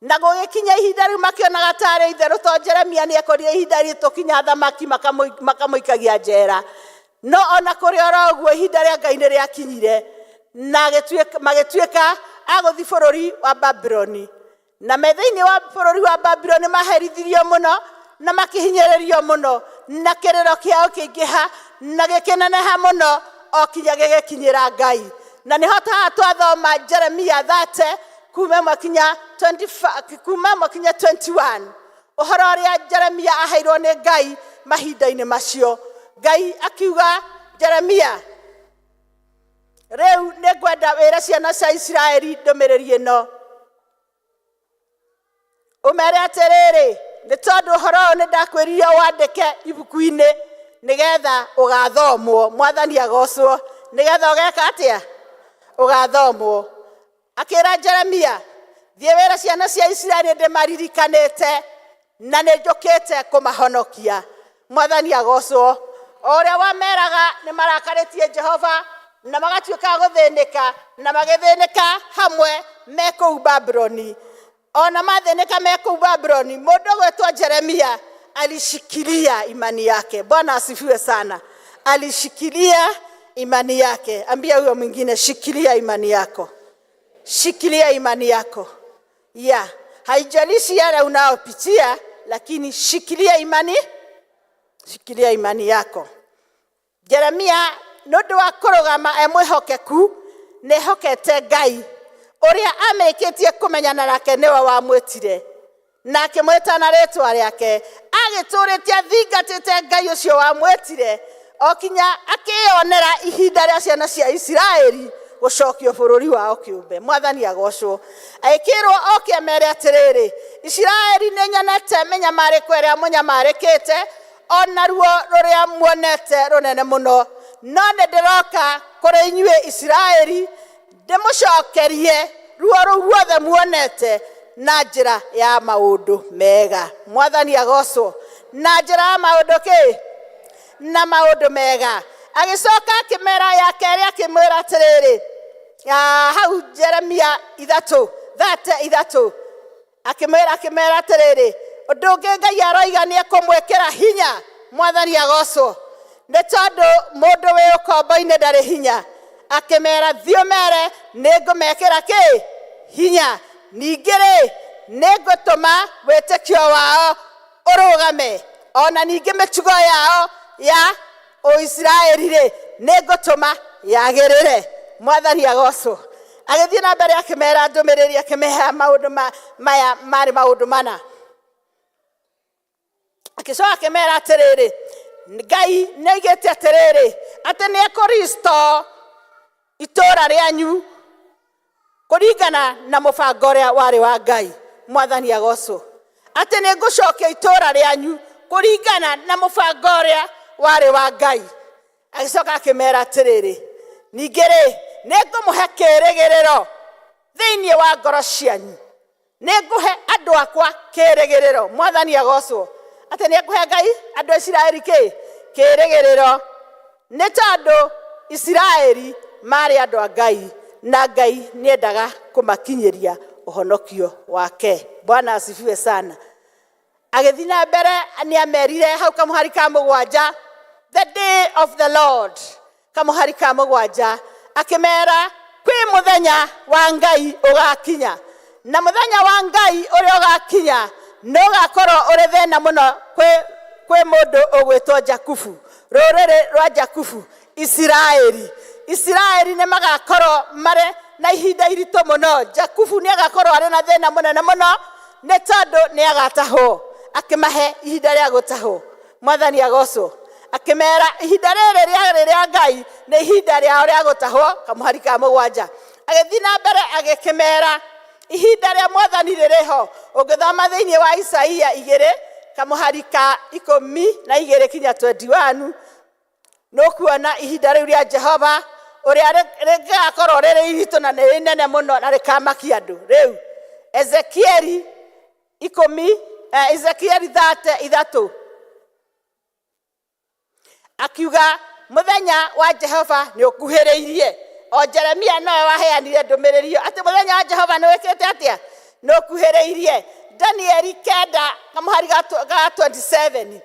Speaker 13: Na gũgĩkinya ihinda rĩu makĩonaga tarĩ itherũ to Jeremia nĩekorire ihinda ritũ kinya athamaki makamũikagia njera. No ona kũrĩ oro ũguo ihinda rĩa Ngai nĩ rĩakinyire na magĩtuĩka a gũthiĩ bũrũri wa Babuloni. Na me thĩinĩ wa bũrũri wa Babuloni maherithirio mũno na makĩhinyĩrĩrio mũno, na kĩrĩro kĩao kĩingĩha na gĩkĩneneha mũno o kinya gĩgĩkinyĩra Ngai. Na nĩho haha twathoma Jeremia 30 kuma ĩmwe kinya 25, kuma ĩmwe kinya 21, ũhoro ũrĩa Jeremia aheirwo nĩ Ngai mahinda-inĩ macio. Ngai akiuga, Jeremia, rĩu nĩngwenda wĩre ciana cia Isiraeli ndũmĩrĩri ĩno, ũmere atĩrĩrĩ, nĩ tondũ ũhoro ũyũ nĩ ndakwĩrire wandĩke ibuku-inĩ nĩgetha ũgathomwo. Mwathani agocwo. Nĩgetha ũgeka atĩa? Ũgathomwo. Akĩra Jeremia, thiĩ wĩre ciana cia Isiraeli ndĩmaririkanĩte na nĩ njũkĩte kũmahonokia. Mwathani agocwo. O ũrĩa wameraga nĩ marakarĩtie Jehova na magatuĩka a gũthĩnĩka, na magĩthĩnĩka hamwe me kũu Babuloni. Ona mathĩnĩka me kũu Babuloni, mũndũ ũgwĩtwo Jeremia alishikilia imani yake. Bwana asifiwe sana. Alishikilia imani yake. Ambia huyo mwingine, shikilia imani yako, shikilia imani yako. Ya, haijalishi yale unayopitia, lakini shikilia imani, shikilia imani yako. Jeremia nĩ ũndũ wa kũrũgama e mwĩhokeku, nĩehokete Ngai ũrĩa amĩkĩtie kũmenyana nake nĩwe wamwĩtire na akĩmwĩta na rĩtwa rĩake, agĩtũrĩte athingatĩte Ngai ũcio wamwĩtire o kinya akĩyonera ihinda rĩa ciana cia Isiraeli gũcokio bũrũri wao kĩũmbe. Mwathani agocwo. Agĩkĩrwo oke amere atĩrĩrĩ, Isiraeli nĩ nyonete mĩnyamarĩko ĩrĩa mũnyamarĩkĩte, ona ruo rũrĩa muonete rũnene mũno, no nĩ ndĩroka kũrĩ inyuĩ Isiraeli ndĩmũcokerie ruo rũu ruothe muonete na njĩra ya maũndũ mega. Mwathani agocwo. Na njĩra ya maũndũ kĩ? Na maũndũ mega. Agĩcoka akĩmera ya kerĩ, akĩmwĩra atĩrĩrĩ, hau Jeremia ithatũ, thate ithatũ, akĩmera atĩrĩrĩ, ũndũ ũngĩ Ngai aroiga nĩ ekũmwĩkĩra hinya. Mwathani agocwo. Nĩ tondũ mũndũ wĩ ũkombo-inĩ ndarĩ hinya. Akĩmera, thiĩ ũmere nĩ ngũmekĩra kĩ? Hinya. Ningĩ rĩ, nĩ ngũtũma wĩtĩkio wao ũrũgame, ona ningĩ mĩtugo yao ya Ũisiraeli rĩ, nĩ ngũtũma yagĩrĩre. Mwathani agocwo. Agĩthiĩ na mbere akĩmera ndũmĩrĩri, akĩmehea maũndũ maya marĩ maũndũ mana. Akĩcoka akĩmera atĩrĩrĩ, Ngai nĩ aigĩte atĩrĩrĩ, atĩ nĩ ekũristo itũũra rĩanyu Kũringana na mũbango ũrĩa warĩ wa Ngai. Mwathani agocwo. Atĩ nĩ ngũcokia itũũra rĩanyu kũringana na mũbango ũrĩa warĩ wa Ngai. Agĩcoka akĩmera atĩrĩrĩ, ningĩ rĩ, nĩ ngũmũhe kĩĩrĩgĩrĩro thĩinĩ wa ngoro cianyu. Nĩ ngũhe andũ akwa kĩĩrĩgĩrĩro. Mwathani agocwo. Atĩ nĩ ekũhe Ngai andũ a Isiraeli kĩ? Kĩĩrĩgĩrĩro. Nĩ tondũ Isiraeli maarĩ andũ a Ngai na Ngai nĩ endaga kũmakinyĩria ũhonokio wake. Bwana asifiwe sana. Agĩthiĩ na mbere nĩ amerire hau kamũhari ka mũgwanja, the day of the Lord, kamũhari ka mũgwanja, akĩmera kwĩ mũthenya wa Ngai ũgakinya, na mũthenya wa Ngai ũrĩa ũgakinya nĩ ũgakorwo ũrĩ thĩna mũno kwĩ mũndũ ũgwĩtwo Jakubu, rũrĩrĩ rwa Jakubu, Isiraeli. Isiraeli nĩ magakorwo marĩ na ihinda iritũ mũno. Jakubu nĩ agakorwo arĩ na thĩna mũnene mũno nĩ tondũ nĩ agatahwo. Akĩmahe ihinda rĩa gũtahwo. Mwathani agocwo. Akĩmera ihinda rĩrĩ rĩarĩ rĩa Ngai nĩ ihinda rĩao rĩa gũtahwo, kamũhari ka mũgwanja. Agĩthiĩ na mbere agĩkĩmera ihinda rĩa Mwathani rĩrĩ ho. Ũngĩthoma thĩinĩ wa Isaia igĩrĩ kamũhari ka ikũmi na igĩrĩ kinya 21, nĩũkuona ihinda rĩu rĩa Jehova ũrĩa rĩgakorwo rĩrĩ iritũ na nĩ inene mũno na rĩkamakia andũ. Rĩu Ezekieli ikũmi, Ezekieli thate ithatũ akiuga mũthenya wa Jehova nĩ ũkuhĩrĩirie. O Jeremia nowe waheanire ndũmĩrĩri ĩyo atĩ mũthenya wa Jehova nĩ wĩkĩte atĩa? Nĩ ũkuhĩrĩirie. Danieli kenda kamũhari ga 27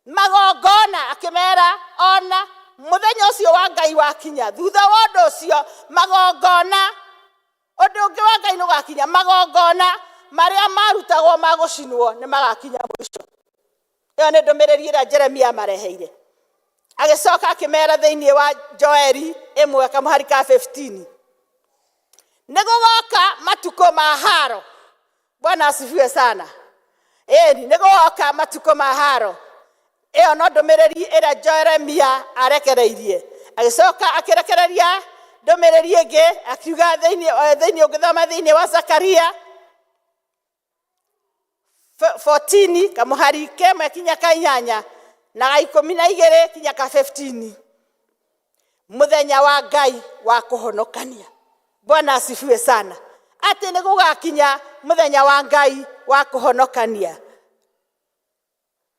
Speaker 13: magongona akĩmera ona mũthenya ũcio wa Ngai wakinya, thutha wa ũndũ ũcio magongona, ũndũ ũngĩ wa Ngai nĩ ũgakinya, magongona marĩa marutagwo ma gũcinwo nĩ magakinya mũico. Ĩyo nĩ ndũmĩrĩri ĩrĩa Jeremia amareheire. Agĩcoka akĩmera thĩinĩ wa Joeli ĩmwe kamũhari ka 15, nĩ gũgoka matukũ ma haro. Bwana asifiwe sana. Ĩni, nĩ gũgoka matukũ ma haro. Ĩyo no ndũmĩrĩri ĩrĩa Jeremia arekereirie. Agĩcoka akĩrekereria ndũmĩrĩri ĩngĩ akiuga thĩinĩ ũngĩthoma thĩinĩ wa Zakaria 14 kamũhari kemwe kinya ka inyanya na ga ikũmi na igĩrĩ kinya ka 15. Mũthenya wa Ngai wa kũhonokania. Bwana asifiwe sana. Atĩ nĩ gũgakinya mũthenya wa Ngai wa kũhonokania.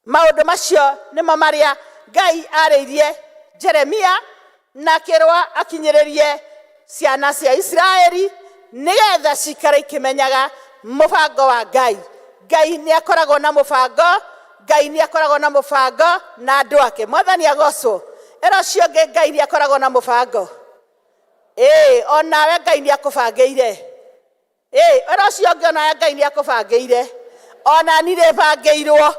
Speaker 13: Maũndũ macio nĩmo marĩa Ngai arĩirie Jeremia na akĩrwo akinyĩrĩrie ciana cia Isiraeli nĩgetha cikare ikĩmenyaga mũbango wa Ngai. Ngai nĩ akoragwo na mũbango, Ngai nĩ akoragwo na mũbango na andũ ake. Mwathani agocwo. Ĩra ũcio ũngĩ Ngai nĩ akoragwo na mũbango. Ĩĩ, onawe Ngai nĩ akũbangĩire. Ĩĩ, ĩra ũcio ũngĩ onawe Ngai nĩ akũbangĩire. Ona niĩ nĩbangĩirwo.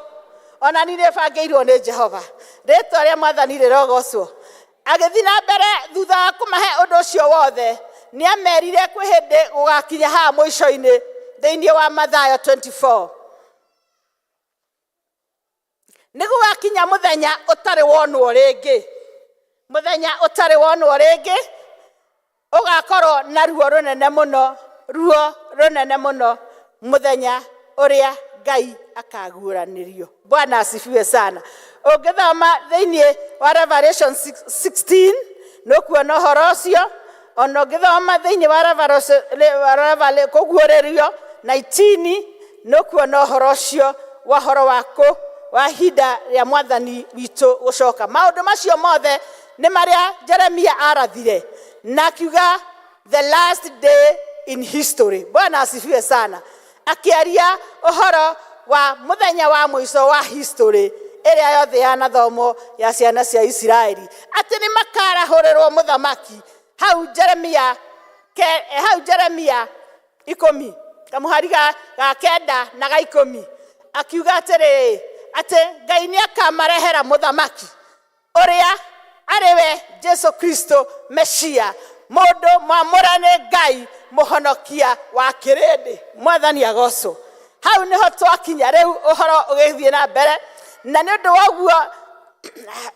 Speaker 13: Ona niĩ nĩbangĩirwo nĩ Jehova. Rĩtwa rĩa Mwathani rĩrogocwo. Agĩthiĩ na mbere thutha wa kũmahe ũndũ ũcio wothe, nĩ amerire kwĩ hĩndĩ gũgakinya haha mũico-inĩ thĩinĩ wa Mathayo 24. Nĩ gũgakinya mũthenya ũtarĩ wonwo rĩngĩ. Mũthenya ũtarĩ wonwo rĩngĩ, ũgakorwo na ruo rũnene mũno, ruo rũnene mũno, mũthenya ũrĩa Ngai akaguũranĩrio. Bwana asifiwe sana. Ũngĩthoma thĩinĩ wa Revelation 16, nĩ ũkuona ũhoro ũcio. Ona ũngĩthoma thĩinĩ wa kũguũrĩrio 19, nĩ ũkuona ũhoro ũcio wa ũhoro wa kũ wa ihinda rĩa Mwathani witũ gũcoka. Maũndũ macio mothe nĩ marĩa Jeremia arathire na akiuga the last day in history. Bwana asifiwe sana. Akĩaria ũhoro wa mũthenya wa mũico wa history ĩrĩa yothe yanathomwo ya ciana cia Isiraeli, atĩ nĩ makarahũrĩrwo mũthamaki. Hau Jeremia hau Jeremia ikũmi kamũhari ga kenda na ga ikũmi akiuga atĩrĩrĩ, atĩ Ngai nĩ akamarehera mũthamaki ũrĩa arĩ we Jesu Kristo Mesia, mũndũ mwamũre nĩ Ngai, mũhonokia wa kĩrĩndĩ. Mwathani agocwo. Hau nĩho twakinya rĩu ũhoro ũgĩthiĩ na mbere, na nĩ ũndũ wa ũguo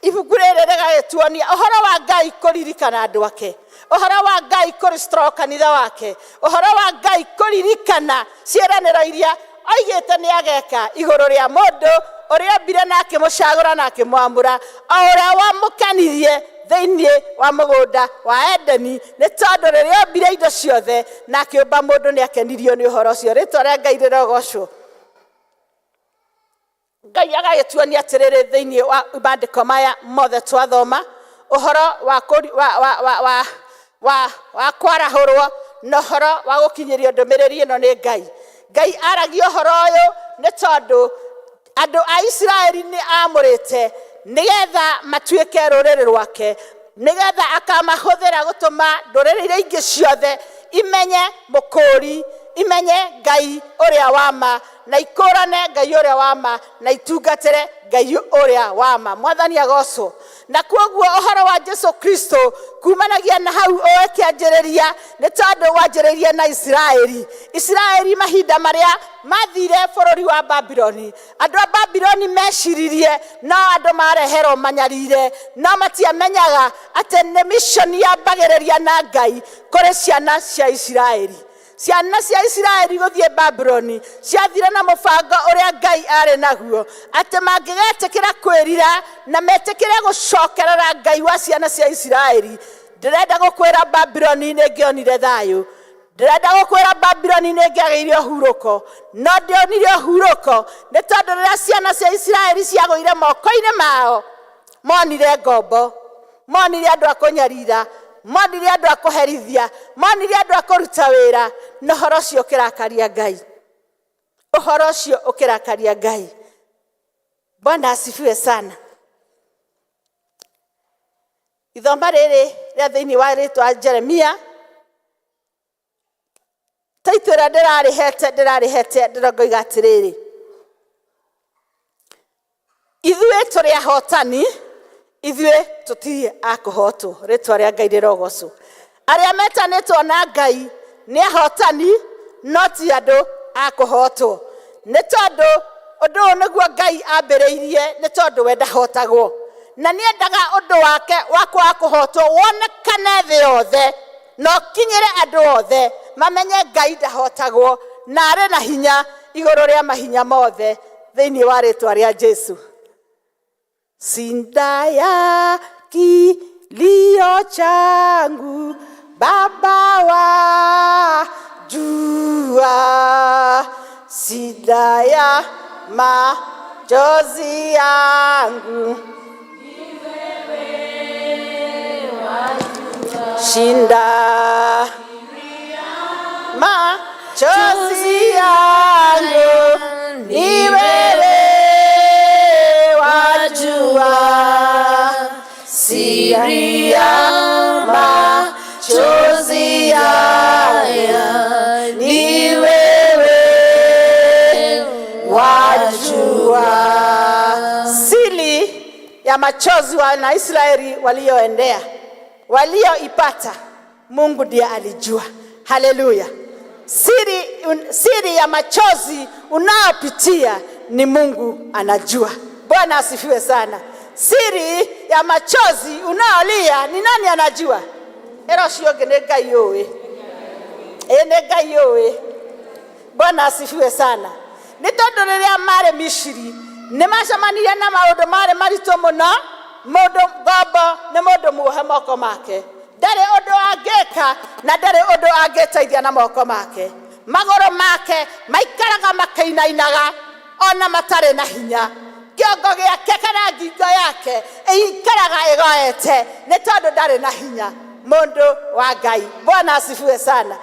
Speaker 13: Ibuku rĩrĩ rĩgagĩtuonia ũhoro wa Ngai kũririkana andũ ake, ũhoro wa Ngai kũrestore kanitha wake, ũhoro wa Ngai kũririkana ciĩranĩro iria oigĩte nĩ ageka igũrũ rĩa mũndũ ũrĩa ombire na akĩmũcagũra na akĩmwamũra, o ũrĩa wamũkenirie thĩinĩ wa mũgũnda wa Edeni, nĩ tondũ rĩrĩa ombire indo ciothe na akĩũmba mũndũ nĩ akenirio nĩ ũhoro ũcio. Rĩtwa rĩa Ngai rĩrogocwo. Ngai agagĩtuonia atĩrĩrĩ thĩinĩ wa mandĩko maya mothe twathoma, ũhoro wa, kũri- wa, wa, wa, wa, wa, wa kwarahũrwo na ũhoro wa gũkinyĩrio ndũmĩrĩri ĩno nĩ Ngai. Ngai aragia ũhoro ũyũ nĩ tondũ andũ a Isiraeli nĩ amũrĩte nĩgetha matuĩke rũrĩrĩ rwake, nĩgetha akamahũthĩra gũtũma ndũrĩrĩ iria ingĩ ciothe imenye mũkũũri, imenye Ngai ũrĩa wa ma, na ikũrane Ngai ũrĩa wa ma, na itungatĩre Ngai ũrĩa wa ma. Mwathani agocwo. Na kwoguo ũhoro wa Jesu Kristo kumanagia na hau ũkĩanjĩrĩria, nĩ tondũ wanjĩrĩirie na Isiraeli. Isiraeli mahinda marĩa mathire bũrũri wa Babuloni, andũ a Babuloni meciririe no andũ mareherwo manyarire, no matiamenyaga atĩ nĩ mission yambagĩrĩria na Ngai kũrĩ ciana cia Isiraeli. Ciana cia Isiraeli gũthiĩ Babuloni ciathire na mũbango ũrĩa Ngai arĩ naguo, atĩ mangĩgetĩkĩra kwĩrira na metĩkĩre gũcokerera Ngai wa ciana cia Isiraeli. Ndĩrenda gũkwĩra Babuloni nĩ ĩngĩonire thayũ. Ndĩrenda gũkwĩra Babuloni nĩ ĩngĩagĩire ũhurũko, no ndĩonire ũhurũko nĩ tondũ rĩrĩa ciana cia Isiraeli ciagũire moko-inĩ mao, monire ngombo, monire andũ a kũnyarira, monire andũ a kũherithia, monire andũ a kũruta wĩra, na ũhoro ũcio ũkĩrakaria Ngai. Ũhoro ũcio ũkĩrakaria Ngai. Bwana asifiwe sana. Ithoma rĩrĩ rĩa thĩinĩ wa rĩtwa Jeremia, taitũ ĩrĩa ndĩrarĩhete ndĩrarĩhete ndĩrongoiga atĩrĩrĩ, ithuĩ tũrĩ ahotani, ithuĩ tũtirĩ a kũhotwo. Rĩtwa rĩa Ngai rĩrogocwo. Arĩa metanĩtwo na Ngai nĩ ahotani, no ti andũ a kũhotwo, nĩ tondũ ũndũ ũyũ nĩguo Ngai ambĩrĩirie, nĩ tondũ we ndahotagwo, na nĩendaga ũndũ wake wa kwaga kũhotwo wonekane thĩ yothe na ũkinyĩre andũ othe, mamenye Ngai ndahotagwo na arĩ na hinya igũrũ rĩa mahinya mothe, thĩinĩ wa rĩtwa rĩa Jesu. Sinda ya kilio changu Baba wa jua, sida ya machozi yangu, shinda machozi yangu ni wewe wajua, siri ya machozi haya ni wewe wajua. Siri ya machozi wana Israeli walioendea, walioipata, Mungu ndiye alijua. Haleluya. Siri ya machozi unayopitia ni Mungu anajua. Bwana asifiwe sana. Siri ya machozi unayolia ni nani anajua? Ero ũcio ũngĩ nĩ Ngai ũĩ. Ĩ nĩ Ngai ũĩ. Bwana asifiwe sana. Nĩ tondũ rĩrĩa marĩ Misiri nĩ macemanirie na maũndũ marĩ maritũ mũno. Mũndũ ngombo nĩ mũndũ muohe moko make, ndarĩ ũndũ angĩka na ndarĩ ũndũ angĩteithia na moko make. Magũrũ make maikaraga makĩinainaga ona matarĩ na hinya. Kĩongo gĩake kana ngingo yake ĩikaraga ĩgoete nĩ tondũ ndarĩ na hinya. Mũndũ wa Ngai. Bwana asifiwe sana.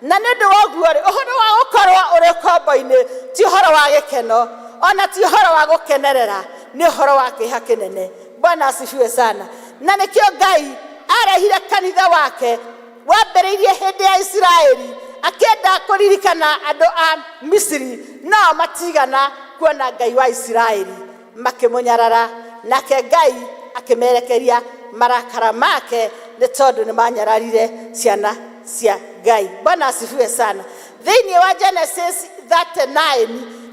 Speaker 13: Na nĩ ũndũ wa ũguo rĩ, ũhoro wa gũkorwo ũrĩ ũkombo-inĩ ti ũhoro wa gĩkeno, ona ti ũhoro wa gũkenerera, nĩ ũhoro wa kĩeha kĩnene. Bwana asifiwe sana. Na nĩkĩo Ngai arehire kanitha wake wambĩrĩirie hĩndĩ ya Isiraeli, akĩenda kũririkana andũ a Misiri, nao matigana kuona Ngai wa Isiraeli, makĩmũnyarara, nake Ngai akĩmerekeria marakara make nĩ tondũ nĩ manyararire ciana cia Ngai. Bwana asifiwe sana. Thĩinĩ wa Genesis 39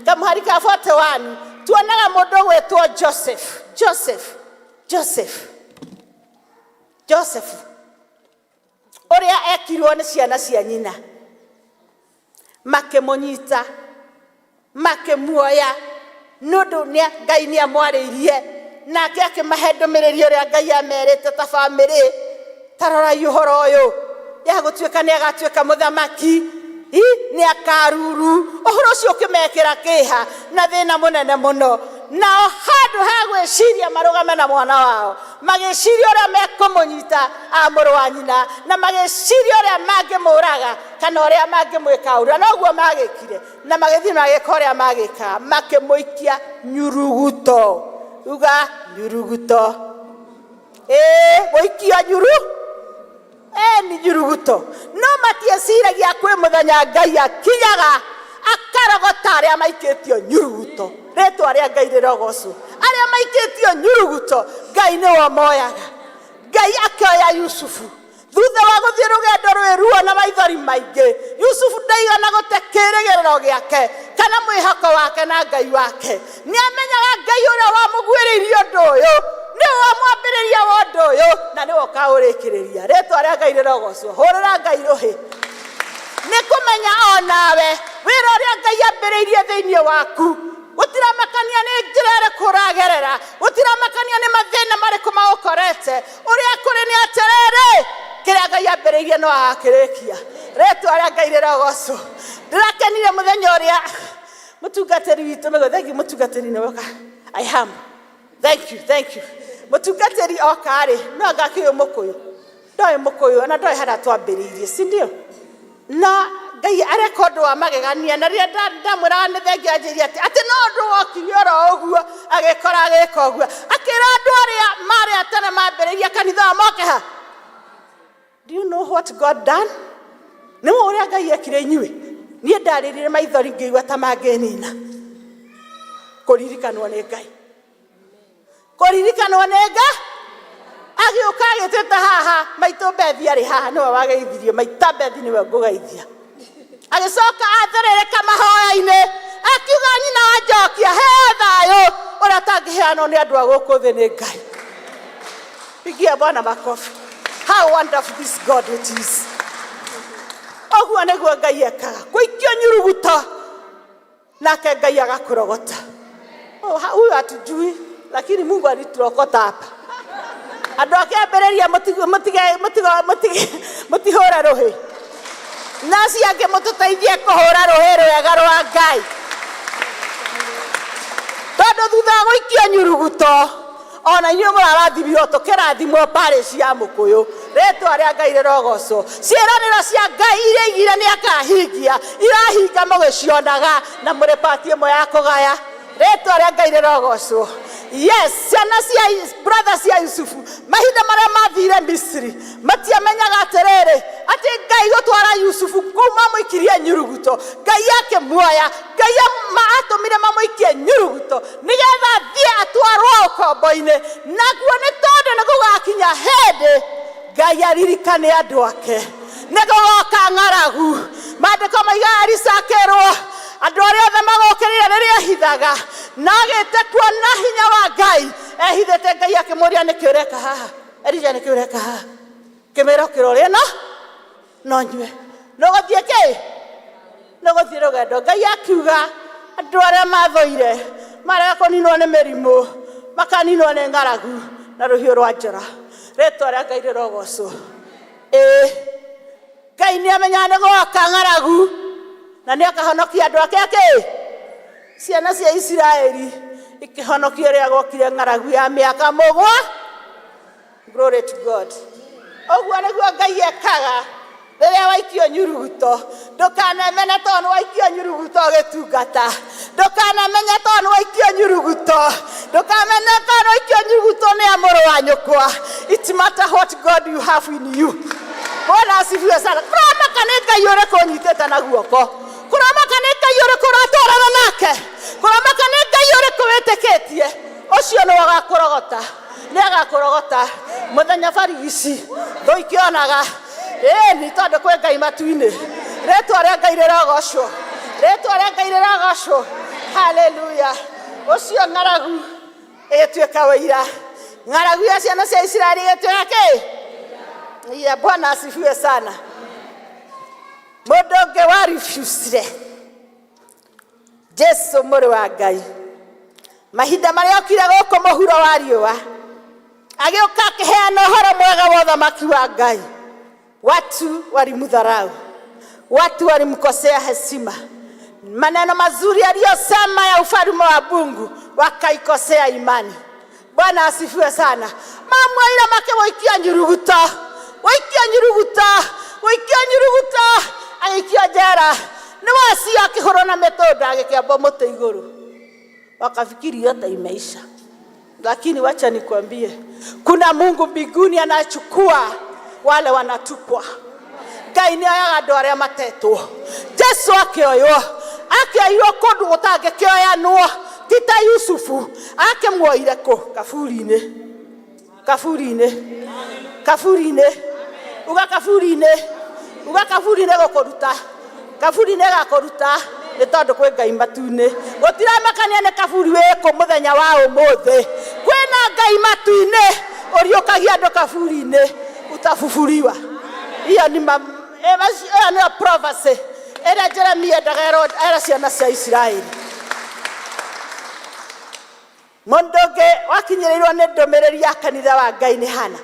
Speaker 13: kamũhari ka 41 tuonaga mũndũ ũgwĩtwo Joseph. Joseph. Joseph, Joseph ũrĩa ekirwo nĩ ciana cia nyina, makĩmũnyita, makĩmuoya nĩ ũndũ Ngai nĩ amwarĩirie, nake akĩmahe ndũmĩrĩri ũrĩa Ngai amerĩte ta bamĩrĩ. Ta rorai ũhoro ũyũ, ya gũtuĩka nĩ agatuĩka mũthamaki, hi nĩ akaruru. Ũhoro ũcio ũkĩmekĩra kĩeha na thĩna mũnene mũno. Nao handũ ha gwĩciria marũgame na mwana wao, magĩciria ũrĩa mekũmũnyita a mũrũ wa nyina, na magĩciria ũrĩa mangĩmũraga kana ũrĩa mangĩmwĩka ũru. Na noguo magĩkire, na magĩthiĩ magĩka ũrĩa magĩkaga, makĩmũikia nyuruguto. Uga nyuruguto. Ĩĩ, gũikio nyuru ni nyuruguto. No matieciragia kwĩ mũthenya Ngai akinyaga akarogota arĩa maikĩtio nyuruguto. Rĩtwa rĩa Ngai rĩrogocwo. Arĩa maikĩtio nyuruguto, Ngai nĩwe ũmoyaga. Ngai akĩoya Yusufu thutha wa gũthiĩ rũgendo rwĩ ruo na maithori maingĩ. Yusufu ndaigana gũte kĩĩrĩgĩrĩro gĩake kana mwĩhoko wake na Ngai wake. Nĩ amenyaga Ngai ũrĩa wamũguĩrĩirie ũndũ ũyũ nĩwe wamwambĩrĩria wa ũndũ ũyũ na nĩwe ũkaũrĩkĩrĩria. Rĩtwa rĩa Ngai rĩrogocwo. Hũrĩra Ngai rũhĩ. Nĩ kũmenya onawe wĩra ũrĩa Ngai ambĩrĩirie thĩinĩ waku, gũtiramakania nĩ njĩra ĩrĩkũ ũragerera, gũtiramakania nĩ mathĩna marĩkũ magũkorete, ũrĩa kũrĩ nĩ atĩrĩrĩ, kĩrĩa Ngai ambĩrĩirie no agakĩrĩkia. Rĩtwa rĩa Ngai rĩrogocwo. Ndĩrakenire mũthenya ũrĩa mũtungatĩri witũ mĩgo, thank you mũtungatĩri nĩ woka. I am. Thank you, thank you. Mũtungatĩri oka rĩ, no anga akĩũĩ mũkũyũ. Ndoĩ mũkũyũ, ona ndoĩ harĩa twambĩrĩirie, si ndio? Na Ngai areka ũndũ wa magegania, na rĩrĩa ndamwĩraga nĩ thengia anjĩrire atĩ no ũndũ wokire oro ũguo, agĩkora agĩka ũguo. Akĩra andũ arĩa marĩ a tene mambĩrĩirie kanitha wa moke ha. Do you know what God done? Nĩ mũĩ ũrĩa Ngai ekire inyuĩ? Niĩ ndarĩrire maithori ngĩigua ta mangĩnina. Kũririkanwo nĩ Ngai. Kũririkanwo nĩ Ngai. Agĩũka agĩtwĩta haha, maitũ Bethi arĩ haha, nĩwe wageithirie, maita Bethi nĩwe ngũgeithia. Agĩcoka atherereka mahoya-inĩ, akiuga nyina wa Njokia, heo thayũ ũrĩa ũtangĩheanwo nĩ andũ a gũkũ thĩ nĩ Ngai. Pigia Bwana makofi. How wonderful this God it is. Ũguo nĩguo Ngai ekaga, kũikio nyuruguto nake Ngai agakũrogota. Oh, huyu hatujui, lakini Mungu aliturokota hapa. Andũ akĩambĩrĩria mũtihũre rũhĩ, na acio angĩ mũtũteithie kũhũra rũhĩ rwega rwa Ngai, tondũ thutha wa gũikio nyuruguto ona inyuĩ mũrarathimirwo tũkĩrathimwo parish ya Mũkũyũ. Rĩtwa rĩa Ngai rĩrogocwo. Ciĩranĩro cia Ngai iria aigire nĩ akahingia, irahinga mũgĩcionaga, na mũrĩ pati ĩmwe ya kũgaya. Rĩtwa rĩa Ngai rĩrogocwo. Yes, ciana cia brother cia Yusufu mahinda marĩa mathire Misiri matiamenyaga atĩrĩrĩ, atĩ Ngai gũtwara Yusufu kũu mamũikirie nyuruguto, Ngai akĩmuoya, Ngai atũmire mamũikie nyuruguto nĩgetha athiĩ atwarwo ũkombo-inĩ. Naguo nĩ tondũ nĩ gũgakinya hĩndĩ Ngai aririkane andũ ake, nĩ gũgoka ng'aragu. Maandĩko maigaga Elisa akĩrwo andũ arĩa othe magũkĩrĩire rĩrĩa ehithaga, na agĩte kuona hinya wa Ngai ehithĩte. Ngai akĩmũria, nĩkĩ ũreka haha Elija, nĩkĩ ũreka haha? Kĩmĩra ũkĩra ũrĩe no no nyue, nũgũthiĩ kĩ nũgũthiĩ rũgendo. Ngai akiuga andũ arĩa mathũire marega kũninwo nĩ mĩrimũ, makaninwo nĩ ng'aragu na rũhiũ rwa njora. Rĩtwa rĩa Ngai rĩrogocwo. Ĩĩ, Ngai nĩ amenyaga nĩ gũgoka ng'aragu na nĩ akahonokia andũ ake akĩ ciana cia Isiraeli ikĩhonokio rĩrĩa gwokire ng'aragu ya mĩaka mũgwa. Glory to God. Ũguo nĩguo Ngai ekaga rĩrĩa waikio nyuruguto. Ndũkanamene tondũ nĩ waikio nyuruguto ũgĩtungata. Ndũkanamenye tondũ nĩ waikio nyuruguto. Ndũkamene tondũ nĩ waikio nyuruguto nĩ a mũrũ wa nyũkwa. It matter what God you have in you. Bwana asifiwe sana. Kũramaka nĩ Ngai ũrĩkũ ũnyitĩte na guoko. Kũramaka nĩ Ngai ũrĩkũ ũratwarana nake. Kũramaka nĩ Ngai ũrĩkũ wĩtĩkĩtie. Ũcio nĩwe ũgakũrogota. Nĩ agakũrogota mũthenya barigici thũ ikĩonaga. Ĩni, tondũ kwĩ Ngai matu-inĩ. Rĩtwa rĩa Ngai rĩrogocwo. Rĩtwa rĩa Ngai rĩrogocwo. Haleluya. Ũcio ng'aragu ĩgĩtuĩka ũira. Ng'aragu ya ciana cia Isiraeli ĩgĩtuĩka kĩ? Ya Bwana asifiwe sana. Mũndũ ũngĩ warifusire Jesu mũrũ wa Ngai mahinda marĩa okire gũkũ mũhuro wa riũa, agĩũka akĩheana ũhoro mwega wa ũthamaki wa Ngai. Watu walimdharau, watu walimkosea heshima, maneno mazuri aliyosema ya ufalme wa Mungu wakaikosea imani. Bwana asifiwe sana. Mamwaira makĩmũikia nyuruguto, waikia nyuruguto, waikia nyuruguto, agĩikio njera. Nĩ wacio akĩhũrwo na mĩtũnda agĩkĩambwo mũtĩ igũrũ. Wakafikiri yote imeisha, lakini wacha nikwambie, kuna Mungu mbinguni anachukua wale wanatupwa. Ngai nĩ oyaga andũ arĩa matetwo. Jesu akĩoywo, akĩoyirwo kũndũ gũtangĩkĩoyanwo, ti ta Yusufu. Akĩmuoire kũ? Kaburi-inĩ, kaburi-inĩ, kaburi-inĩ, uga kaburi-inĩ, uga kaburi-inĩ gũkũruta, kaburi-inĩ gakũruta nĩ tondũ kwĩ Ngai matu-inĩ. Gũtiramakania nĩ kaburi wĩkũ mũthenya wa ũmũthĩ, kwĩna Ngai matu-inĩ ũriũkagia andũ kaburi-inĩ, utafufuliwa. Hiyo ni ĩyo nĩyo prophecy ĩrĩa Jeremia endaga ere ciana cia Isiraeli. Mũndũ ũngĩ wakinyĩrĩirwo nĩ ndũmĩrĩri ya kanitha wa Ngai nĩ Hana.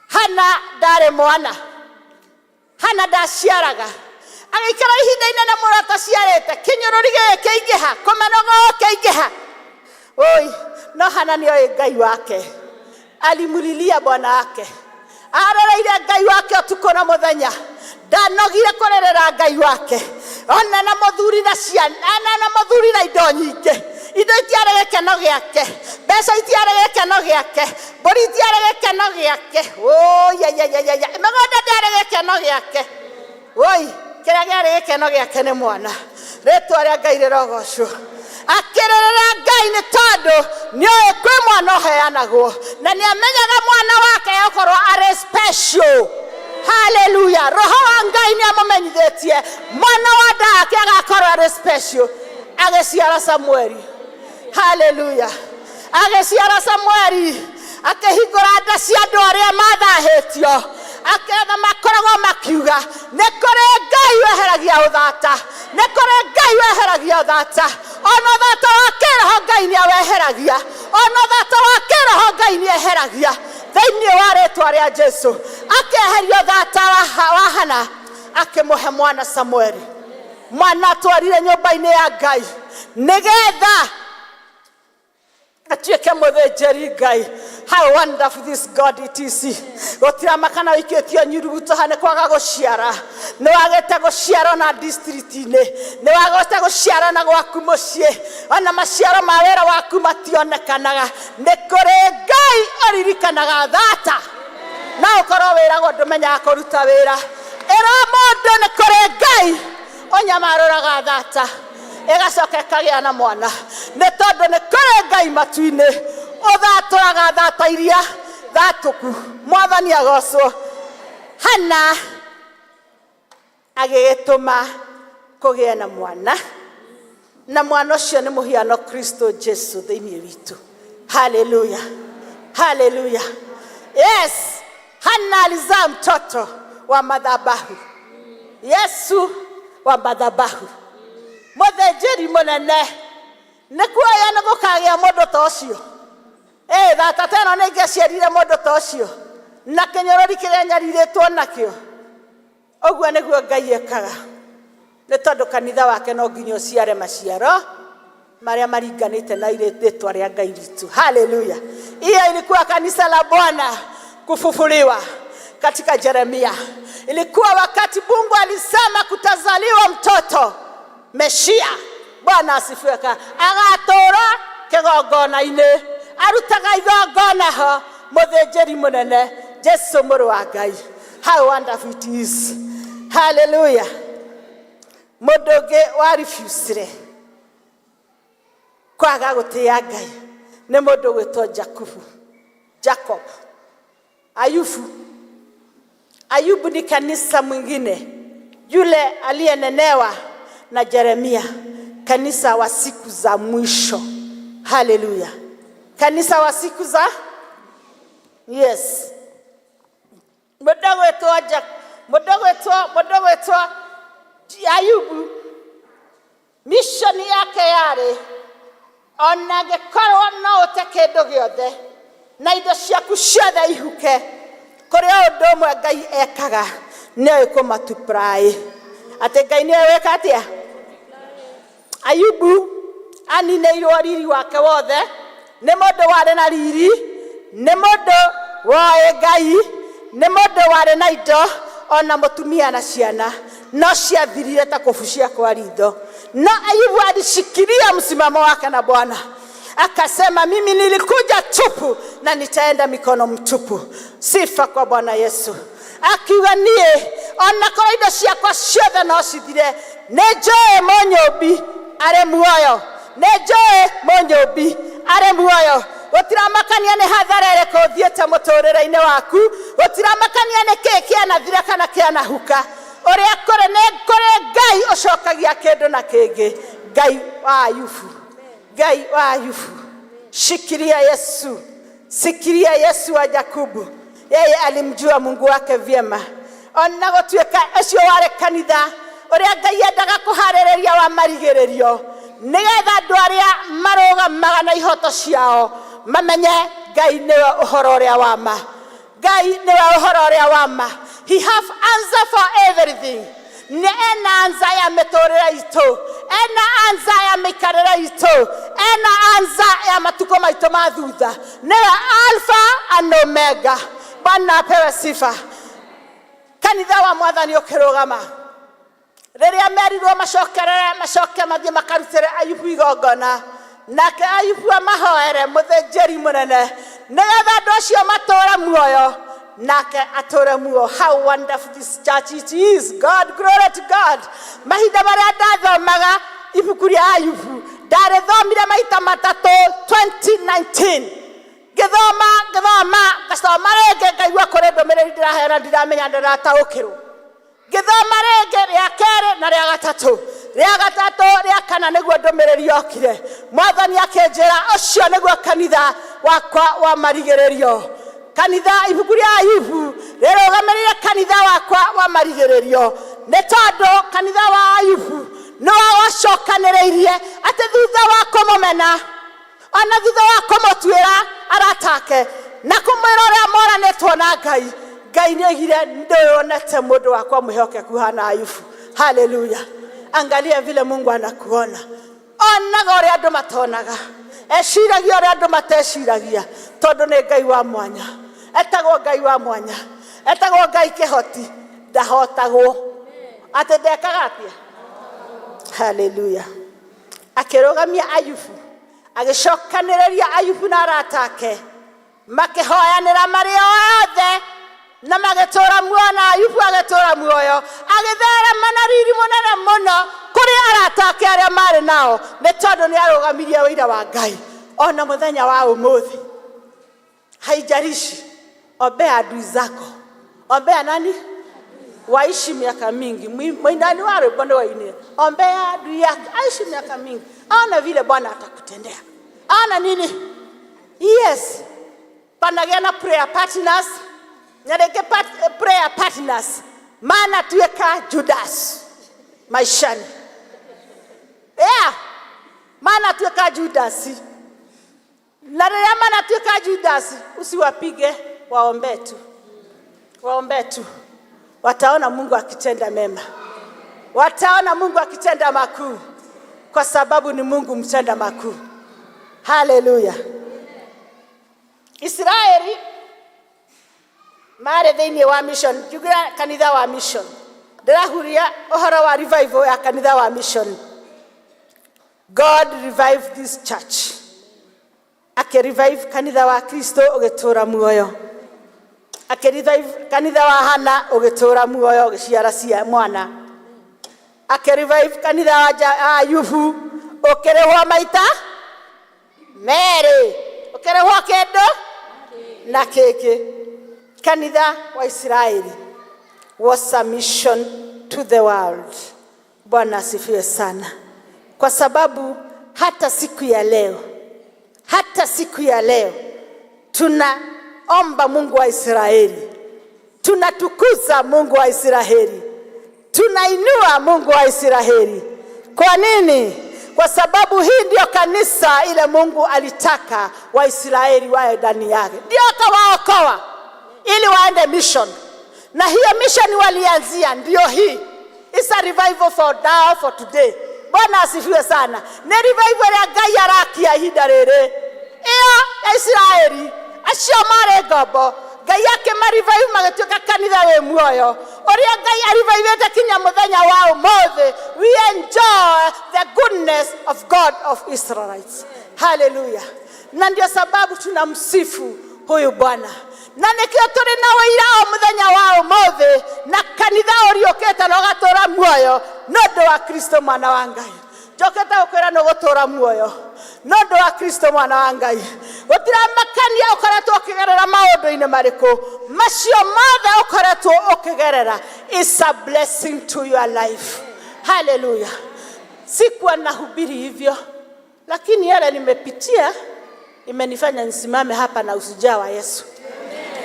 Speaker 13: Hana ndarĩ mwana, Hana ndaciaraga, agĩikara ihinda inene mũno ataciarĩte, kĩnyũrũri gĩgĩkĩingĩha, kũmenwo gũgĩkĩingĩha. Oi, no Hana nĩoĩ Ngai wake, alimulilia Bwana wake, arereire Ngai wake ũtukũ na mũthenya, ndanogire kũrĩrĩra Ngai wake, ona na mũthuri na ciana, ona na mũthuri na indo nyingĩ, indo itiarĩ gĩkeno gĩake, mbeca itiarĩ gĩkeno gĩake, mbũri itiarĩ gĩkeno gĩake, oi, ai, ai, ai, ai, mĩgũnda ndĩarĩ gĩkeno gĩake, oi, kĩrĩa kĩarĩ gĩkeno gĩake nĩ mwana. Rĩtwa rĩa Ngai rĩrogocwo. Akĩrĩrĩra Ngai nĩ tondũ nĩoĩ kwĩ mwana ũheanagwo, na nĩamenyaga mwana wake okorwo arĩ special. Haleluya! Roho wa Ngai nĩamũmenyithĩtie mwana wa nda yake agakorwo arĩ special. Agĩciara Samueli. Haleluya! Agĩciara Samueli, akĩhingũra nda cia andũ arĩa mathahĩtio, akĩetha makoragwo makiuga nĩ kũrĩ Ngai weheragia ũthata, nĩ kũrĩ Ngai weheragia ũthata. Ona ũthata wa kĩroho Ngai nĩaweheragia, ona ũthata wa kĩroho Ngai nĩeheragia thĩinĩ wa rĩtwa rĩa Jesu. Akĩeheria ũthata wa Hana, akĩmũhe mwana Samueli. Mwana atwarire nyũmba-inĩ ya Ngai nĩgetha atuĩke mũthĩnjĩri Ngai. How wonderful this God it is. Gũtiramakana wĩikĩtio nyuruguto ha nĩ kwaga gũciara, nĩ wagĩte gũciara ona district-inĩ, nĩ wagĩte gũciara na gwaku mũciĩ, ona maciaro ma wĩra waku mationekanaga. Nĩ kũrĩ Ngai ũririkanaga thata. No ũkorwo wĩragwo ndũmenyaga kũruta wĩra, ĩra mũndũ nĩ kũrĩ Ngai ũnyamarũraga thata ĩgacoka ĩkagĩa na mwana, nĩ tondũ nĩ kũrĩ Ngai matu-inĩ ũthatũraga thata iria thatũku. Mwathani agocwo. Hana agĩgĩtũma kũgĩe na mwana, na mwana ũcio nĩ mũhiano Kristo Jesu thĩinĩ witũ. Haleluya, haleluya. Yes, Hana alizaa mtoto wa madhabahu, Yesu wa madhabahu, mũthĩnjĩri mũnene. Nĩ kuoya nĩ gũkagĩa mũndũ ta ũcio. Thata ta ĩno nĩ ingĩaciarire mũndũ ta ũcio na kĩnyũrũri kĩrĩa nyarirĩtwo nakĩo. Ũguo nĩguo Ngai ekaga, nĩ tondũ kanitha wake no nginya ũciare maciaro marĩa maringanĩte na rĩtwa rĩa Ngai witũ. Haleluya! Hiyo ilikuwa kanisa la Bwana kufufuliwa katika Jeremia. Ilikuwa wakati Mungu alisema kutazaliwa mtoto Meshia. Bwana asifiwe. Ka agatũra kĩgongona-inĩ, arutaga igongona ho, mũthĩnjĩri mũnene Jesu mũrũ wa Ngai. How wonderful it is. Haleluya. Mũndũ ũngĩ warifusire kwaga gũtĩĩa Ngai nĩ mũndũ gwĩtwo Jakubu, Jacob. Ayubu. Ayubu ni kanisa mwingine yule aliyenenewa na Jeremia, kanisa wa siku za mwisho. Haleluya. Kanisa wa siku za yes. Mũndũ gwĩtwo Ja- mũndũ gwĩtwo mũndũ gwĩtwo Ayubu, mission yake yarĩ ona angĩkorwo no ũte kĩndũ gĩothe na indo ciaku ciothe ihuke, kũrĩ o ũndũ ũmwe Ngai ekaga, nĩoĩ kũmultiply. Atĩ Ngai nĩoĩ wĩka atĩa? Ayubu aninĩirwo riri wake wothe. Nĩ mũndũ warĩ na riri, nĩ mũndũ woĩ Ngai, nĩ mũndũ warĩ na indo ona mũtumia na ciana, no ciathirire ta kũbucia kwa ritho. No Ayubu alishikilia msimamo wake na Bwana, akasema, "Mimi nilikuja tupu na nitaenda mikono mtupu." Sifa kwa Bwana Yesu. Akiuga, niĩ ona korwo indo ciakwa ciothe no cithire, nĩ njũĩ mũnyũmbi arĩ muoyo, nĩ njũĩ mũnyũmbi arĩ muoyo. Gũtiramakania nĩ hathara ĩrĩkũ ũthiĩte mũtũrĩre-inĩ waku, gũtiramakania nĩ kĩĩ kĩanathira kana kĩanahuka, ũrĩa kũrĩ nĩ kũrĩ Ngai ũcokagia kĩndũ na kĩngĩ. Ngai wa Ayubu, Ngai wa Ayubu, shikilia Yesu, sikilia Yesu wa Jakubu. Yeye alimjua Mungu wake vyema. Ona gũtuĩka ũcio warĩ kanitha ũrĩa Ngai endaga kũharĩrĩria wa marigĩrĩrio, nĩgetha andũ arĩa marũgamaga na ihoto ciao mamenye Ngai nĩwe ũhoro ũrĩa wa ma. Ngai nĩwe ũhoro ũrĩa wa ma. He have answer for everything. Nĩ ena answer ya mĩtũrĩre itũ, ena answer ya mĩikarĩre itũ, ena answer ya matukũ maitũ ma thutha. Nĩwe Alpha and Omega. Bwana apewe sifa. Kanitha wa Mwathani ũkĩrũgama rĩrĩa merirwo macokerere, macoke mathiĩ makarutĩre Ayubu igongona, nake Ayubu amahoere mũthĩnjĩri mũnene, nĩgetha andũ acio matũre muoyo nake atũre muoyo. How wonderful this church it is! God, glory to God. Mahinda marĩa ndathomaga ibuku rĩa Ayubu, ndarĩthomire maita matatũ 2019. Ngĩthoma, ngĩthoma, ngacoma rĩngĩ, ngaigua kũrĩ ndũmĩrĩri ndĩraheana, ndiramenya ndĩrataũkĩrwo. Ngĩthoma rĩngĩ rĩa kerĩ na rĩa gatatũ, rĩa gatatũ, rĩa kana, nĩguo ndũmĩrĩri yokire. Mwathani akĩnjĩra, ũcio nĩguo kanitha wakwa wa marigĩrĩrio. Kanitha, ibuku rĩa Ayubu rĩrũgamĩrĩire kanitha wakwa wa marigĩrĩrio, nĩ tondũ kanitha wa Ayubu nĩwe wacokanĩrĩirie atĩ thutha wa kũmũmena, ona thutha wa kũmũtuĩra aratake na kũmwĩra ũrĩa moranĩtwo na Ngai, Ngai nĩ oigire, "Ndũyonete mũndũ wakwa mwĩhokeku hana Ayubu." Haleluya! Angalia vile Mungu anakuona. Onaga ũrĩa andũ matonaga, eciragia ũrĩa andũ mateciragia, tondũ nĩ Ngai wa mwanya. Etagwo Ngai wa mwanya, etagwo Ngai kĩhoti, ndahotagwo. Atĩ ndekaga atĩa? Haleluya! Akĩrũgamia Ayubu, agĩcokanĩrĩria Ayubu na arata ake, makĩhoyanĩra marĩ othe na magĩtũra muoyo, na Ayubu agĩtũra muoyo, agĩtherema na riri mũnene mũno kũrĩ arata ake arĩa marĩ nao, nĩ tondũ nĩ arũgamirie ũira wa Ngai. Ona mũthenya wa ũmũthĩ, haijalishi, ombea adui zako. Ombea nani? Waishi miaka mingi. Mwinani wa rwĩmbo nĩ wainire, ombea adui yako aishi miaka mingi, aona vile Bwana atakutendea. Aona nini? Yes, panagĩa na prayer partners na rĩngĩ prayer partners manatuĩka Judas maishani. Yeah, manatuĩka Judas, na rĩrĩa manatuĩka Judas, usiwapige, waombee tu, waombee tu. Wataona Mungu akitenda mema, wataona Mungu akitenda makuu, kwa sababu ni Mungu mtenda makuu. Haleluya! Isiraeli marĩ thĩinĩ wa mission. Njugĩra kanitha wa mission, ndĩrahuria ũhoro wa revival ya kanitha wa mission. God revived this church, akĩrevive kanitha wa Kristo ũgĩtũra muoyo, akĩrevive kanitha wa Hana ũgĩtũra muoyo, ũgĩciara cia mwana, akĩrevive kanitha wa Ayubu ũkĩrĩhwo maita merĩ, ũkĩrĩhwo kĩndũ na kĩngĩ. Kanitha wa Isiraeli was a mission to the world. Bwana asifiwe sana, kwa sababu hata siku ya leo Hata siku ya leo tunaomba Mungu wa Israeli, tunatukuza Mungu wa Israeli, tunainua Mungu wa Israeli. Kwa nini? Kwa sababu hii ndiyo kanisa ile Mungu alitaka Waisraeli wawe ndani yake, ndio akawaokoa ili waende mission, na hiyo mission walianzia ndio hii. It's a revival for now, for today. Bwana asifiwe sana. Nĩ revival ĩrĩa Ngai arakia ihinda rĩrĩ, ĩyo ya Isiraeli acio marĩ ngombo, Ngai akĩmarevive magĩtuĩka kanitha wĩ muoyo, ũrĩa Ngai arevivĩte kinya mũthenya wa ũmũthĩ. We enjoy the goodness of God of Israelites. Hallelujah. Na ndio sababu tunamsifu huyu Bwana, na nĩkĩo tũrĩ na ũira o mũthenya wa ũmũthĩ, na kanitha ũriũkĩte na ũgatũra muoyo nĩ ũndũ wa Kristo mwana wa Ngai. Njokete gũkwĩra nĩ ũgũtũra muoyo nĩ ũndũ wa Kristo mwana wa Ngai. Gũtiramakania ũkoretwo ũkĩgerera maũndũ-inĩ marĩkũ, macio mothe ũkoretwo ũkĩgerera is a blessing to your life. Haleluya. Sikuwa nahubiri hivyo, lakini yale nimepitia imenifanya nisimame hapa na ushujaa wa Yesu.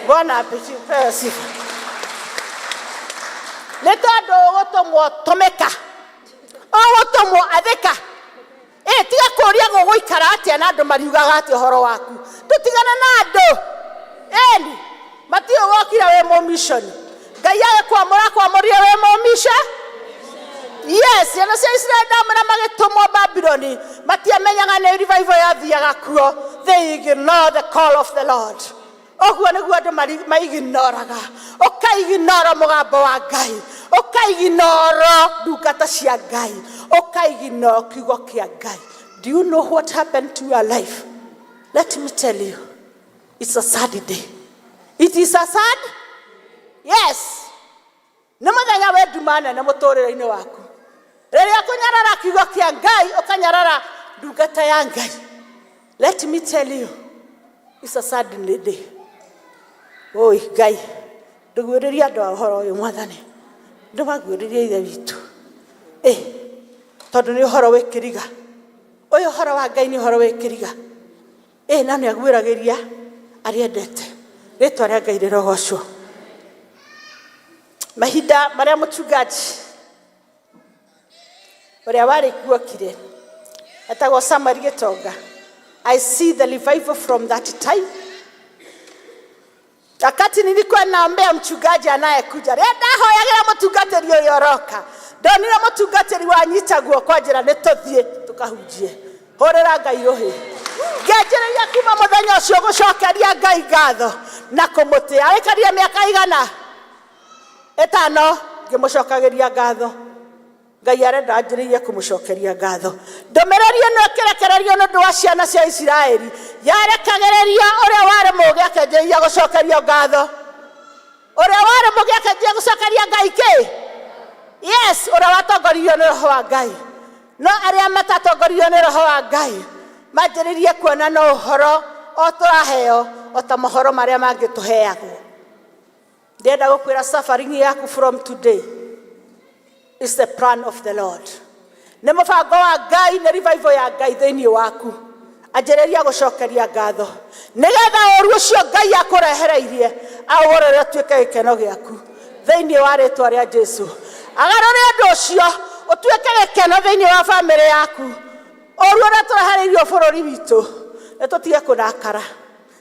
Speaker 13: Bwana apewe sifa. Nĩ tondũ ũgũtũmwo tũmĩka, ũgũtũmwo athĩka. Ĩ tiga kũũria gũgũikara atĩa na andũ mariugaga atĩa ũhoro waku. Tũtigane na andũ. Ĩni, matiũĩ wokire wĩ mũmishoni. Ngai agĩkwamũra akwamũrire wĩ mũmisha. Yes, ciana cia Israeli ndamwĩra magĩtũmwo Babuloni matiamenyaga nĩ revival yathiaga kuo. They ignore the call of the Lord. Ũguo nĩguo andũ maiginoraga. Ũkaiginora mũgambo wa Ngai, ũkaiginoro ndungata cia Ngai, ũkaiginoro kiugo kĩa Ngai. Do you know what happened to your life? Let me tell you, it's a sad day. It is a sad, yes. Nĩ mũthenya wĩ nduma nene mũtũrĩre-inĩ waku. Rĩrĩa ũkũnyarara kiugo kĩa Ngai, ũkanyarara ndungata ya Ngai. Let me tell you, it's a sad day. Oi Ngai, ndũguũrĩrie andũ a ũhoro ũyũ Mwathani, ndũmaguũrĩrie Ithe witũ. Ĩ, tondũ nĩ ũhoro wĩ kĩriga. Ũyũ ũhoro wa Ngai nĩ ũhoro wĩ kĩriga. Ĩ, na nĩ aguũragĩria arĩa endete. Rĩtwa rĩa Ngai rĩrogocwo. Mahinda marĩa mũchungaji ũrĩa warĩ kuo okire, etagwo Samuel Gĩtonga. I see the revival from that time. Wakati nilikuwa naombea mchungaji anayekuja, rĩrĩa ndahoyagĩra mũtungatĩri ũrĩa ũroka, ndonire mũtungatĩri wanyita guoko anjĩra nĩ tũthiĩ tũkahunjie. Hũrĩra Ngai rũhĩ. Ngĩanjĩrĩria kuma mũthenya ũcio gũcokeria Ngai ngatho na kũmũtĩa. Aikarire mĩaka igana ĩtano ngĩmũcokagĩria ngatho. Ngai arenda anjĩrĩrie kũmũcokeria ngatho. Ndũmĩrĩri ĩno ĩkĩrekererio nĩ ũndũ wa ciana cia Isiraeli, yarekagĩrĩria ũrĩa warĩ mũũgĩ akĩanjĩrĩria gũcokerio ngatho. Ũrĩa warĩ mũũgĩ akĩanjĩrĩria gũcokeria Ngai kĩ? Yes, ũrĩa watongoririo nĩ Roho wa Ngai. No arĩa matatongoririo nĩ Roho wa Ngai manjĩrĩrie kuona no ũhoro o tũraheo o ta mohoro marĩa mangĩ tũheagwo. Ndĩrenda gũkwĩra suffering yaku from today is the plan of the Lord. Nĩ mũbango wa Ngai, nĩ revival ya Ngai thĩinĩ waku. Anjĩrĩria gũcokeria ngatho nĩgetha ũru ũcio Ngai akũrehereirie aũgũrĩre ũtuĩke gĩkeno gĩaku thĩinĩ wa rĩtwa rĩa Jesu. Agarũre ũndũ ũcio ũtuĩke gĩkeno thĩinĩ wa bamĩrĩ yaku. Ũru ũrĩa tũrehereirio bũrũri witũ nĩ tũtige kũrakara,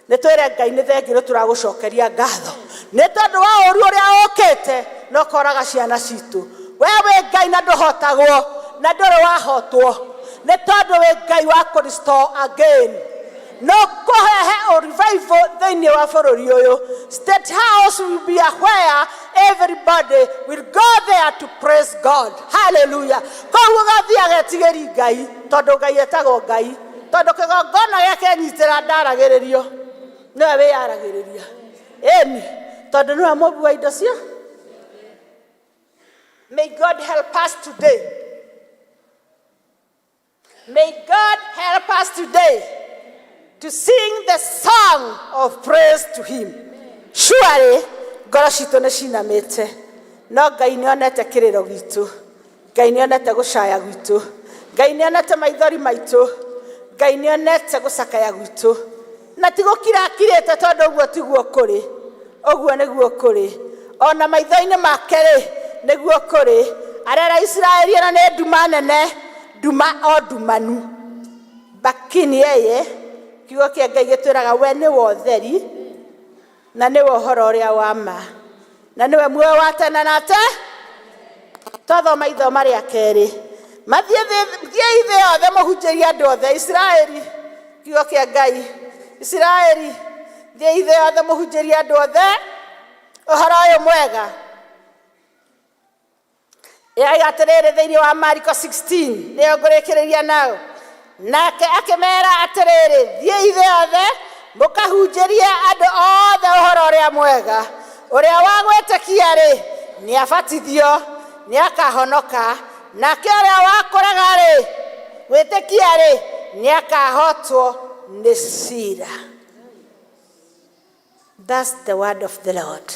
Speaker 13: nĩ twĩre Ngai nĩ thengio nĩ tũragũcokeria ngatho nĩ tondũ wa ũru ũrĩa ũkĩte na ũkoraga ciana citũ. We wĩ Ngai na ndũhotagwo na ndũrĩ wahotwo, nĩ tondũ wĩ Ngai wa kũ restore again. No kũrehe revival thĩinĩ wa bũrũri ũyũ. State House will be where everybody will go there to praise God. Hallelujah. Koguo gathiaga etigĩri Ngai, tondũ Ngai etagwo Ngai, tondũ kĩgongona gĩake nyitĩra ndaragĩrĩrio, nĩwe wĩyaragĩrĩria. Ĩni, tondũ nĩwe mũmbi wa indo cio. May God help us today. May God help us today to sing the song of praise to him. Surely, ngoro citũ nĩ cinamĩte, no Ngai nĩ onete kĩrĩro gitũ, Ngai nĩ onete gũcaya gwitũ, Ngai nĩ onete maithori maitũ, Ngai nĩ onete gũcakaya gwitũ na ti gũkira akirĩte, tondũ ũguo tiguo kũrĩ, ũguo nĩguo kũrĩ, ona maitho-inĩ make rĩ, nĩguo kũrĩ. Arera Isiraeli ĩno nĩ nduma nene, nduma o ndumanu, lakini yeye, kiugo kĩa Ngai gĩtwĩraga we nĩwe ũtheri na nĩwe ũhoro ũrĩa wa ma na nĩwe muoyo wa tene na te. Twathoma ithoma rĩa kerĩ, mathiĩ, thiĩi thĩ yothe mũhunjĩrie andũ othe. Isiraeli, kiugo kĩa Ngai, Isiraeli, thiĩi thĩ yothe mũhunjĩrie andũ othe ũhoro ũyũ mwega. Ĩraiga atĩrĩrĩ thĩinĩ wa Mariko 16, nĩyo ngũrĩkĩrĩria nayo: "Nake akĩmera atĩrĩrĩ, thiĩi thĩ yothe mũkahunjĩrie andũ othe ũhoro ũrĩa mwega. Ũrĩa wa gwĩtĩkia rĩ, nĩ abatithio, nĩ akahonoka, nake ũrĩa wa kũrega rĩ, gwĩtĩkia rĩ, nĩ akahotwo nĩ cira." That's the word of the Lord.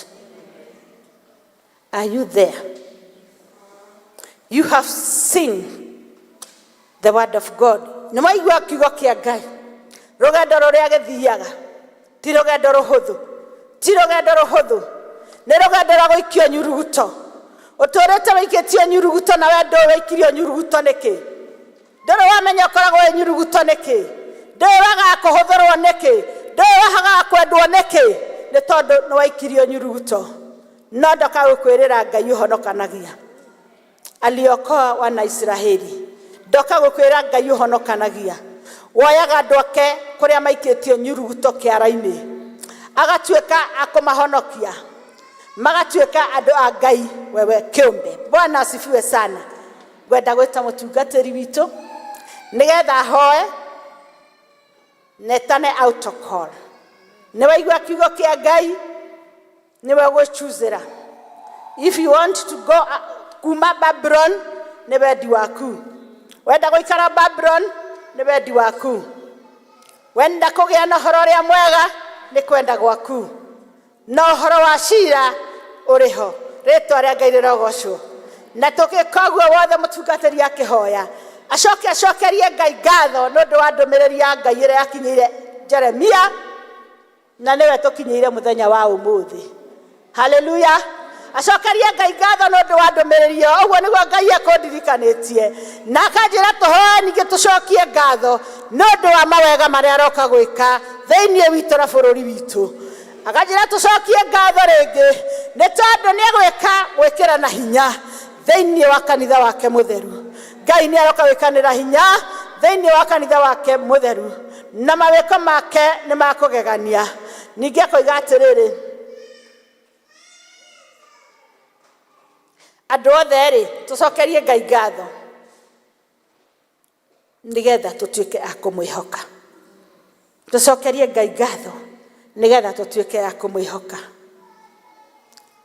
Speaker 13: Are you there? You have seen the word of God. Nĩ mwaigua kiugo kĩa Ngai. Rũgendo rũrĩa gĩthiaga ti rũgendo rũhũthũ, ti rũgendo rũhũthũ, nĩ rũgendo rwa gũikio nyuruguto. Ũtũrĩte wĩikĩtio nyuruguto na we ndũĩ wĩikirio nyuruguto nĩkĩ, ndũrĩ wamenya ũkoragwo wĩ nyuruguto nĩkĩ, ndũĩ wagaga kũhũthĩrwo nĩkĩ, ndũĩ wagaga kwendwo nĩkĩ, nĩ tondũ nĩ waikirio nyuruguto. No ndoka gũkwĩrĩra Ngai ũhonokanagia, aliokoa wana Israeli. Ndoka gũkwĩra Ngai ũhonokanagia, woyaga andũ ake kũrĩa maikĩtio nyuruguto kĩara-inĩ, agatuĩka akũmahonokia, magatuĩka andũ a Ngai wewe kĩũmbe. Bwana asifiwe sana. Ngwenda gwĩta mũtungatĩri witũ nĩgetha ahoe netane autocall. Nĩ waigua kiugo kĩa Ngai, nĩwe gwĩchuzĩra if you want to go kuma Babylon, nĩ wendi waku. Wenda gũikara Babylon, nĩ wendi waku. Wenda kũgĩa na ũhoro ũrĩa mwega, nĩ kwenda gwaku. Na ũhoro wa cira ũrĩ ho. Rĩtwa rĩa Ngai rĩrogocwo. Na tũgĩka ũguo wothe, mũtungatĩri akĩhoya, acoke acokerie Ngai ngatho nĩ ũndũ wa ndũmĩrĩri ya Ngai ĩrĩa yakinyĩire Jeremia na nĩwe tũkinyĩire mũthenya wa ũmũthĩ. Haleluya! Acokerie Ngai ngatho nĩ ũndũ wa ndũmĩrĩri ĩyo. Ũguo nĩguo Ngai ekũndirikanĩtie na akanjĩra tũhoe, ningĩ tũcokie ngatho nĩ ũndũ wa mawega marĩa aroka gwĩka thĩinĩ witũ na bũrũri witũ. Akanjĩra tũcokie ngatho rĩngĩ nĩ tondũ nĩ egwĩka gwĩkĩra na hinya thĩinĩ wa kanitha wake mũtheru. Ngai nĩ aroka gwĩkanĩra hinya thĩinĩ wa kanitha wake mũtheru, na mawĩko make nĩ makũgegania. Ningĩ akoiga atĩrĩrĩ, andũ othe rĩ, tũcokerie Ngai ngatho nĩgetha tũtuĩke a kũmwĩhoka. Tũcokerie Ngai ngatho nĩgetha tũtuĩke a kũmwĩhoka.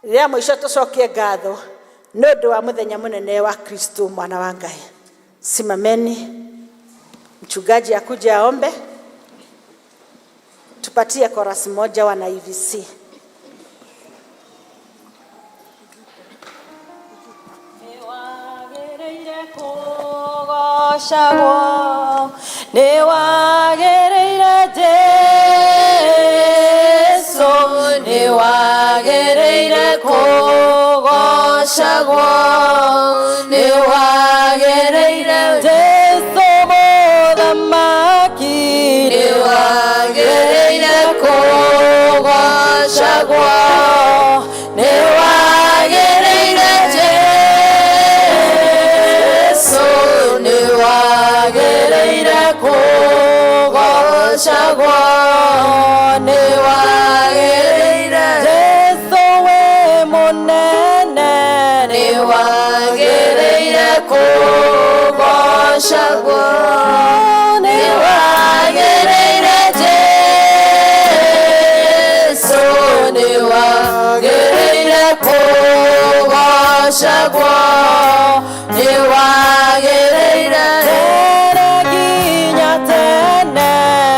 Speaker 13: Rĩa mũico, tũcokie ngatho nĩ ũndũ wa mũthenya mũnene wa Kristo mwana wa Ngai. Simameni, mchungaji akuje aombe, tupatie chorus moja, wana EVC.
Speaker 14: Kũgocagwo nĩ wagĩrĩire, Jesu, nĩ wagĩrĩire kũgocagwo, nĩ wagĩrĩire, Jesu mũthamaki, nĩ wagĩrĩire kũgocagwo, nĩ wagĩrĩire, Jesu, nĩ wagĩrĩire kũgocagwo, nĩ wagĩrĩire, Jesu wĩ mũnene, nĩ wagĩrĩire kũgocagwo, nĩ wagĩrĩire, Jesu, nĩ wagĩrĩire kũgocagwo, nĩ wagĩrĩire tene nginya tene,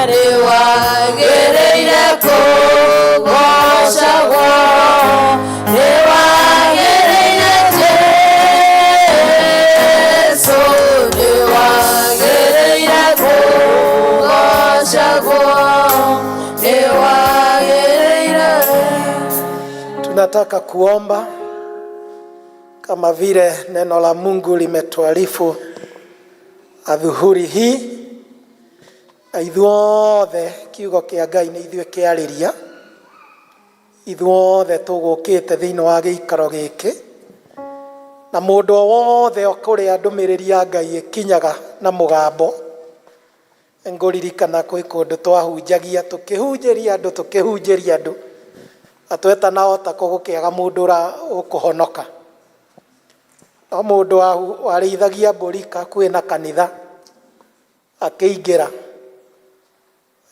Speaker 14: nĩ wagĩrĩire kũgocagwo, nĩ wagĩrĩire, Jesu, nĩ wagĩrĩire.
Speaker 15: Tunataka kuomba kama vile neno la Mungu limetuarifu adhuhuri hii, na ithuothe kiugo kĩa Ngai nĩ ithuĩ kĩarĩria, ithuothe tũgũkĩte thĩinĩ wa gĩikaro gĩkĩ, na mũndũ o wothe o kũrĩa ndũmĩrĩri ya Ngai ĩkinyaga na mũgambo. Ngũririkana kwĩ kũndũ twahunjagia tũkĩhunjĩria andũ tũkĩhunjĩria andũ, na twetana o ta kũ gũkĩaga mũndũ ũkũhonoka. No mũndũ warĩithagia mbũri hakuhĩ na kanitha akĩingĩra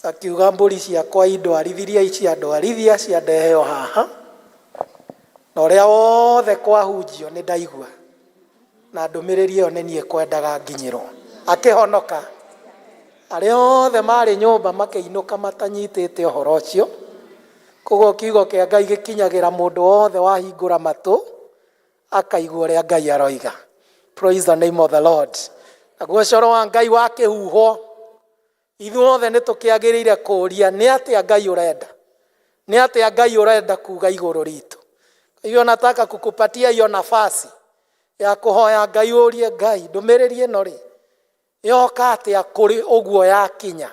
Speaker 15: akiuga mbũri ciakwa indwarithirie ciandwarithia ciandehe o haha, na ũrĩa wothe kwahunjio nĩ ndaigua, na ndũmĩrĩri ĩyo nĩ niĩ kwendaga nginyĩrwo. Akĩhonoka. Arĩa othe marĩ nyũmba makĩinũka matanyitĩte ũhoro ũcio. Koguo kiugo kĩa Ngai gĩkinyagĩra mũndũ wothe wahingũra matũ akaigua ũrĩa Ngai aroiga. Praise the name of the Lord. Naguo ũcoro wa Ngai wakĩhuhwo, ithuothe nĩ tũkĩagĩrĩire kũũria nĩ atĩa Ngai ũrenda, nĩ atĩa Ngai ũrenda kuga igũrũ ritũ. Hivyo nataka kukupatia hiyo nafasi ya kũhoya Ngai, ũrie Ngai ndũmĩrĩri ĩno rĩ yoka atĩa kũrĩ ũguo yakinya.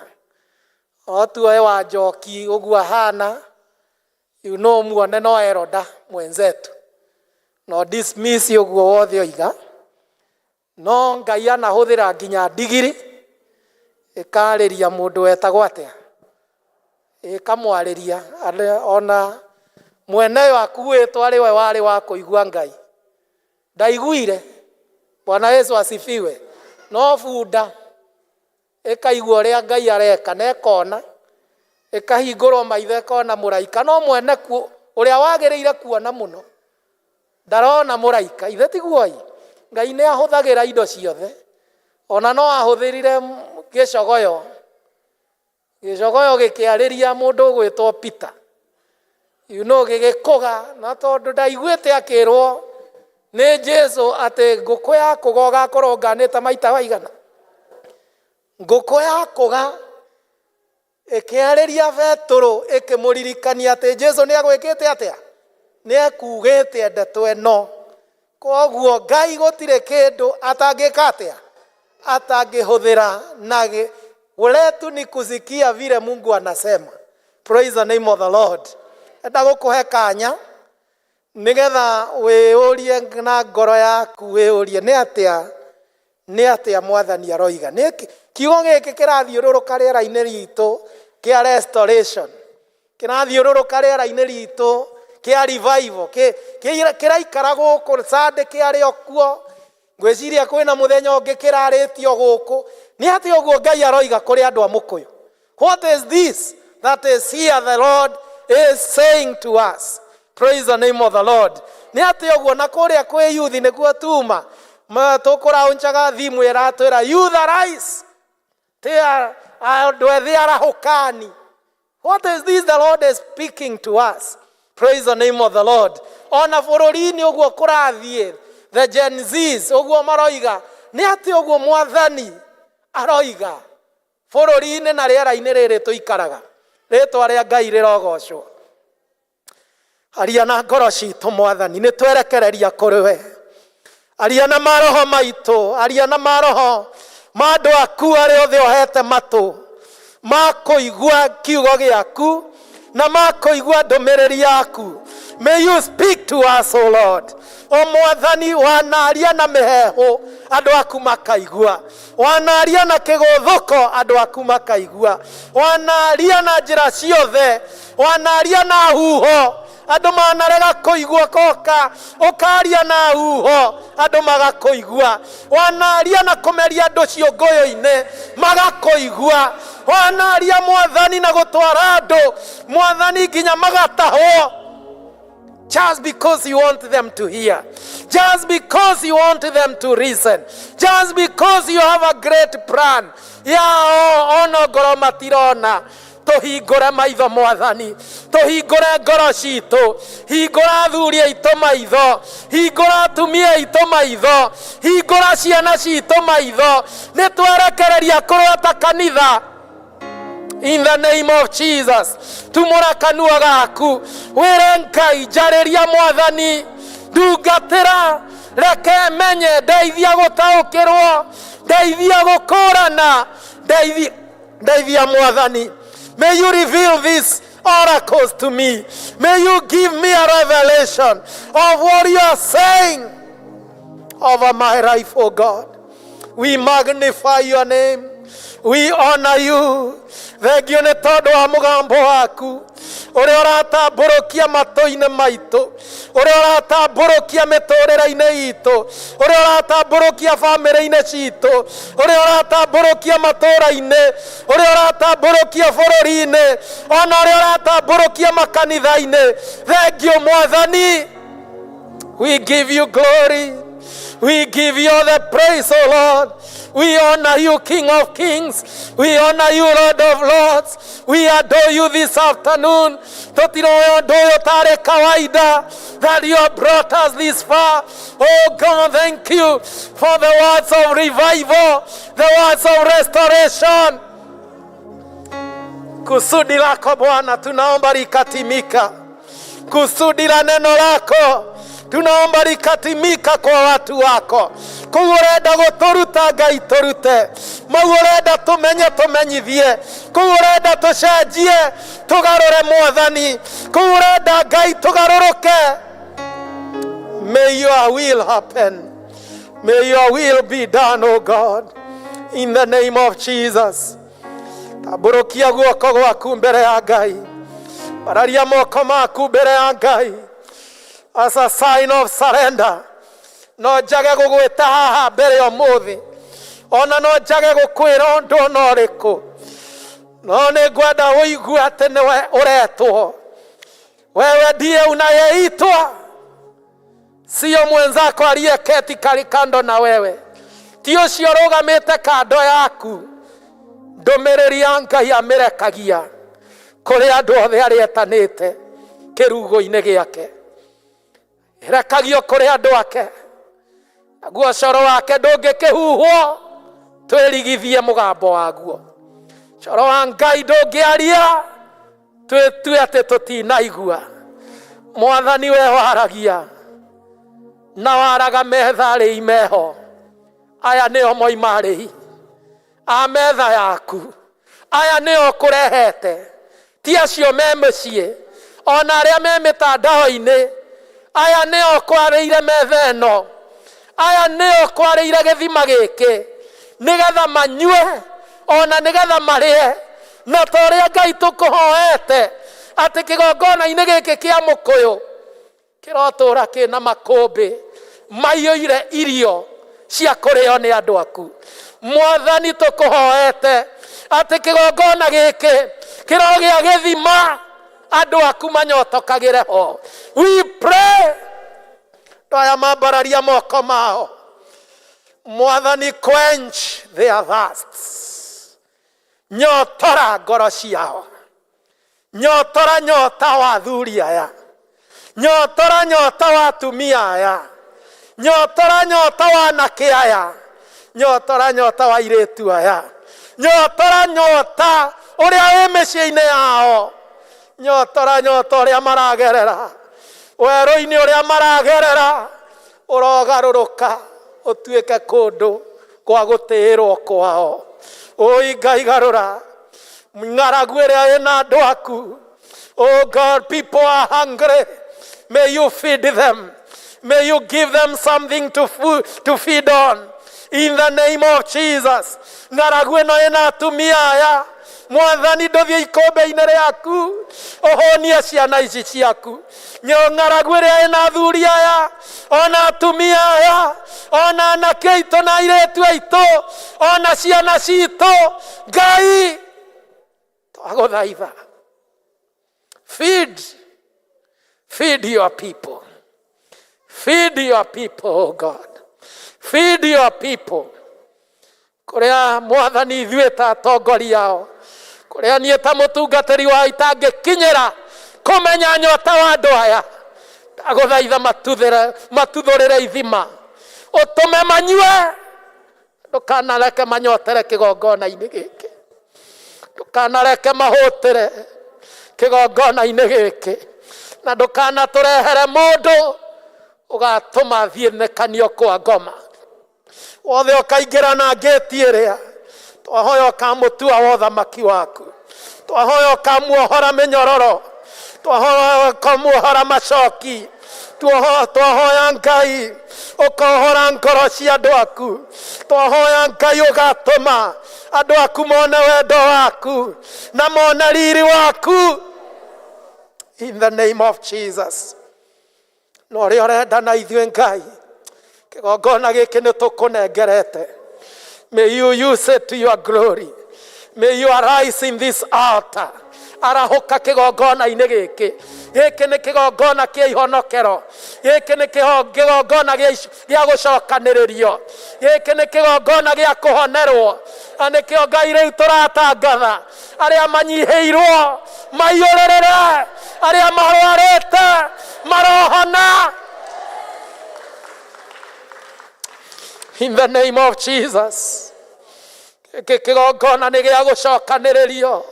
Speaker 15: O tuoe wa Njoki ũguo ahana, you know muone no eroda mwenzetu, no dismiss ũguo wothe oiga, no Ngai anahũthĩra nginya ndigiri ĩkarĩria mũndũ wetagwo atĩa, ĩkamwarĩria ona mweneyo akuĩtwo arĩ we warĩ wa kũigua Ngai ndaiguire. Bwana Yesu asifiwe. No bunda ĩkaigua ũrĩa Ngai areka na ĩkona, ĩkahingũrwo maitho ĩkona mũraika, no mwene kuo ũrĩa wagĩrĩire kuona mũno ndarona mũraika. Ithe tiguo? Ngai nĩ ahũthagĩra indo ciothe, ona no ahũthĩrire gĩcogoyo, gĩcogoyo gĩkĩarĩria mũndũ ũgwĩtwo Peter, gĩgĩkũga, na tondũ ndaiguĩte akĩrwo nĩ Jesu atĩ ngũkũ yakũga ũgakorwo nganĩte maita waigana. Ngũkũ yakũga ĩkĩarĩria Petũrũ ĩkĩmũririkania atĩ Jesu nĩ agwĩkĩte atĩa, nĩ ekugĩte ndeto ĩno. Koguo Ngai gũtirĩ kĩndũ atangĩka atĩa, atangĩhũthĩra, na letu ni kusikia vile Mungu anasema. Praise the name of the Lord. Enda gũkũhe kanya nigetha wĩyũrie na ngoro yaku, wĩyũrie nĩ atĩa, nĩ atĩa Mwathani aroiga. Nĩ kiugo gĩkĩ kĩrathiũrũrũka rĩera-inĩ ritũ kĩa restoration, kĩrathiũrũrũka rĩera-inĩ ritũ kĩa revival, kĩraikara gũkũ Sunday kĩarĩ o kuo, ngwĩciria kwĩna mũthenya ũngĩ kĩrarĩtio gũkũ. Nĩ atĩa ũguo Ngai aroiga kũrĩ andũ a Mũkũyũ? What is this that is here the Lord is saying to us? Praise the name of the Lord. Nĩ atĩa ũguo na kũrĩa kwĩ youth nĩkuo tuma tũkũraũnjaga thimu ĩratwĩra youth arise, ti andũ ethĩ arahũkani. What is this the Lord is speaking to us? Praise the name of the Lord. Ona bũrũri-inĩ ũguo kũrathiĩ, the Gen Zs ũguo maroiga, nĩ atĩ ũguo Mwathani aroiga bũrũri-inĩ na rĩera-inĩ rĩrĩ tũikaraga. Rĩtwa rĩa Ngai rĩrogocwo. Aria na ngoro citũ Mwathani, nĩ twerekereria kũrĩ we. Aria na maroho maitũ, aria na maroho ma andũ aku arĩa othe ũhete matũ ma kũigua kiugo gĩaku na ma kũigua ndũmĩrĩri yaku. May you speak to us, O Lord. O Mwathani, wanaria na mĩheehũ andũ aku makaigua, wanaria na kĩgũthũko andũ aku makaigua, wanaria na njĩra ciothe, wanaria na huho andũ manarega kũigua, koka ũkaria na huho andũ magakũigua, wanaria na kũmeria andũ ciũngũyũ-inĩ magakũigua, wanaria Mwathani na gũtwara andũ Mwathani nginya magatahwo, just because you want them to hear, just because you want them to listen, just because you have a great plan yao ona ngoro matirona. Tũhingũre maitho Mwathani, tũhingũre ngoro citũ, hingũra athuri aitũ maitho, hingũra atumia aitũ maitho, hingũra ciana citũ maitho. Nĩ twerekereria kũrĩ ta kanitha. In the name of Jesus, tumũra kanua gaku wĩre Ngai, njarĩria Mwathani, ndungatĩra, reke menye, ndeithia gũtaũkĩrwo, ndeithia gũkũrana, ndeithia, ndeithia Mwathani. May you reveal these oracles to me. May you give me a revelation of what you are saying over my life, oh God. We magnify your name. We honor you. Thengio nĩ tondũ wa mũgambo waku ũrĩa ũratambũrũkia matũ-inĩ maitũ, ũrĩa ũratambũrũkia mĩtũrĩre-inĩ itũ, ũrĩa ũratambũrũkia bamĩrĩ-inĩ citũ, ũrĩa ũratambũrũkia matũũra-inĩ, ũrĩa ũratambũrũkia bũrũri-inĩ, ona ũrĩa ũratambũrũkia makanitha-inĩ. Thengio Mwathani. We give you glory. We give you all the praise, O Lord. We honor you, King of Kings. We honor you, Lord of Lords. We adore you this afternoon. Tũtiroĩ ũndũ ũyũ tarĩ kawaida that you have brought us this far. Oh God, thank you for the words of revival, the words of restoration. Kusudi lako Bwana tunaomba likatimika. Kusudi la neno lako tunaomba likatimika kwa watu wako. Kũu ũrenda gũtũruta, Ngai, tũrute. Mau ũrenda tũmenye, tũmenyithie. Kũu ũrenda tũcenjie, tũgarũre, Mwathani. Kũu ũrenda, Ngai, tũgarũrũke. May your will happen. May your will be done, O God, in the name of Jesus. Tambũrũkia guoko gwaku mbere ya Ngai, araria moko maku mbere ya Ngai as a sign of surrender. No njage gũgwĩta haha mbere ũmũthĩ, ona no njage gũkwĩra ũndũ ona ũrĩkũ, no nĩ ngwenda ũigue atĩ nĩwe ũretwo. Wewe ndiye unayeitwa, sio mwenzako aliyeketi kari kando na wewe, ti ũcio ũrũgamĩte kando yaku. Ndũmĩrĩri ya Ngai amĩrekagia kũrĩ andũ othe arĩa etanĩte kĩrugo-inĩ gĩake, ĩrekagio kũrĩ andũ ake, naguo coro wake ndũngĩkĩhuhwo twĩrigithie mũgambo waguo. Coro wa Ngai ndũngĩaria twĩtue atĩ tũtinaigua. Mwathani, we waragia na waraga metha arĩi meho, aya nĩo moima arĩi a metha yaku, aya nĩo kũrehete, ti acio me mũciĩ ona arĩa me mĩtandao-inĩ. Aya nĩo kwarĩire metha ĩno, aya nĩo kwarĩire gĩthima gĩkĩ, nĩgetha manyue ona nĩgetha marĩe. Na ta ũrĩa, Ngai, tũkũhoete atĩ kĩgongona-inĩ gĩkĩ kĩa mũkũyũ kĩrotũra kĩna makũmbĩ maiyũire irio cia kũrĩo nĩ andũ aku. Mwathani, tũkũhoete atĩ kĩgongona gĩkĩ kĩrogĩa gĩthima andũ aku manyotokagĩre ho. We pray, andũ aya mambararia moko mao, Mwathani, quench their thirsts. Nyotora ngoro ciao, nyotora nyota wa athuri aya, nyotora nyota wa atumia aya, nyotora nyota wa anake aya, nyotora nyota wa airĩtu aya, nyotora nyota ũrĩa wĩ mĩciĩ-inĩ yao, nyotora nyota ũrĩa maragerera werũ-inĩ, ũrĩa maragerera ũrogarũrũka ũtuĩke kũndũ kwa gũtĩĩrwo kwao. Ũi Ngai, garũra ng'aragu ĩrĩa ĩna andũ aku. Oh God, people are hungry. May you feed them. May you give them something to feed on, in the name of Jesus. Ng'aragu ĩno ĩna atumia aya, Mwathani, ndũthiĩ ikũmbĩ-inĩ rĩaku ũhũnie ciana ici ciaku. Ng'aragu ĩrĩa ĩna athuri aya ona atumia aya ona anake aitũ na airĩtu aitũ ona ciana citũ, Ngai, twagũthaitha, feed your people. Feed your people, oh God, feed your people. Kũrĩa, Mwathani, ithuĩ ta atongoria ao, kũrĩa niĩ ta mũtungatĩri wa itangĩkinyĩra kũmenya nyota wa andũ aya, ndagũthaitha matuthũrĩre ithima, ũtũme manyue. Ndũkanareke manyotere kĩgongona-inĩ gĩkĩ. Ndũkanareke mahũtĩre kĩgongona-inĩ gĩkĩ, na ndũkanatũrehere mũndũ ũgatũma thiĩnĩkanio kwa ngoma. Wothe ũkaingĩra na ngĩti ĩrĩa twahoya ũkamũtua wa ũthamaki waku, twahoya ũkamuohora mĩnyororo, twahoya ũkamuohora macoki, twahoya Ngai ũkohora ngoro cia andũ aku, twahoya Ngai ũgatũma andũ aku mone wendo waku na mone riri waku, in the name of Jesus. Na ũrĩa ũrenda na ithuĩ Ngai, kĩgongona gĩkĩ nĩ tũkũnengerete. May you use it to your glory. May you arise in this altar. Arahũka kĩgongona-inĩ gĩkĩ. Gĩkĩ nĩ kĩgongona kĩa ihonokero. Gĩkĩ nĩ kĩgongona gĩa gũcokanĩrĩrio. Gĩkĩ nĩ kĩgongona gĩa kũhonerwo. Na nĩkĩo Ngai rĩu tũratangatha arĩa manyihĩirwo maiyũrĩrĩre, arĩa marwarĩte marohona. In the name of Jesus. Gĩkĩ kĩgongona nĩ gĩa gũcokanĩrĩrio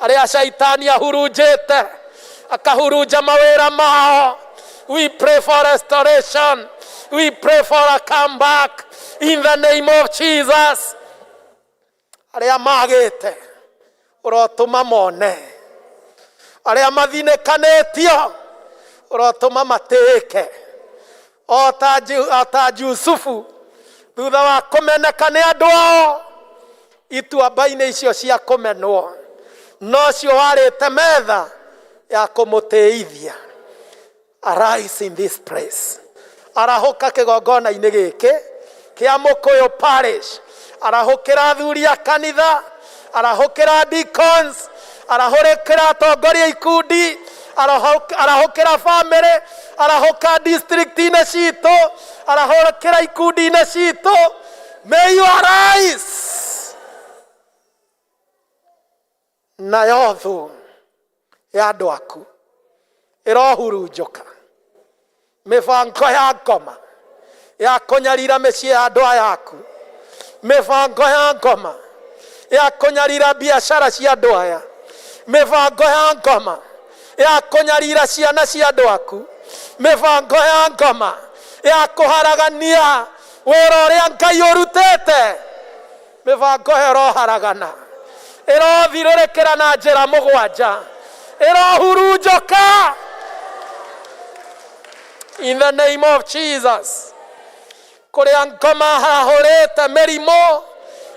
Speaker 15: arĩa caitani ahurunjĩte akahurunja mawĩra mao. We pray for restoration. We pray for a comeback in the name of Jesus. Arĩa magĩte ũrotũma mone, arĩa mathinĩkanĩtio ũrotũma matĩĩke, o ta Jusufu thutha wa kũmeneka nĩ andũ ao ituamba-inĩ icio cia kũmenwo, nocio warĩte metha ya kũmũtĩithia. Arise in this place. Arahũka kĩgongona-inĩ gĩkĩ kĩa Mũkũyũ Parish. Arahũkĩra athuri a kanitha, arahũkĩra deacons, arahũkĩra atongoria ikundi, arahũkĩra family, arahũka district-inĩ citũ, arahũkĩra ikundi-inĩ citũ. May you arise. Nayo thũ ya andũ aku ĩrohurunjũka, mĩbango ya ngoma ya kũnyarira mĩciĩ ya andũ aya aku, mĩbango ya ngoma ya kũnyarira biacara cia andũ aya, mĩbango ya ngoma ya kũnyarira ciana cia andũ aku, mĩbango ya ngoma ya kũharagania wĩra ũrĩa Ngai ũrutĩte, mĩbango ĩyo ĩroharagana, ĩrothirĩrĩkĩra na njĩra mũgwanja, ĩrohurunjũka in the name of Jesus. Kũrĩa ngoma hahũrĩte mĩrimũ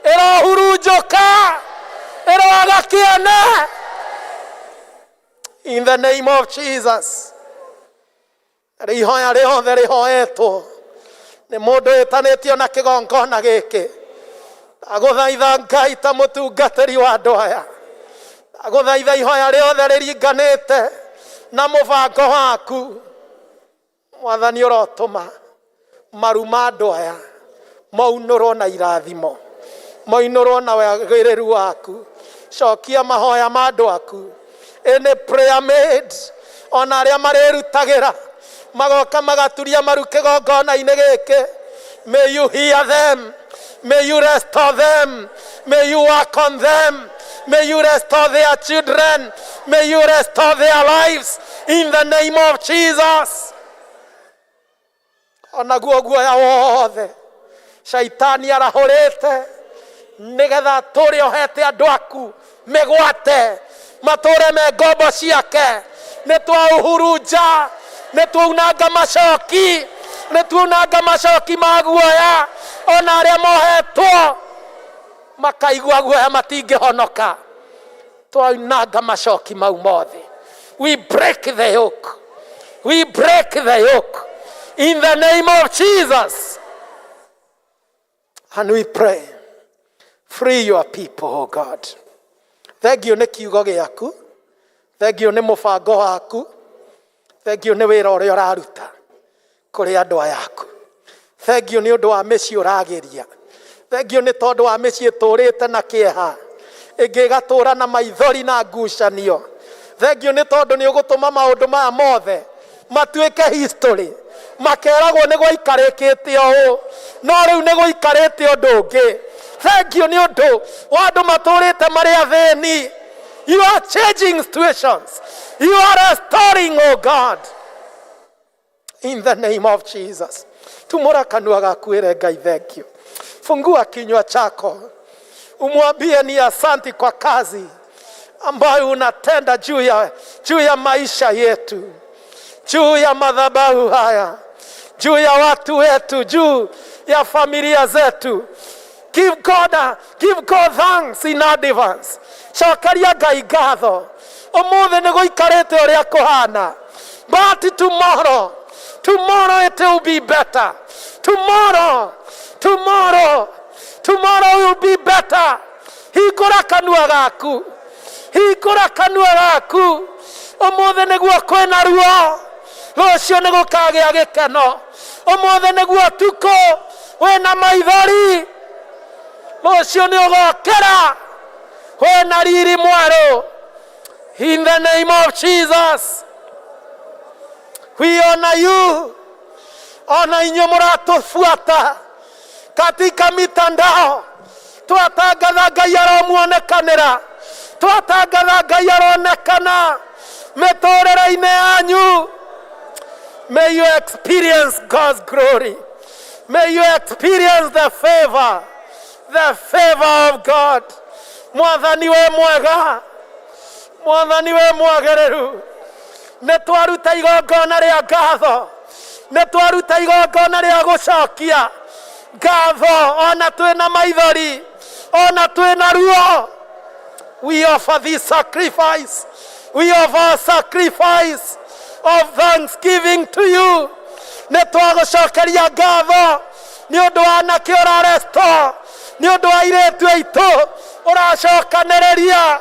Speaker 15: ĩrohurunjũka, ĩroaga kĩene in the name of Jesus. Rĩhoya rĩothe rĩhoetwo nĩ mũndũ wĩtanĩtio na kĩgongona gĩkĩ, ndagũthaitha Ngai ta mũtungatĩri wa andũ aya, ndagũthaitha ihoya rĩothe rĩringanĩte na mũbango waku Mwathani, ũrotũma maru ma andũ aya maunũrwo na irathimo, moinũrwo na wagĩrĩru waku. Cokia mahoya ma andũ aku, any prayer made, ona arĩa marĩrutagĩra magoka magaturia maru kĩgongona-inĩ gĩkĩ, may you hear them, may you restore them, may you work on them, may you restore their children, may you restore their lives in the name of Jesus. Onaguo guoya wothe caitani arahũrĩte nĩgetha atũre ohete andũ aku mĩgwate, matũre me ngombo ciake, nĩ twaũhurunja, nĩ twaunanga macoki, nĩ twaunanga macoki ma guoya, ona arĩa mohetwo makaigua guoya matingĩhonoka, twaunanga macoki mau mothe. We break the yoke, we break the yoke in the name of Jesus. And we pray, free your people, oh God. Thank you nĩ kiugo gĩaku, thank you nĩ mũbango waku, thank you nĩ wĩra ũrĩa ũraruta kũrĩ andũ aya aku, thank you nĩ ũndũ wa mĩciĩ ũragĩria, thank you nĩ tondũ wa mĩciĩ ĩtũrĩte na kĩeha, ĩngĩ ĩgatũra na maithori na ngucanio. Thank you nĩ tondũ nĩ ũgũtũma maũndũ maya mothe matuĩke history, makeragwo nĩ gwaikarĩkĩte ũũ, no rĩu nĩ gũikarĩte ũndũ ũngĩ. Thank you nĩ ũndũ wa andũ matũrĩte marĩ athĩni. You are changing situations, you are restoring, oh God, in the name of Jesus. Tumũra kanua gaku ĩre Ngai thank you. Fungua kinywa chako umwambie ni asanti kwa kazi ambayo unatenda juu ya maisha yetu, juu ya madhabahu haya, juu ya watu wetu, juu ya familia zetu. Give God thanks in advance. Cokeria Ngai ngatho. Ũmũthĩ nĩ gũikarĩte ũrĩa kũhana, but tomorrow, tomorrow it will be better. Tomorrow, tomorrow, tomorrow will be better. Hingũra kanua gaku, hingũra kanua gaku. Ũmũthĩ nĩguo kwĩna ruo, rũciũ nĩ gũkagĩa gĩkeno. Ũmũthĩ nĩguo tukũ wĩna maithori, rũciũ nĩ ũgokĩra wĩna riri mwerũ. In the name of Jesus, we honor you. Ona inyuĩ mũratũbuata katika mitandao, twatangatha Ngai aromuonekanĩra, twatangatha Ngai aronekana mĩtũrĩre-inĩ yanyu. May you experience God's glory. May you experience the favor, the favor of God. Mwathani we mwega, Mwathani we mwagĩrĩru, nĩ twaruta igongona rĩa ngatho, nĩ twaruta igongona rĩa gũcokia ngatho, ona twĩna maithori, ona twĩna ruo. We offer this sacrifice, we offer a sacrifice of thanksgiving to you. Nĩ twagũcokeria ngatho nĩ ũndũ wa anake ũraresto, nĩ ũndũ wa airĩtu aitũ ũracokanĩrĩria.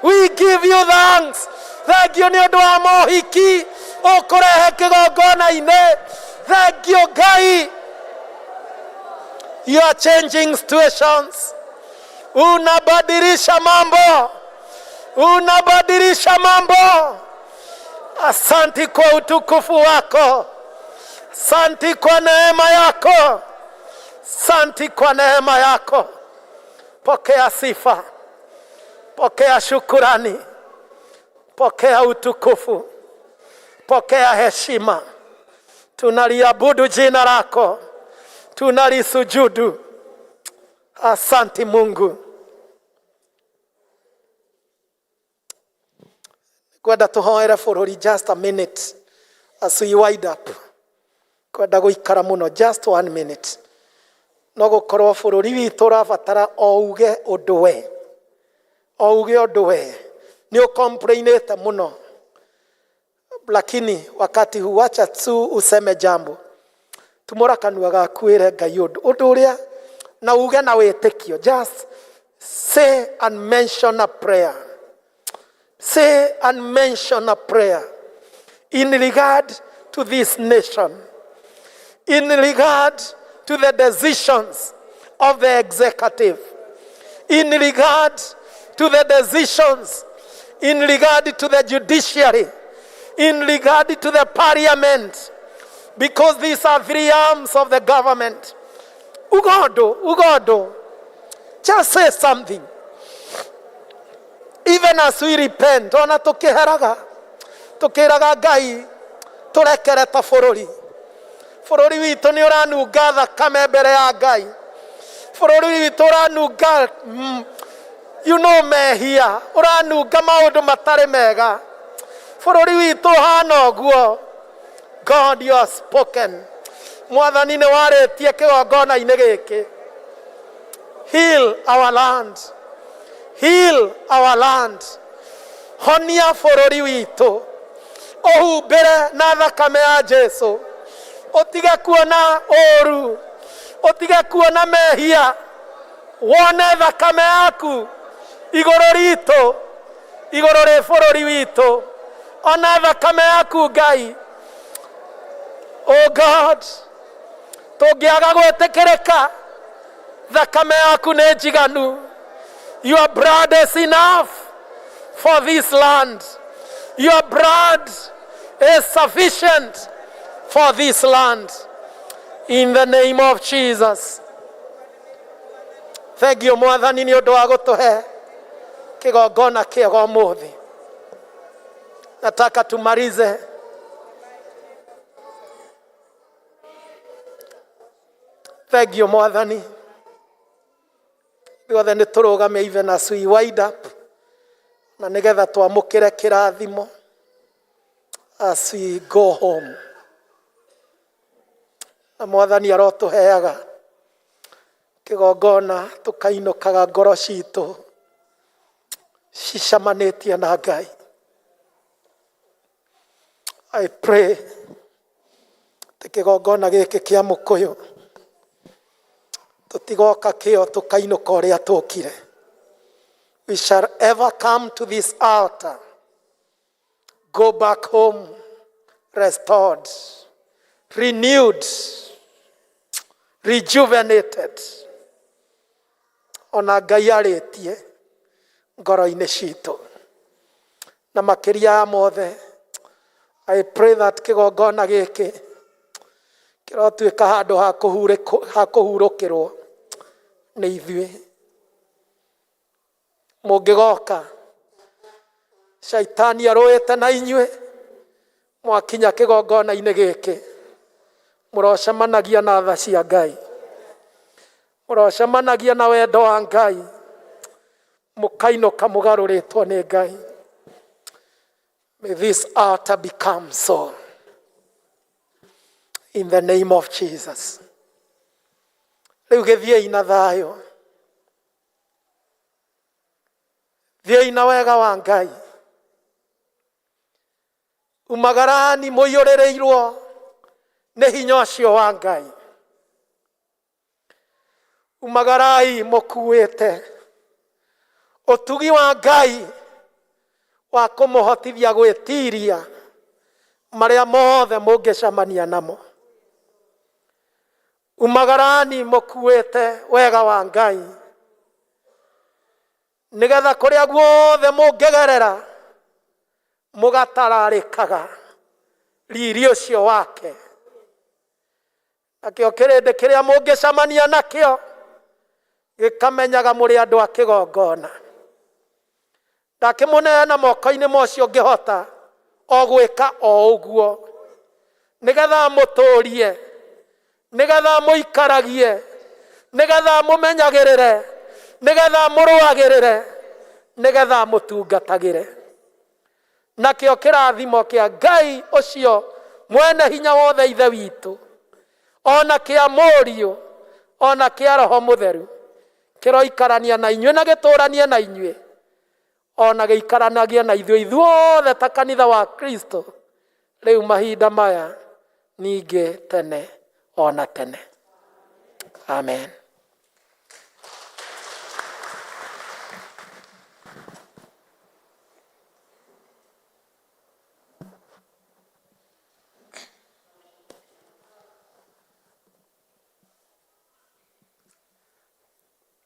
Speaker 15: We give you thanks. Thank you nĩ ũndũ wa mohiki ũkũrehe kĩgongona-inĩ. Thank you, Ngai. You are changing situations. Unabadilisha mambo, unabadilisha mambo. Asanti kwa utukufu wako, asanti kwa neema yako, asanti kwa neema yako. Pokea sifa, pokea shukurani, pokea utukufu, pokea heshima. Tunaliabudu jina lako, tunalisujudu. Asanti Mungu. Kwenda tuhoere bũrũri, just a minute as we wind up. Kwenda gũikara mũno, just one minute. No gũkorwo bũrũri witũ ũrabatara o uge ũndũ we, o uge ũndũ we. Nĩ ũcomplainĩte mũno, lakini wakati huu wacha tu useme jambo. Tumũra kanua gaku wĩre Ngai ũndũ, ũndũ ũrĩa na uge na wĩtĩkio. Just say and mention a prayer. Say and mention a prayer in regard to this nation, in regard to the decisions of the executive, in regard to the decisions, in regard to the judiciary, in regard to the parliament, because these are three arms of the government. Ugodo, ugodo, just say something. Even as we repent, ona tukiheraga, tukiraga Ngai turekere ta bũrũri. Bũrũri witũ nĩ ũranunga thakame mbere ya Ngai. Bũrũri witũ ũranunga mehia, ũranunga maũndũ matarĩ mega. Bũrũri witũ ũhana ũguo. God, you have spoken. Mwathani, nĩ warĩtie kĩgongona-inĩ gĩkĩ. Heal our land, heal our land. Honia bũrũri witũ, ũhumbĩre na thakame ya Jesu, ũtige kuona ũru, ũtige kuona mehia, wone thakame yaku igũrũ ritũ, igũrũ rĩ bũrũri witũ. Ona thakame yaku, Ngai. Oh God, tũngĩaga gwĩtĩkĩrĩka, thakame yaku nĩ njiganu. Your blood is enough for this land. Your blood is sufficient for this land. In the name of Jesus. Thengiũ Mwathani nĩ ũndũ wa gũtũhe kĩgongona kĩega ũmũthĩ. Nataka tumalize. Thengiũ Mwathani. Ithuothe nĩ tũrũgame even as we wind up na nĩgetha twamũkĩre kĩrathimo as we go home. Na Mwathani arotũheaga kĩgongona tũkainũkaga ngoro citũ cicamanĩtie na Ngai. I pray atĩ kĩgongona gĩkĩ kĩa mũkũyũ tũtigoka kĩo tũkainũka ũrĩa tũkire. We shall ever come to this altar, go back home restored, renewed, rejuvenated. Ona Ngai arĩtie ngoro-inĩ citũ. Na makĩria ya mothe, I pray that kĩgongona gĩkĩ kĩrotuĩka handũ ha kũhurũkĩrwo nĩ ithuĩ. Mũngĩgoka shaitani arũĩte na inyuĩ, mwakinya kĩgongona-inĩ gĩkĩ mũrocemanagia na tha cia Ngai, mũrocemanagia na wendo wa Ngai, mũkainũka mũgarũrĩtwo nĩ Ngai. May this altar become so in the name of Jesus. Rĩu gĩthiĩi na thayũ, thiĩi na wega wa Ngai, umagarani mũiyũrĩrĩirwo nĩ hinya ũcio wa Ngai. Umagarai mũkuĩte ũtugi wa Ngai wa kũmũhotithia gwĩtiria marĩa mothe mũngĩcemania namo. Umagarani mũkuĩte wega wa Ngai nĩgetha kũrĩa guothe mũngĩgerera mũgatararĩkaga riri ũcio wake. Nakĩo kĩrĩndĩ kĩrĩa mũngĩcemania nakĩo gĩkamenyaga mũrĩ andũ a kĩgongona. Ndakĩmũneana moko-inĩ ma ũcio ũngĩhota o gwĩka o ũguo, nĩgetha amũtũrie, nĩgetha amũikaragie, nĩgetha amũmenyagĩrĩre, nĩgetha amũrũagĩrĩre, nĩgetha amũtungatagĩre. Nakĩo kĩrathimo kĩa Ngai ũcio mwene hinya wothe Ithe witũ, ona kĩa Mũriũ, ona kĩa Roho Mũtheru, kĩroikarania na inyuĩ na gĩtũranie na inyuĩ, ona gĩikaranagie na ithuĩ ithuothe ta kanitha wa Kristo rĩu mahinda maya ningĩ tene ona tene. Amen.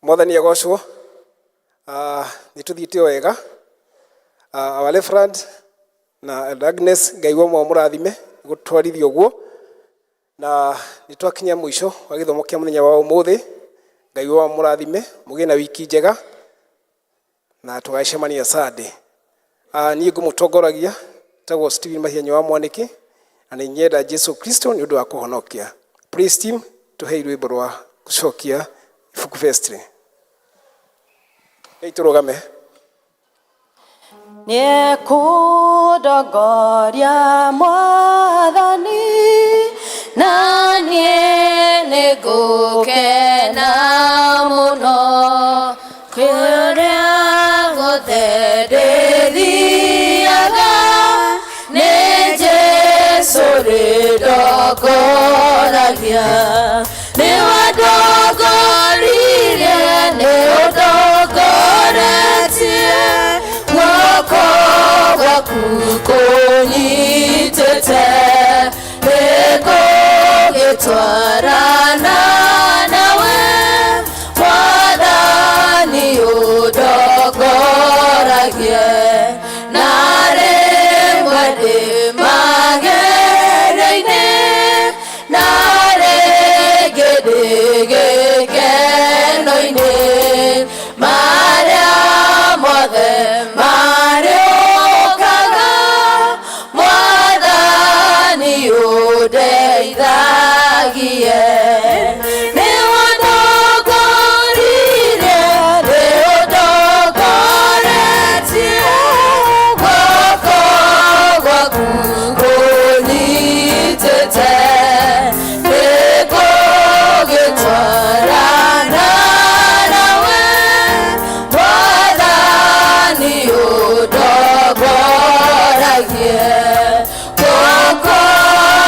Speaker 5: Mwathani agocwo. Nĩ tũthiĩte o wega. Our Reverend na Elder Agnes, Ngai wa mũrathime gũtwarithia ũguo. Na nĩ twakinya mũico wa gĩthomo kĩa mũthenya wa ũmũthĩ. Ngai wa mũrathime, mũgĩe na wiki njega na tũgacemania Sunday. Niĩ ngũmũtongoragia tagwo Stephen Mahianyo wa Mwanĩki na nĩ nyenda Jesu Kristo nĩ ũndũ wa kũhonokia. Praise team, tũhei rwĩmbo rwa gũcokia ibuku vestry. Rĩu tũrũgame.
Speaker 14: Nĩekũndongoria Mwathani,
Speaker 16: na niĩ nĩngũkena mũno kũrĩa guothe ndĩthiaga, nĩ Jesũ rĩndongoragia, nĩwe ndongoririe, nĩ ũndongoretie, guoko gwaku kũnyitĩte, nĩngũgĩtwarana